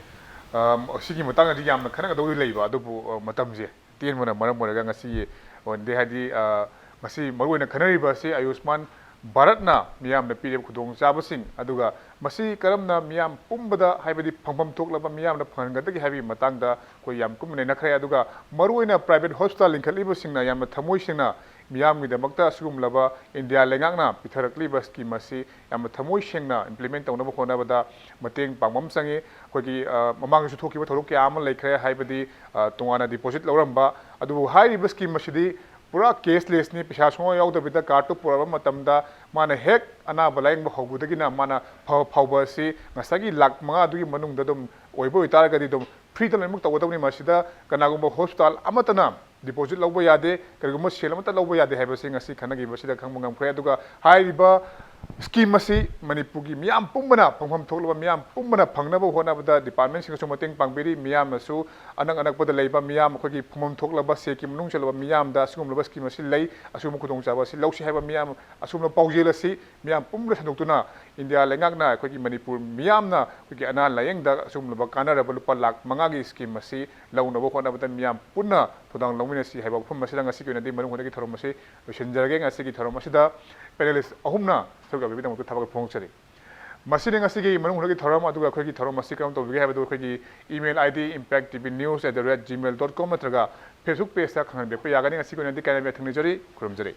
ꯑꯝ, ꯁꯤꯒꯤ ꯃꯇꯥꯡꯗꯗꯤ ꯌꯥꯝꯅ ꯈꯟꯅꯒꯗꯧꯗꯤ ꯂꯩꯕ, ꯑꯗꯨꯕꯨ, ꯑ, ꯃꯇꯝꯁꯦ ꯇꯦꯟꯕꯅ ꯃꯔꯝ ꯑꯣꯏꯔꯒ ꯉꯁꯤꯒꯤ ꯑꯣꯏꯅꯗꯤ, ꯍꯥꯏꯗꯤ, ꯑ, ꯉꯁꯤ ꯃꯔꯨꯑꯣꯏꯅ ꯈꯟꯅꯔꯤꯕ ꯑꯁꯤ ꯑꯌꯨꯁꯃꯥꯟ ꯚꯥꯔꯠꯅ ꯃꯤꯌꯥꯝꯗ ꯄꯤꯔꯤꯕ ꯈꯨꯗꯣꯡꯆꯥꯕꯁꯤꯡ, ꯑꯗꯨꯒ ꯃꯁꯤ ꯀꯔꯝꯅ ꯃꯤꯌꯥꯝ ꯄꯨꯝꯕꯗ, ꯍꯥꯏꯕꯗꯤ ꯐꯪꯐꯝ ꯊꯣꯛꯂꯕ ꯃꯤꯌꯥꯝꯅ ꯐꯪꯍꯟꯒꯗꯒꯦ ꯍꯥꯏꯕꯒꯤ ꯃꯇꯥꯡꯗ ꯑꯩꯈꯣꯏ ꯌꯥꯝ ꯀꯨꯞꯅ ꯅꯩꯅꯈ꯭ꯔꯦ꯫ ꯑꯗꯨꯒ ꯃꯔꯨꯑꯣꯏꯅ ꯄ꯭ꯔꯥꯏꯚꯦꯠ ꯍꯣꯁꯄꯤꯇꯥꯜ ꯂꯤꯡꯈꯠꯂꯤꯕꯁꯤꯡꯅ ꯌꯥꯝꯅ ꯊꯃꯣꯏ ꯁꯦꯡꯅ ꯃꯤꯌꯥꯝꯒꯤꯗꯃꯛꯇ ꯑꯁꯤꯒꯨꯝꯂꯕ ꯏꯟꯗꯤꯌꯥ ꯂꯩꯉꯥꯛꯅ ꯄꯤꯊꯔꯛꯂꯤꯕ ꯁ꯭ꯀꯤꯝ ꯑꯁꯤ ꯌꯥꯝꯅ ꯊꯃꯣꯏ ꯁꯦꯡꯅ ꯏꯝꯄ꯭ꯂꯤꯃꯦꯟ ꯇꯧꯅꯕ ꯍꯣꯠꯅꯕꯗ ꯃꯇꯦꯡ ꯄꯥꯡꯕ ꯑꯃ ꯆꯪꯉꯤ꯫ ꯑꯩꯈꯣꯏꯒꯤ, ꯑ, ꯃꯃꯥꯡꯗꯁꯨ ꯊꯣꯛꯈꯤꯕ ꯊꯧꯗꯣꯛ ꯀꯌꯥ ꯑꯃ ꯂꯩꯈ꯭ꯔꯦ, ꯍꯥꯏꯕꯗꯤ, ꯑ, ꯇꯣꯉꯥꯟꯅ ꯗꯤꯄꯣꯖꯤꯠ ꯂꯧꯔꯝꯕ꯫ ꯑꯗꯨꯕꯨ ꯍꯥꯏꯔꯤꯕ ꯁ꯭ꯀꯤꯝ ꯑꯁꯤꯗꯤ ꯄꯨꯔꯥ ꯀꯦꯁꯂꯦꯁꯅꯤ, ꯄꯩꯁꯥ ꯁꯨꯡꯌꯥꯎ ꯌꯥꯎꯗꯕꯤꯗ ꯀꯥꯔꯠꯇꯨ ꯄꯨꯔꯛꯑꯕ ꯃꯇꯝꯗ ꯃꯥꯅ ꯍꯦꯛ ꯑꯅꯥꯕ ꯂꯥꯌꯦꯡꯕ ꯍꯧꯕꯗꯒꯤꯅ ꯃꯥꯅ ꯐꯕ ꯐꯥꯎꯕ ꯑꯁꯤ ꯉꯁꯥꯏꯒꯤ ꯂꯥꯛ ꯃꯉꯥꯗꯨꯒꯤ ꯃꯅꯨꯡꯗ ꯑꯗꯨꯝ ꯑꯣꯏꯕ ꯑꯣꯏꯇꯥꯔꯒꯗꯤ ꯑꯗꯨꯝ ꯐ꯭ꯔꯤꯗ ꯂꯣꯏꯅꯃꯛ ꯇꯧꯒꯗꯕꯅꯤ꯫ ꯃꯁꯤꯗ ꯀꯅꯥꯒꯨꯝꯕ ꯍꯣꯁꯄꯤꯇꯥꯜ ꯑꯃꯠꯇꯅ ꯗꯤꯄꯣꯖꯤꯠ ꯂꯧꯕ ꯌꯥꯗꯦ, ꯀꯔꯤꯒꯨꯝꯕ ꯁꯦꯜ ꯑꯃꯠꯇ ꯂꯧꯕ ꯌꯥꯗꯦ ꯍꯥꯏꯕꯁꯤ ꯉꯁꯤ ꯈꯟꯅꯈꯤꯕꯁꯤꯗ ꯈꯪꯕ ꯉꯝꯈ꯭ꯔꯦ꯫ ꯑꯗꯨꯒ ꯍꯥꯏꯔꯤꯕ ꯁ꯭ꯀꯤꯝ ꯑꯁꯤ ꯃꯅꯤꯄꯨꯔꯒꯤ ꯃꯤꯌꯥꯝ ꯄꯨꯝꯕꯅ, ꯐꯪꯐꯝ ꯊꯣꯛꯂꯕ ꯃꯤꯌꯥꯝ ꯄꯨꯝꯕꯅ ꯐꯪꯅꯕ ꯍꯣꯠꯅꯕꯗ ꯗꯤꯄꯥꯔꯠꯃꯦꯟꯁꯤꯡꯅꯁꯨ ꯃꯇꯦꯡ ꯄꯥꯡꯕꯤꯔꯤ꯫ ꯃꯤꯌꯥꯝꯅꯁꯨ ꯑꯅꯛ ꯑꯅꯛꯄꯗ ꯂꯩꯕ ꯃꯤꯌꯥꯝ, ꯑꯩꯈꯣꯏꯒꯤ ꯐꯪꯐꯝ ꯊꯣꯛꯂꯕ ꯁꯦꯜꯒꯤ ꯃꯅꯨꯡ ꯆꯜꯂꯕ ꯃꯤꯌꯥꯝꯗ ꯑꯁꯤꯒꯨꯝꯂꯕ ꯁ꯭ꯀꯤꯝ ꯑꯁꯤ ꯂꯩ, ꯑꯁꯤꯒꯨꯝꯕ ꯈꯨꯗꯣꯡꯆꯥꯕ ꯑꯁꯤ ꯂꯧꯁꯤ ꯍꯥꯏꯕ ꯃꯤꯌꯥꯝ, ꯑꯁꯤꯒꯨꯝꯂꯕ ꯄꯥꯎꯖꯦꯜ ꯑꯁꯤ ꯃꯤꯌꯥꯝ ꯄꯨꯝꯕꯗ ꯁꯟꯗꯣꯛꯇꯨꯅ ꯏꯟꯗꯤꯌꯥ ꯂꯩꯉꯥꯛꯅ ꯑꯩꯈꯣꯏꯒꯤ ꯃꯅꯤꯄꯨꯔ ꯃꯤꯌꯥꯝꯅ ꯑꯩꯈꯣꯏꯒꯤ ꯑꯅꯥ ꯂꯥꯌꯦꯡꯗ ꯑꯁꯤꯒꯨꯝꯂꯕ ꯀꯥꯟꯅꯔꯕ ꯂꯨꯄꯥ ꯂꯥꯛ ꯃꯉꯥꯒꯤ ꯁ꯭ꯀꯤꯝ ꯑꯁꯤ ꯂꯧꯅꯕ ꯍꯣꯠꯅꯕꯗ ꯃꯤꯌꯥꯝ ꯄꯨꯟꯅ ꯊꯧꯗꯥꯡ ꯂꯧꯃꯤꯟꯅꯁꯤ ꯍꯥꯏꯕ ꯋꯥꯐꯝ ꯑꯁꯤꯗ ꯉꯁꯤꯒꯤ ꯑꯣꯏꯅꯗꯤ ꯃꯅꯨꯡ ꯍꯨꯠꯅꯒꯤ ꯊꯧꯔꯝ ꯑꯁꯤ ꯂꯣꯏꯁꯤꯟꯖꯔꯒꯦ꯫ ꯉꯁꯤꯒꯤ ꯊꯧꯔꯝ ꯑꯁꯤꯗ ꯄꯦꯅꯦꯂꯤꯁ ꯑꯍꯨꯝꯅ ꯁꯔꯨꯛ ꯌꯥꯕꯤꯕꯒꯤꯗꯃꯛꯇ ꯊꯥꯒꯠꯄ ꯐꯣꯡꯗꯣꯛꯆꯔꯤ꯫ ꯃꯁꯤꯅ ꯉꯁꯤꯒꯤ ꯃꯅꯨꯡ ꯍꯨꯠꯅꯒꯤ ꯊꯧꯔꯝ꯫ ꯑꯗꯨꯒ ꯑꯩꯈꯣꯏꯒꯤ ꯊꯧꯔꯝ ꯑꯁꯤ ꯀꯔꯝ ꯇꯧꯕꯤꯒꯦ ꯍꯥꯏꯕꯗꯨ ꯑꯩꯈꯣꯏꯒꯤ email ID impact T V news at the rate gmail dot com ꯅꯠꯇ꯭ꯔꯒ Facebook pageꯇ ꯈꯪꯍꯟꯕꯤꯔꯛꯄ ꯌꯥꯒꯅꯤ꯫ ꯉꯁꯤꯒꯤ ꯑꯣꯏꯅꯗꯤ ꯀꯥꯏꯅꯕ ꯌꯥꯊꯪ ꯅꯤꯖꯔꯤ꯫ ꯈꯨꯔꯨꯝꯖꯔꯤ꯫